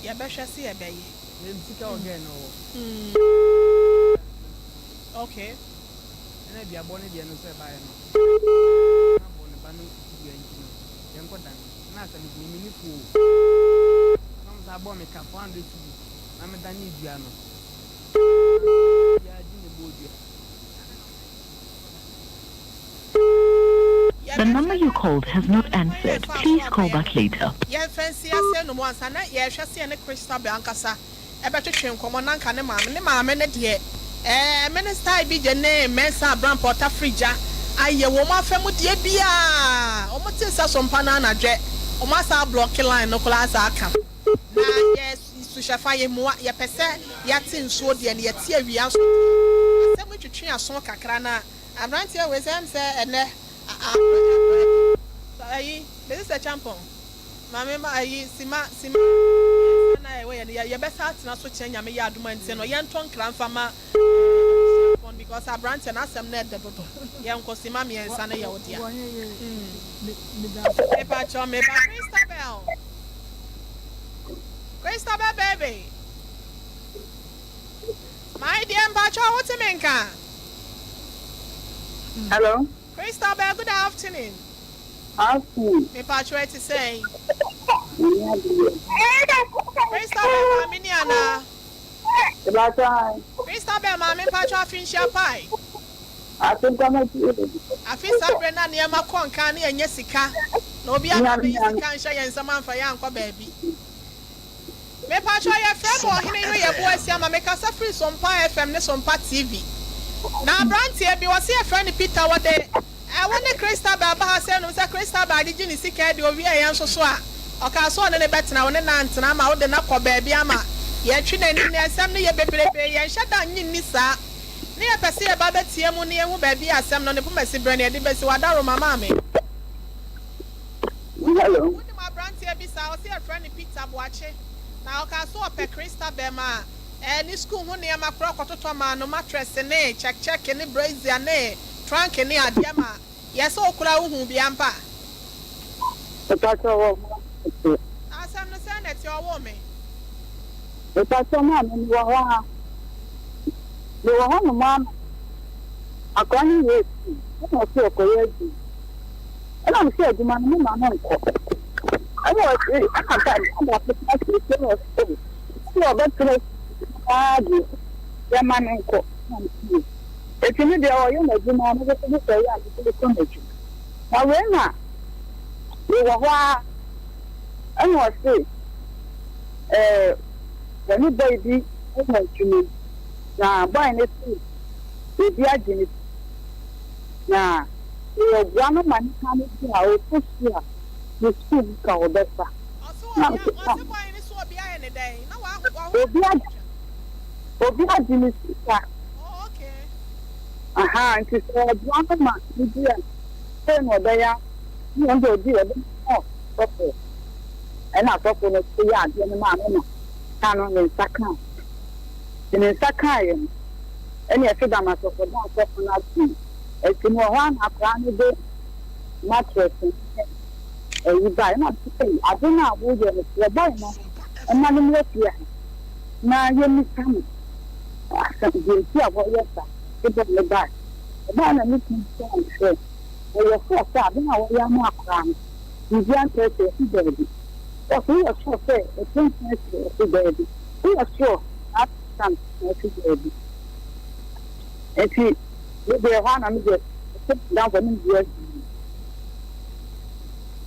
yɛbɛhwɛ se yɛbɛyɛ. Yɛn sika wɔ girl no hɔ. Mm okay. Ɛna duabɔ no deɛ no nso ɛbaeɛ no na bɔ ne ba no dua nti no yɛnkɔ dan na asɛm nti me menni fo o na ɔmo san bɔɔ me ka 400 cedis na me danee dua no. The number you called has not answered. Please call back later. Yɛmfa nsi ase nnom ansa na yɛrehwɛ sɛ yɛne Christabel ankasa bɛtwetwe nkɔmmɔ na anka ne maame, ne maame no deɛ ɛɛ me ne style bi gye ne Mensah Abrampah Ɔtafrigya ayɛ wɔn afa mu deɛ biara wɔn te sɛ so mpa no anadwɛ wɔn asan ablɔke line no koraa asan aka na yɛ Suhyɛfa, yɛmua, yɛpɛ sɛ yɛate nsuo deɛ no, yɛte awia nso deɛ. Asɛm yi twetwe aso kakra na abranteɛ wei sɛ ɛm sɛ ɛnɛ abrɛ ayi mesi sɛ champon maame ma ayi sima sima mmiɛnsa na ɛwɔ yɛ no yɛbɛsa atena so kyerɛ Nyame yɛ adom a nti no yɛntɔ nkra mfa ma abusuafoɔ no because abranteɛ no asɛm no ɛdɛ dodo yɛnkɔ sima mmiɛnsa no yɛ wo dea mepakyɛw meba Christabel. Christabel baby My dear mpakyɛw wo te me nka? Hello. Christabel good afternoon. Afternoon. Mepakyɛw ɛte sɛn? Nyame adom. Christabel maame ni anaa? Mepakyɛw. Christabel maame mpakyɛw afe nhyia pae. Afe nkɔmɔ tie. Afe saa bere na nneɛma kɔ nkan na yɛnyɛ sika na obi aba abɛyi sika nhyɛ yɛn nsam amfa yɛn ankɔ baabi. Mepakyɛw yɛfrɛ me Ɔhene Yere Yɛboa Asiama mekasa firi Sompa FM ne Sompa TV. Na abranteɛ bi ɔse yɛfrɛ no Peter wɔde wo ne Christabel ba ha sɛ nom sɛ Christabel agyegye ne sika adi ɔwieɛ nso so a ɔkaa sɛ ɔne no bɛtena wo ne no antena ama wode no akɔ baabi ama yɛtwe n'anim ne nsɛm no yɛ bebrebee yɛnhyɛ da nnye nni saa ne yɛpɛ sɛ yɛba bɛtea mu ne yɛhu baabi a asɛm no ne poma si berɛ ne yɛde bɛsi w'adaworoma maame. Hello. Wonim abranteɛ bi saa ɔse yɛfrɛ no Peter Boakye na ɔkaa sɛ ɔpɛ Christabel ma ɛɛ ne school ho nneɛma koraa ɔkɔtotɔ maa no mattress ne check check ne brazier ne trunk ne adeɛ ma yɛ sɛ wo koraa wohuu bi ampa? Mepakyɛ wɔ hɔ te. Asɛm no sɛn na ɛteɛ ɔwoo me. Mepakyɛ maame mewɔ hɔ a mewɔ hɔ nom a na akora no wie sukuu ɛna ɔse ɔkɔyɛ adwuma ɛna mese adwuma no mema no nkɔ ɛna ɔse ɛna da baako tena ase ɛna ɔse oh sɛ ɔbɛtena paa deɛ yɛma no nkɔ na mese eti ne deɛ ɔyɛ n'adwuma no nso sɛ ɔyɛ a mese kɔ n'adwuma na wei na mewɔ hɔ a ɛna ɔse ɛɛ wɔne bɔe bi wɔ adwuma mu na bɔe no se obi agye ne na ɔboa no ma nipa no bi a ɔkɔ sukuu a ne sukuu mu ka ɔbɛfa. Ɔse Na obi mese ɔse ah bɔe no se obi ayɛ ne dɛn na waho obi ne agye sika. obi agye ne sika. Oh okay. Aha nti sɛ ɔboa no ma ne bi a sei na ɔbɛyɛ ama no na ɔno deɛ ɔdi ɔbɛma sɔfo ɛna sɔfo no nso yɛ adeɛ no maa no na ka no ne nsa kaa nti ne nsa kaeɛ no ɛne ɛte dam asɔfo da asɔfo no ase ɛti no wɔ hɔ a na akwaraa no de mattress ne ɛyi baeɛ na sɛ ade no a woyɛ no sɛ ɔbae no ɛma no mmra fie ha na yɛmmisa no asɛm deɛ nti a wɔyɛ saa de bɔ ne bae ɔbaa na ne kunu bisaa no sɛ ɔyɛ sure sɛ ade no a wɔyɛ ama akwaraa no biribi ankyerɛkyerɛ ɔse daabi ɔse woyɛ sure sɛ ɛtenten akyire ɔse daabi woyɛ sure saa tam ɔse daabi nti me deɛ ɛhɔ a na me deɛ ɔse madamfo ne me deɛ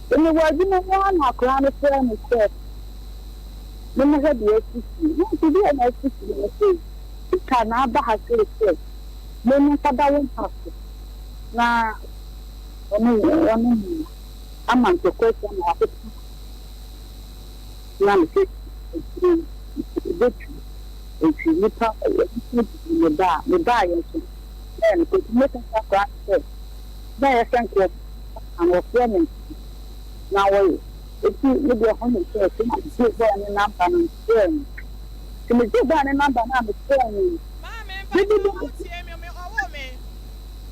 adwuma mu mewɔ adwuma mu a na akwaraa no frɛ me sɛ memmɛhwɛ deɛ asisi na nti deɛ na asisi no sɛ sika na aba ha sei sɛ me menkɔda wo mpa so na ɔne ɔne me ama ntɔkwa asi ama wakeka na mese adwuma mu ɛbɛtu nti nnipa nnipa didi me ba a me baeɛ nso na ɛyɛ nokorɛ nti mɛka sɛ akwadaa no sɛ na ɛyɛ sɛ nkurɔfoɔ na wɔfrɛ me na wɔyɛ nti me deɛ ho nim sɛ ɛsɛ na megye bɔɔ ne namba no mefrɛɛ no nti megye bɔɔ ne namba no a mefrɛɛ no Maame mpakyɛw wo tie me me ɔwoo me.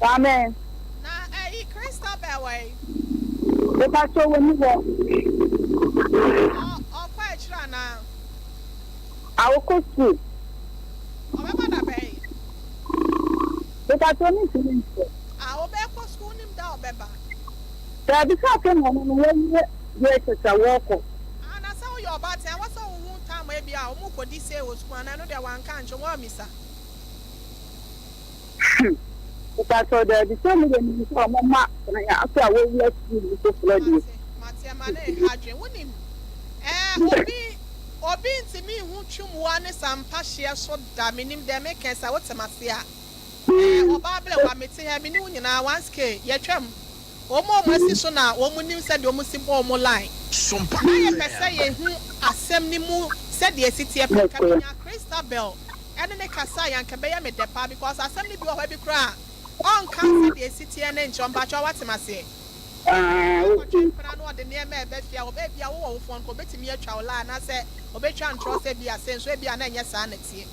Maame. Na ɛyi Christabel wɔ he? Mepakyɛw onni hɔ. Ɔ ɔkɔ akyiri anaa? A ɔkɔ sukuu. Ɔbɛba da bɛn? Mepakyɛw mentumi nkyerɛ. A ɔbɛkɔ sukuu wonim da a ɔbɛba? Daabi sɛ afei na ɔno no wawie JHS a wɔkɔ. A na sɛ woyɛ ɔbaatan ɛwɔ sɛ wohu time a ebia wɔn kɔdi sei wɔ sukuu anaa ɛno deɛ wanka ankyerɛ wo woammisa? Hmm mepakyɛw daabi sɛ me deɛ menim sɛ ɔmo ma kwan afei a wɔwura sukuu mu foforɔ deɛ. Mate mate ɛma no nha adwene wonim ɛɛ obi obi ntumi nhu twumua ne sampa hyeɛ so da menim deɛ meka yi sɛ wote mase a ɛɛ ɔbaa berɛwa mete ha me ne wo nyinaa once k yɛtwam wɔn a wɔn asi so na wɔn nim sɛdeɛ wɔn si bɔ wɔn line na yɛpɛ sɛ yɛhu asɛm no mu sɛdeɛ ɛsi teɛ pɛ nka menya Christabel ɛne ne kasa a anka ɛbɛyɛ me dɛ paa because asɛm no bi wɔ hɔ bi koraa a ɔnka sɛdeɛ ɛsi teɛ no nkyerɛ wo mpakyɛw wate maseɛ? Ɔkɔtwe mpena na ɔde nneɛma ɛba fie a ɔbɛ ebia wowɔ wo phone ka ɔbɛtumi atwa wo line anaasɛ ɔbɛtwa ntorɔ sɛ ebia sei nso ebia na ɛnyɛ saa na ɛteɛ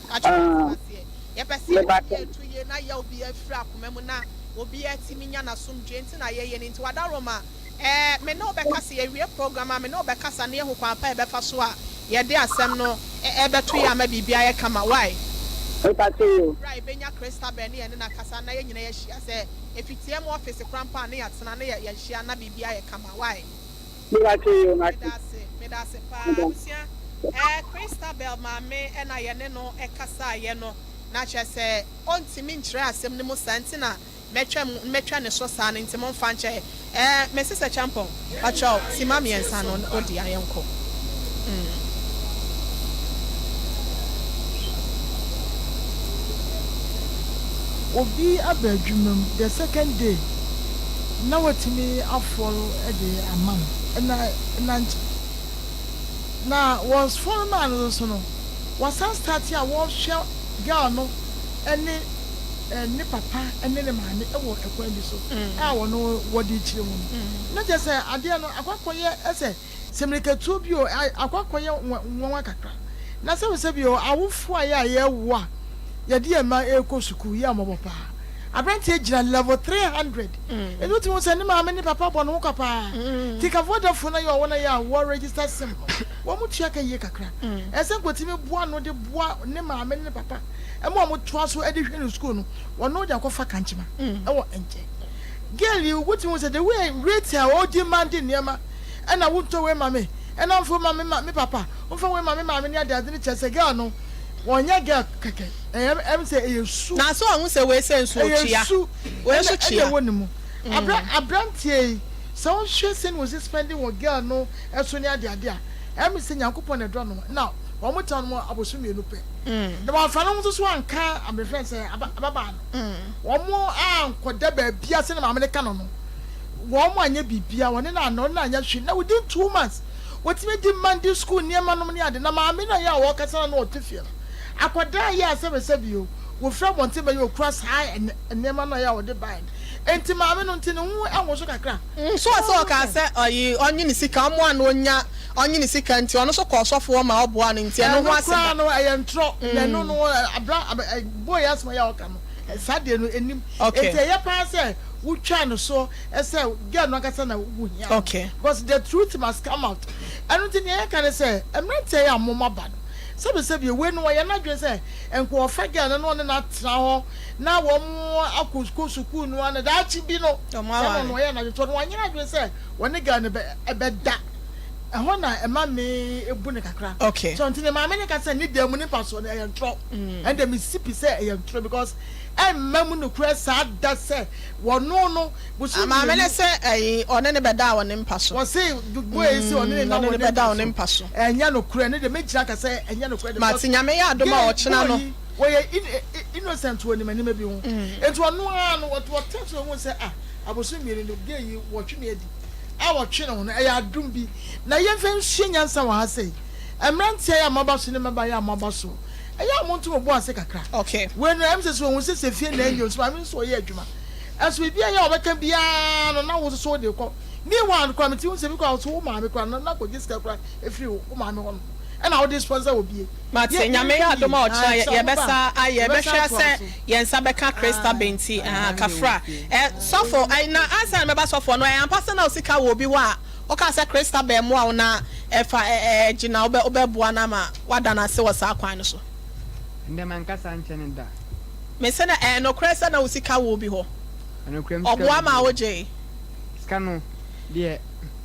mpakyɛw wate maseɛ? Yɛpɛ sɛ yɛde yɛ ɛto yie na yaw biara firi akoma mu na obiara tumi nya n'asomdwoeɛ nti na yɛyɛ no nti wadaroma Ɛɛ, me ne wo bɛka sɛ yɛwie program a, me ne wo bɛkasa na yɛahu kwan pa a yɛbɛfa so a yɛde asɛm no bɛto yɛn ama biribi ayɛ kama. Wai? Mepakyɛ yoo. Berɛ a yɛbɛnya Christabel ne yɛne no akasa na yɛn nyinaa yɛahyia, sɛ ɛfitiam office koraa mpo a na yɛatena na yɛahyia na biribi ayɛ kama. Wai? Mepakyɛ yoo, mate. Meda ase, meda ase paa. Abusua, ɛɛ, Christabel maame na yɛne no kasaeɛ no, na kyerɛ sɛ ɔntumi nkyerɛ asɛm no mu saa nti na Mɛtwa mu mɛtwa ne so saa no nti momfa nkyɛ eh me sesɛ Kyampɔn pakyɛw sima miɛnsa no wo dea yɛnkɔ mm. Obi aba adwuma mu the second day na watumi afɔl de ama no ɛna ɛna nkyɛ na wɔfɔl maa no nso no wasan start a wɔhwɛ girl no ne ne papa ne ne maame wɔ ɛkwan bi so a wɔn wɔde kyerɛ mu no na kyerɛ sɛ adeɛ no akɔ akɔyɛ sɛ Sɛ mmirikatuo bi o, akɔ akɔyɛ nwanwa kakra. Na sɛbisɛbi o, awofoɔ a yɛ a yɛwo a yɛde yɛn mma rekɔ sukuu, yɛ mmɔbɔ paa. Aberanteɛ gyina level 300. Nti wotumi hu sɛ ne maame ne papa bɔ ne ho ka paa. Nti ka Vodafone na yɛ ɔwɔ na yɛ a wɔ register sim no, wɔn tua ka yie kakra. Ɛsɛ sɛ nka otumi boa no de boa ne maame ne ne papa ma wɔn toa so de hwɛ no sukuu no, wɔno de akɔfa kankyema wɔ nkyɛn. Girl yi wotumi hu sɛ the way rate a ɔdemand nneɛma ɛna wontɔ wei ma me ɛna mfa ma me ma me papa womfa wei ma me maame ne ade ade no kyerɛ sɛ girl no wɔnyɛ girl kɛkɛ ɛyɛ ɛm sɛ ɛyɛ su. Na so ɔho sɛ wei sɛ nso ɛyɛ otua su wei ɛna nso ɛna tua. ɛwɔ ne mu abra abranteɛ yi sɛ wohwɛ sɛnea ɔsi spending wɔ girl no ɛso ne ade ade a ɛm sɛ Nyankopɔn na ɛdɔ no na wɔn tena no abosom mmienu pɛ na wɔamfa ne ho nso so anka abɛfrɛ sɛ ababaa no wɔn ankɔda baabia sɛnea maame no ka no no. Wɔn anyɛ biribiara, wɔne no anna, ɔne no anyɛ hwee, na within 2 months, wɔtumi di mandi school nneɛma nom ne ade, na maame no a yɛ a wɔkasa no na ɔte fie no, akwadaa yɛ a sɛbɛsɛbi o, wɔfiri abɔnten bɛyɛ okura saa nneɛma no a yɛ a wɔde baeɛ no, enti maame no nti ne ho nwoso kakra. So ɔsɛ ɔkaa sɛ ɔyi ɔnye ne sika ɔmoa no onya ɔnye ne sika nti ɔno nso kɔɔ sɔfo hɔ ma ɔboa no nti ɛno ho Ɛno ase koraa ba. no ɛyɛ ntorɔ, na ɛno no abra boy asɛm a yɛ a ɔka no saa deɛ no ɛnim, enti ɛyɛ paa sɛ wotwaa no so sɛ girl no ankasa na wohia no because the truth must come out. Ɛno nti nea yɛka ne sɛ mmeranteɛ yi a moma ba no sɛbi sɛbi wei no wɔyɛ n'adwene sɛ nka ɔfa girl no na ɔne no atena hɔ na wɔn akɔ kɔ sukuu no ana daakye bi no sɛ na ɔno ɔyɛ n'adwene nti ɔno wanyɛ n'adwene sɛ wɔne girl no bɛda ɛhɔ na ɛma me ebu no kakra. So nti ne maame ne ka sɛ ne dan mu ne mpa so no ɛyɛ ntorɔ. Ɛnde mesi pi sɛ ɛyɛ ntorɔ because ɛmma mu nokorɛ saa da sɛ wɔno no bosome Maame no mmienu. se ɛyi ɔne no bɛda wɔ ne mpa so. Wɔse boy yi se ɔne ne na Ɔne wɔ no ne bɛda wɔ ne mpa mpa so. so. Ɛnyɛ nokorɛ, ɛno deɛ mɛgyina aka sɛ ɛnyɛ nokorɛ de Mate, because Nyame yɛ adom a girl ɔkyena boy no. yi wɔyɛ innocent wɔ nim nneɛma bi ho nti ɔno ara no ɔte so ohun sɛ ah abosom mmienu no girl yi wɔtwe me adi a wɔtwe ne ho no ɛyɛ adom bi na yɛmfa nsua nyansa wɔ ha sei mmeranteɛ yi a moaba so ne mmabaa yi a moaba so Ɛyɛ a monto mo bo ase kakra. Okay. Wei no, ɛm sɛ sɛ ohun sɛ sɛ fie na ɛnyɛ nso maame no nso ɔyɛ adwuma. Ɛnso biribi a ɛyɛ a ɔbɛka biara no na wo nso so wode kɔ. Meanwhile no koraa mete hu sɛ bi koraa wo so wo maame koraa no na kɔgye sika koraa ɛfiri wo maame hɔ nom ɛna wode sponsor wɔ bie. Mate, Yɛ Nyame yɛ yɛnhwɛ adom yie. a ɔkyena Ae, yɛ sɛ ɔmo ba yɛbɛsa a ayɛ, yɛbɛsa yɛbɛhwɛ atoa sɛ so. yɛn nsa bɛka Christabel nti, ah, kafra. Eh, sɔfo, eh, na ansa na mɛba sɔfoɔ no, ɛyɛ ampa sɛ na wo sika wɔ obi hɔ a Wokaa sɛ Christabel mmoa wo na ɛfa ɛ ɛ gye na wobɛ wobɛboa no ama wada no ase wɔ saa kwan no so. Ɛndɛ mankasa ankyɛ no da. Mese no ɛyɛ nokorɛ sɛ na wo sika wɔ obi hɔ? Ɛnokorɛ me sika Ɔboa wɔ maa obi hɔ. wogyee? Sika no deɛ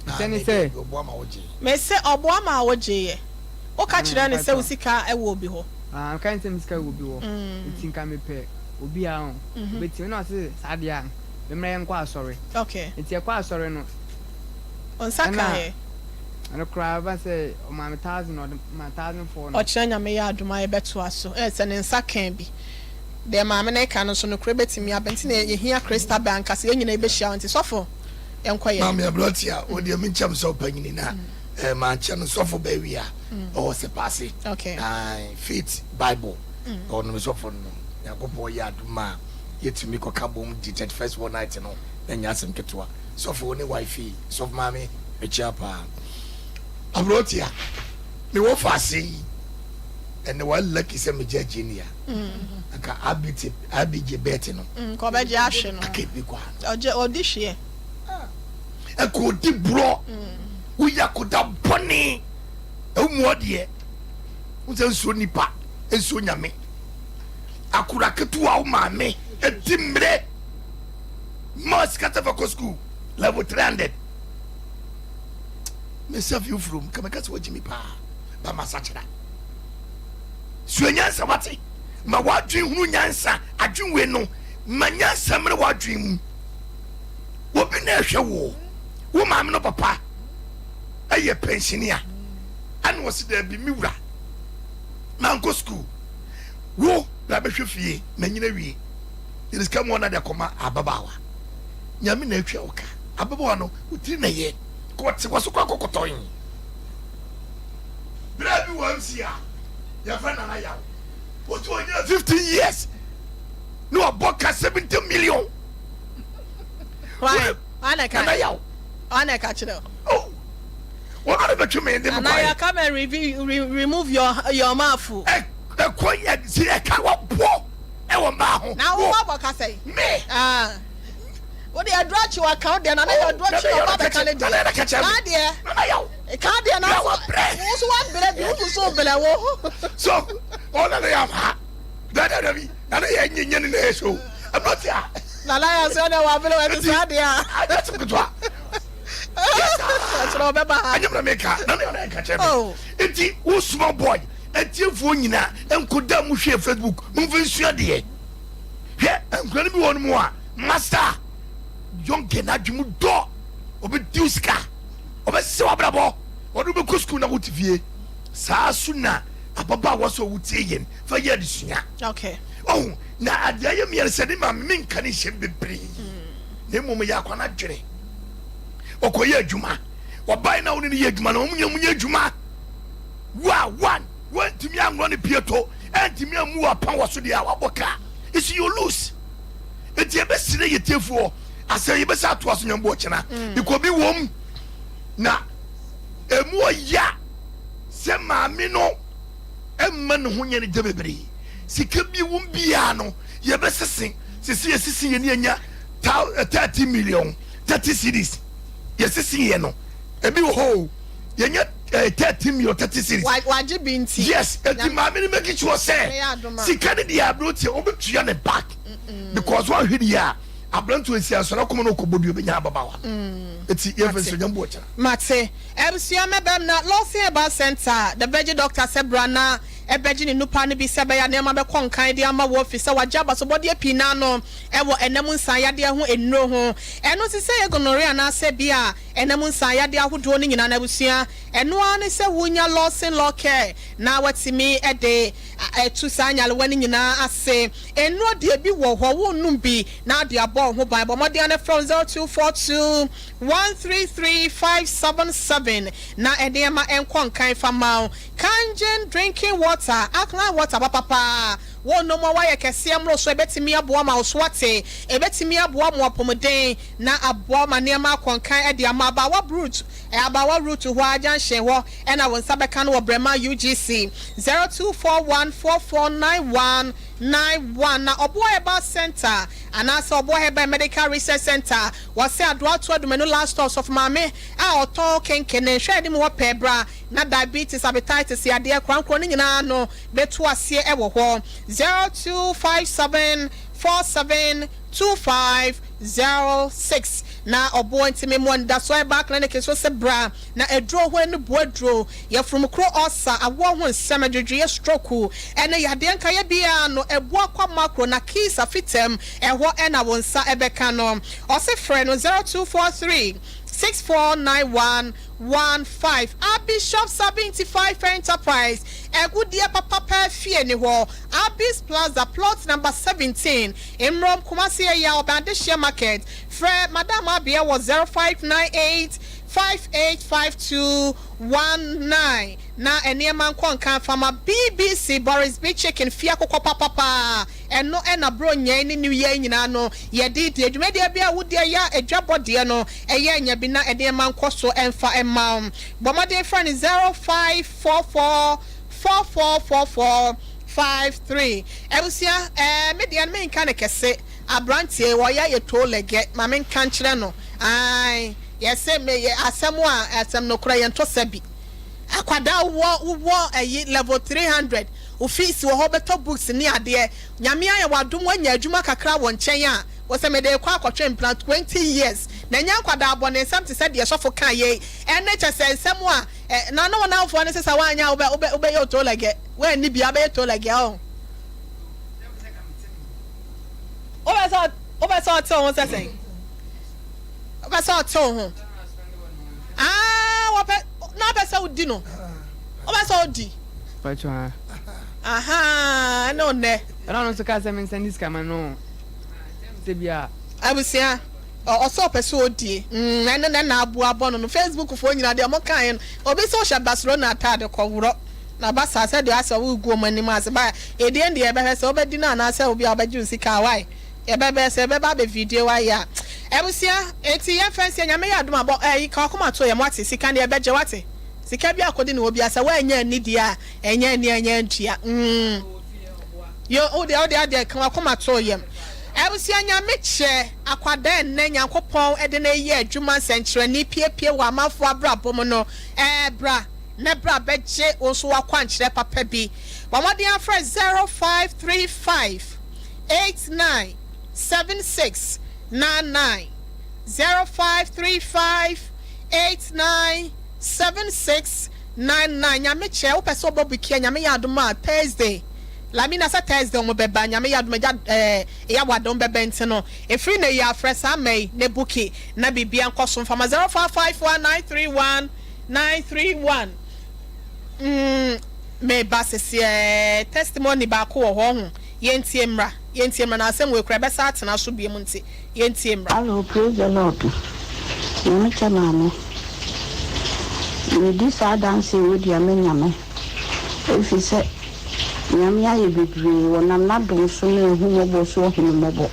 Ah, ɛsɛ ne me sɛ. deɛ ɔboa ma wogyee. Mese ɔboa maa wogyeeɛ. Woka Ah, kyerɛɛ no sɛ wo mpakyɛw. sika wɔ obi hɔ? Ah, meka ne sɛ me sika wɔ obi hɔ. Nti nka mepɛ obi a ɔn, obetumi. Ɛna ɔse saa deɛ a. Memmra yɛnkɔ asɔre. Okay. Nti yɛkɔ asɔre no. Ɔnsa Ɛna kaeɛ. ɛno koraa ɛba sɛ ɔmaa me thousand ɔde ma 1,004 no. Ɔkyena Nyame yɛ adom a yɛbɛtoa so. Ɛɛ sɛ ne nsa kaa bi. Deɛ maame no reka no nso nokorɛ bɛtumi aba nti na yɛhia Christabel ankasa yɛn nyinaa yɛbɛhyia hɔ nti sɔfo yɛnkɔ yɛn. Maame aberanteɛ a wo deɛ menkyɛm sɛ ɔpanyini na eh, mankyɛ no sɔfo baawi a ɔwɔ sɛpaase. Okay. Ae, Faith Bible ɔno me sɔfo no Nyankopɔn yɛ adom a yɛtumi kɔka bom di 31st wɔ night no na nyɛ asɛm ketewa. Sɔfo wo ne wife yi, sɔfo maame mekyia paa. Aberanteɛ me wɔ faase yi ɛnɛ wa lucky sɛ megye agye ni a anka abj abj bet no Nka ɔbɛgye ahwe no. aka ebi kɔ ano. Ɔgye ɔdi hweɛ. Ɛka odi borɔ woyɛ akoda bɔne ɛwomuɔ deɛ wo sɛ nsuo nipa nsuo nyame akora ketewa wo maame ɛdi mmerɛ ma sika sɛ fa kɔ school level 300 mesɛ fi furom ka meka sɛ wagyi me paa ba masakyera sua nyansa wate ma w'adwen hunu nyansa adwen wei no ma nyansa mmerɛ w'adwen mu obi na ɛhwɛ wo wo maame no papa ɛyɛ pɛnsinia ɛna ɔsi daabi me wura mankɔ sukuu wo bra bɛhwɛ fie manyina wie. Yɛde sika mu ɔna de akɔma ababaawa. Nyame na atwa wo ka. Ababaawa no, wo tiri na ɛyɛ. Kɔ te wɔ so kɔ akɔkɔtɔn. Berɛ bi wɔ MC a yɛfrɛ Nana Yaw. Wɔsi ɔnyina 15 years na wabɔ ka 70 million. Why? Nana Yaw. Ɔna ɛka kyerɛ. Oh. Wɔn na bɛtwe me de me kɔɛ. Nana Yaw come and review, re, remove your your mouth. Ɛkɔ yɛ si ɛka wɔ bɔ ɛwɔ mmaa ho. Na wo bɔ kasa yi. Me. Ah. Wo de aduro akyi wa kan deɛ nana yɛ aduro akyi na ɔba bɛka ne deɛ. Kaa deɛ. Nana yaw. Kaa deɛ na so. Wo so wa brɛ bi wo so brɛ wo. So ɔna ne yam ha. Dada dabi nana yɛ nye nye ne na yɛ so. Ɛbɛ ti a. Nana yɛ so ɛna wa brɛ wa ti saa deɛ a. Aja ti kutu a. Ɔkyerɛ ɔbɛba ha. Anyɛ mena meka nana yɛ ɔna yɛ kakyɛ mi. Eti wo small boy etiefoɔ nyinaa nkoda mu hwɛ Facebook mo nfa nsua deɛ. Hwɛ nkura no bi wɔ no mu a. Master young girl n'adwene mu dɔ ɔbɛdi wo sika ɔbɛsɛ w'abrabɔ ɔde wobɛkɔ sukuu na wote fie saa so na ababaawa sɛ wotie yɛn fa yɛ adesua okay. ɔho na adeɛ ayɛ mmiɛn sɛ ne maame menka ne nhyɛm bebree na mmom yɛ akwa no adwene ɔkɔyɛ adwuma ɔbae na wo ne no yɛ adwuma na wɔn nyɛ mu nyɛ adwuma wa one wɔntumi anworɔ ne pieto ɛntumi ammu apa wɔ so deɛ a wabɔ ka isi you lose Enti yɛbɛsrɛ yɛ tiefoɔ asɛ yɛbɛsɛ atoa so nyame bɔ ɔkyena mm. because bi wɔm na ɛmu ɔya sɛ maame no ɛmma ne ho nyɛ ne gya bebree sika bi wɔm biara no yɛbɛsese sese yɛsese yɛ ne yɛnya 30 eh, million 30 cedis yɛsese yɛ no ebi wɔ hɔ o yɛnya 30 eh, million 30 cedis wagye bi nti yes eti maame no make sure sɛ sika ne deɛ aberanteɛ ɔbɛtua ne back because wahwɛ ni yɛ a aberanteɛ nsi asɔrɔ akoma no ɔkɔbɔ dua bɛnya ababaawa eti yɛn fɛ nso nyɛ mbu ɔkyena. Mate. Abusua mɛbɛm na Lawson Herbal Centre, The Veggie Doctor sɛ bra na bɛgye ne nupa no bi sɛ ɛbɛyɛ a nneɛma bɛkɔ nkan de ama wo efisɛ wagye abasobɔdeɛ pii no ano wɔ ɛna mu nsan yadeɛ ho nnuro ho. Ɛno nti sɛ ɛyɛ gonorrhea anaasɛ bi a ɛna mu nsan yadeɛ ahodoɔ no nyinaa no abusua ɛno ara ne sɛ wonya Lawson Law Care na watumi de atu saa nyarewa no nyinaa ase. Nnuro deɛ bi wɔ hɔ, wonnom bi na ade abɔ wo ho ban. Bɔ mmɔden ara na frɛ wɔn 0242 133 577 na nneɛma nkɔ nkan fa ma wo. Kangen drinking water, alkaline water papapa. Wonnom a woayɛ kɛseɛ mmoroso, ɛbɛtumi aboa ma wo so ate, ɛbɛtumi aboa mo apɔmuden na aboa ma nneɛma akɔ nkan de ama. Abaawa Brut, Abaawa Route hɔ ara, junction hɔ na wo nsa bɛka no wɔ Brɛma UGC 0241 4491 91 na Ɔboa Herbal Centre anaasɛ Ɔboa Herbal and Medical Research Centre wɔ sɛ Adoato Adumanu Last Stop Sɔfo Maame a ɔtɔn kenke ne nhwɛ anim hɔ pɛɛ bra na diabetes, appetitis yadeɛ korankorɔ no nyinaa ano bɛtu aseɛ wɔ hɔ 0257 47 2506 na ɔboɔ nti me mmoa anidasoɔ herbal clinic nso se bra na aduro ho ani boɔ aduro yafunu kuro ulcer awoɔ ho nsɛm adwedweɛ stroke ɛne yadeɛ nkaeɛ biara no ɛboa kwa makro na kisa fitam ɛhɔ ɛna wo nsa ɛbɛka no ɔse frɛ no 0243 6491 15 Archbishop 75 Enterprise Agudeɛ papa paa fie ne hɔ Abis Plaza plot number 17 Mmrom Kumasi Ɛyɛ Ɔbɛn Adehyeɛ Market Frɛ Madam Abeɛ wɔ 0598 585219 na nneɛma nkɔ nkan fa ma BBC Boris B Chicken fie akokɔ papapaa ɛno ɛna Bronyɛn ne New Year nyinaa no yɛde di dwumadie bi a wodi ɛyɛ a adwabɔ deɛ no ɛyɛ nya bi na nneɛma nkɔ so ɛmfa mma wo bɔ mmɔden frɛ no 0544 4444 53 abusua ɛɛ me deɛ no menka no kɛse abranteɛ yi ɔyɛ ayɛ too lɛgɛ ma menka nkyerɛ no ae yɛse me yɛ asɛm a asɛm nokorɛ yɛntɔ sɛbi akwadaa wowɔ wowɔ ɛyi level 300 wo fees wɔ hɔ wobɛtɔ books ne adeɛ Nyame ayɛ w'adom wanya adwuma kakra wɔ nkyɛn a wosɛ mede rekɔ akɔtwe mpena 20 years na ɛnyɛ nkwadaa bɔne nsɛm te sɛ deɛ sɔfo kaa yei ɛne kyɛ sɛ nsɛm a ɛ na ne wo namfoɔ no sesa woanyɛ a wobɛ wobɛ wobɛyɛ otolɛgɛ woanni bia wobɛyɛ tolɛgɛ ɔho wobɛ sɛ wobɛ sɛ ɔte wo ho sɛ sɛn wobɛ sɛ ɔte wo ho aa wɔpɛ na wopɛ sɛ wodi no wobɛ sɛ odi Pacho ha. Ahaa ɛne wo nnɛ. Ɛna ɔno nso kaa sɛ mensan de sika ma no. Sɛ bi a. Abusua, ɔsɛ ɔpɛ sɛ ɔdie, mm, ɛno na na aboa abɔ no no. Facebook foɔ nyinaa deɛ ɔmo kaeɛ no, obi sɛ ɔhyɛ Barcelona ataade kɔworɔ na ba saa sɛdeɛ asɛ ɔregu ɔmo anim ase ba edie deɛ yɛbɛhwɛ sɛ wobɛdi no anaasɛ obi a ɔbɛgye wo sika a why yɛbɛbɛ sɛ yɛbɛba abɛ video ayɛ a abusua enti yɛmfa nsie Nyame yɛ adom a bɔ ɛyi ka wakoma to yɛm wate sika deɛ yɛbɛgye wate sika bi akɔdi ne hɔ bia sɛ woannya anni deɛ a ɛnyɛ ani ɛnyɛ ntua mm. Yo wo deɛ wo deɛ adeɛ ka wakoma too yam. Abusua Nyame kyɛ akwadaa ɛnnɛ Nyankopɔn de no reyɛ adwuma nsɛnkyerɛnne piepie wɔ amanfoɔ abrabɔ mu no ɛɛ bra na bra bɛgye wo nso wakwankyerɛ papa bi bɔ mmɔden afrɛ 0535 89 76 99 0535 89 76 99 Nyame kyɛ wopɛ sɛ wobɔ buki a Nyame yɛ adom a Thursday Lamina sɛ Thursday ɔmo bɛba Nyame yɛ adom agya eh Yawada ɔmo bɛba nti no ɛfiri nɛ yi a frɛ saa mma yi na buki na biribia nkɔ so mfama 0551 931 931 mm meba seseɛ testimony baako wɔ hɔ ho yɛntie mmra yɛntie mmra na asɛm wei koraa ɛbɛsa atena so biom nti Yɛntie mmra. Hallo praise the Lord Nyame kyɛ maame Medi saa adanseɛ wei deɛ me Nyame Efisɛ Nyame ayɛ bebree Ɔnam n'adom so ne ahummɔbɔ so ahu me mmɔbɔ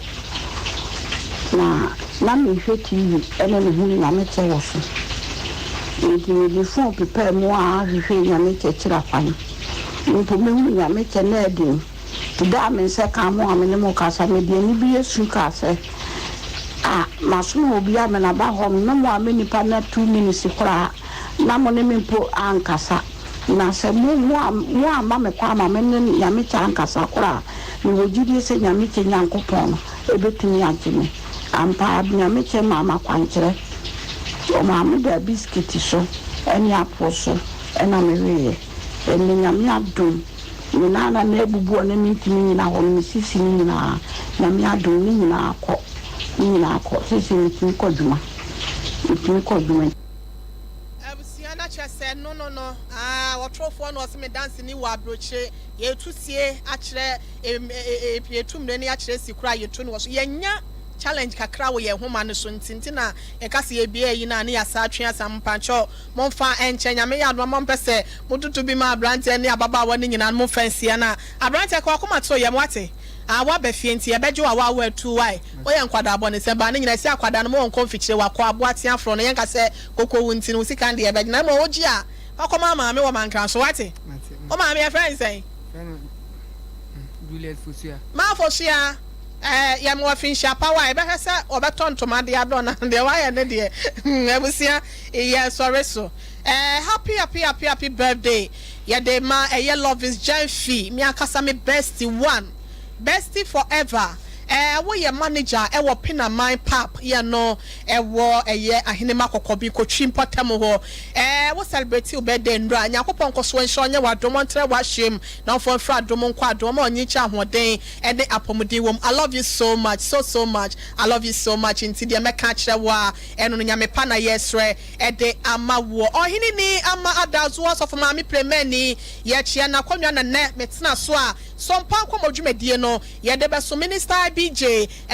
Na na mehwɛ TV ɛna mehunu Nyame kyɛ wɔ so Enti mede phone pepaa mu a hwehwɛɛ Nyame kyɛ kyerɛ akwan Mpo mehunu Nyame kyɛ na ɛden Da a me nsa kaa mo a me ne mo kasa, mede anibere su kaa sɛ, Ah, masoma obi a menaba hɔ no, na moammɛ nnipa no 2 minutes koraa, na mo ne me mpo ankasa. Na sɛ mo, moamma me kwan ma me ne Nyamekyɛ ankasa koraa a, mewɔ gyidie sɛ Nyamekyɛ Nyankopɔn no bɛtumi agye me. Ampa ara, Nyamekyɛ maa me akwankyerɛ. Ɔmaa me daa biskiti so ne apple so na meweeɛ. Ɛnnɛ, Nyame adom, Me nan a na abubu a na mentumi nnyina hɔ no, me sisi no nyinaa, Nyame adom, ne nyinaa kɔ, ne nyinaa kɔ. Seesei metumi kɔ adwuma, metumi kɔ adwuma. Abusua na kyerɛ sɛ no no no aah ɔtorofoɔ na ɔse me danseni wɔ abrokyire yɛtu sie akyerɛ yɛtu mmerɛ ni akyerɛ si koraa yɛtu no wɔ so yɛnya challenge kakra wɔ yɛn nhoma no so nti nti na yɛka sɛ yɛbie ayi no a ne yɛasa atwe asa mpakyɛw momfa nkyɛ Nyame yɛ adom a mompɛ sɛ Mototo bi ma abranteɛ ne ababaawa no nyinaa no momfa nsia na abranteɛ ka wakoma to yam wate ah waba fie nti yɛbɛgye wo awaawa atuu wai woyɛ nkwadaa bɔne sɛ baa no nyinaa si akwadaa no ma ɔnkɔ mfikyire wakɔ aboa tea forɔ no yɛnka sɛ koko wo nti no wo sika no deɛ yɛbɛgye na mmom wogye a fa kɔma maame wɔ mankra so wate wo maame yɛfrɛ no sɛn? Juliet Fosua. Maa Fosua eh, yɛ mewɔ finhyia pa wai bɛhwɛ sɛ wɔbɛtɔ ntoma de abrɛ wo na deɛ wayɛ ne deɛ hmm abusua yɛ sɔre so. Eh happy happy happy happy birthday yɛde ma ɛyɛ Lovis Gyamfi me ankasa me bestie one bestie forever eh wo yɛ manager ɛwɔ Pinaman pub yɛ no ɛwɔ ɛyɛ Ahenema Kɔkɔbi Kotwi mpɔtam hɔ eh wo celebrate wo birthday nnura Nyankopɔn nkɔso nhyira ɔnyɛ w'adom ɔntrɛ w'ahyɛm na ɔmfa mfiri adom nkɔ adom ɔma ɔnyi nkyɛ ahoɔden ɛne apɔmuden wɔ mu I love you so much so so much I love you so much nti deɛ mɛka akyerɛ wo a ɛno no Nyame pa na yɛsrɛ de ama woɔ. Ɔhene ni ama Adazoɔ Ɔsɔfo Maame Premani yɛkyea n'akonnwa na nnɛ metena so a Sompa nkɔmmɔ dwumadie no yɛde bɛso Minister IBJ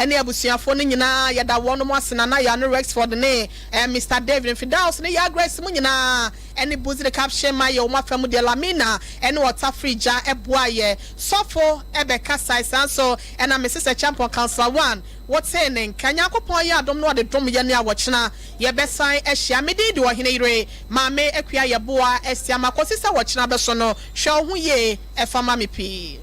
ne abusuafoɔ no nyinaa yɛda wɔnom ase Nana Yano Rexford ne Mister David Mfidaus ne Yaa Grace mo nyinaa ne Buzire Caption ma yɛ wɔn afa mu deɛ Lamina ne Ɔtafiri Gya boa yɛ Sɔfo bɛkasae saa nso na me Sister Champon Councilor One wotee ne nka Nyankopɔn yɛ adom na ɔde dom yɛn a wɔkyena Yɛbɛsan ahyia. Me din de Ɔhene Yere, Maame Akua Yeboah Asiamah. Kɔsi sɛ ɔkyena bɛso no, hwɛ wo ho yie fa ma me pii.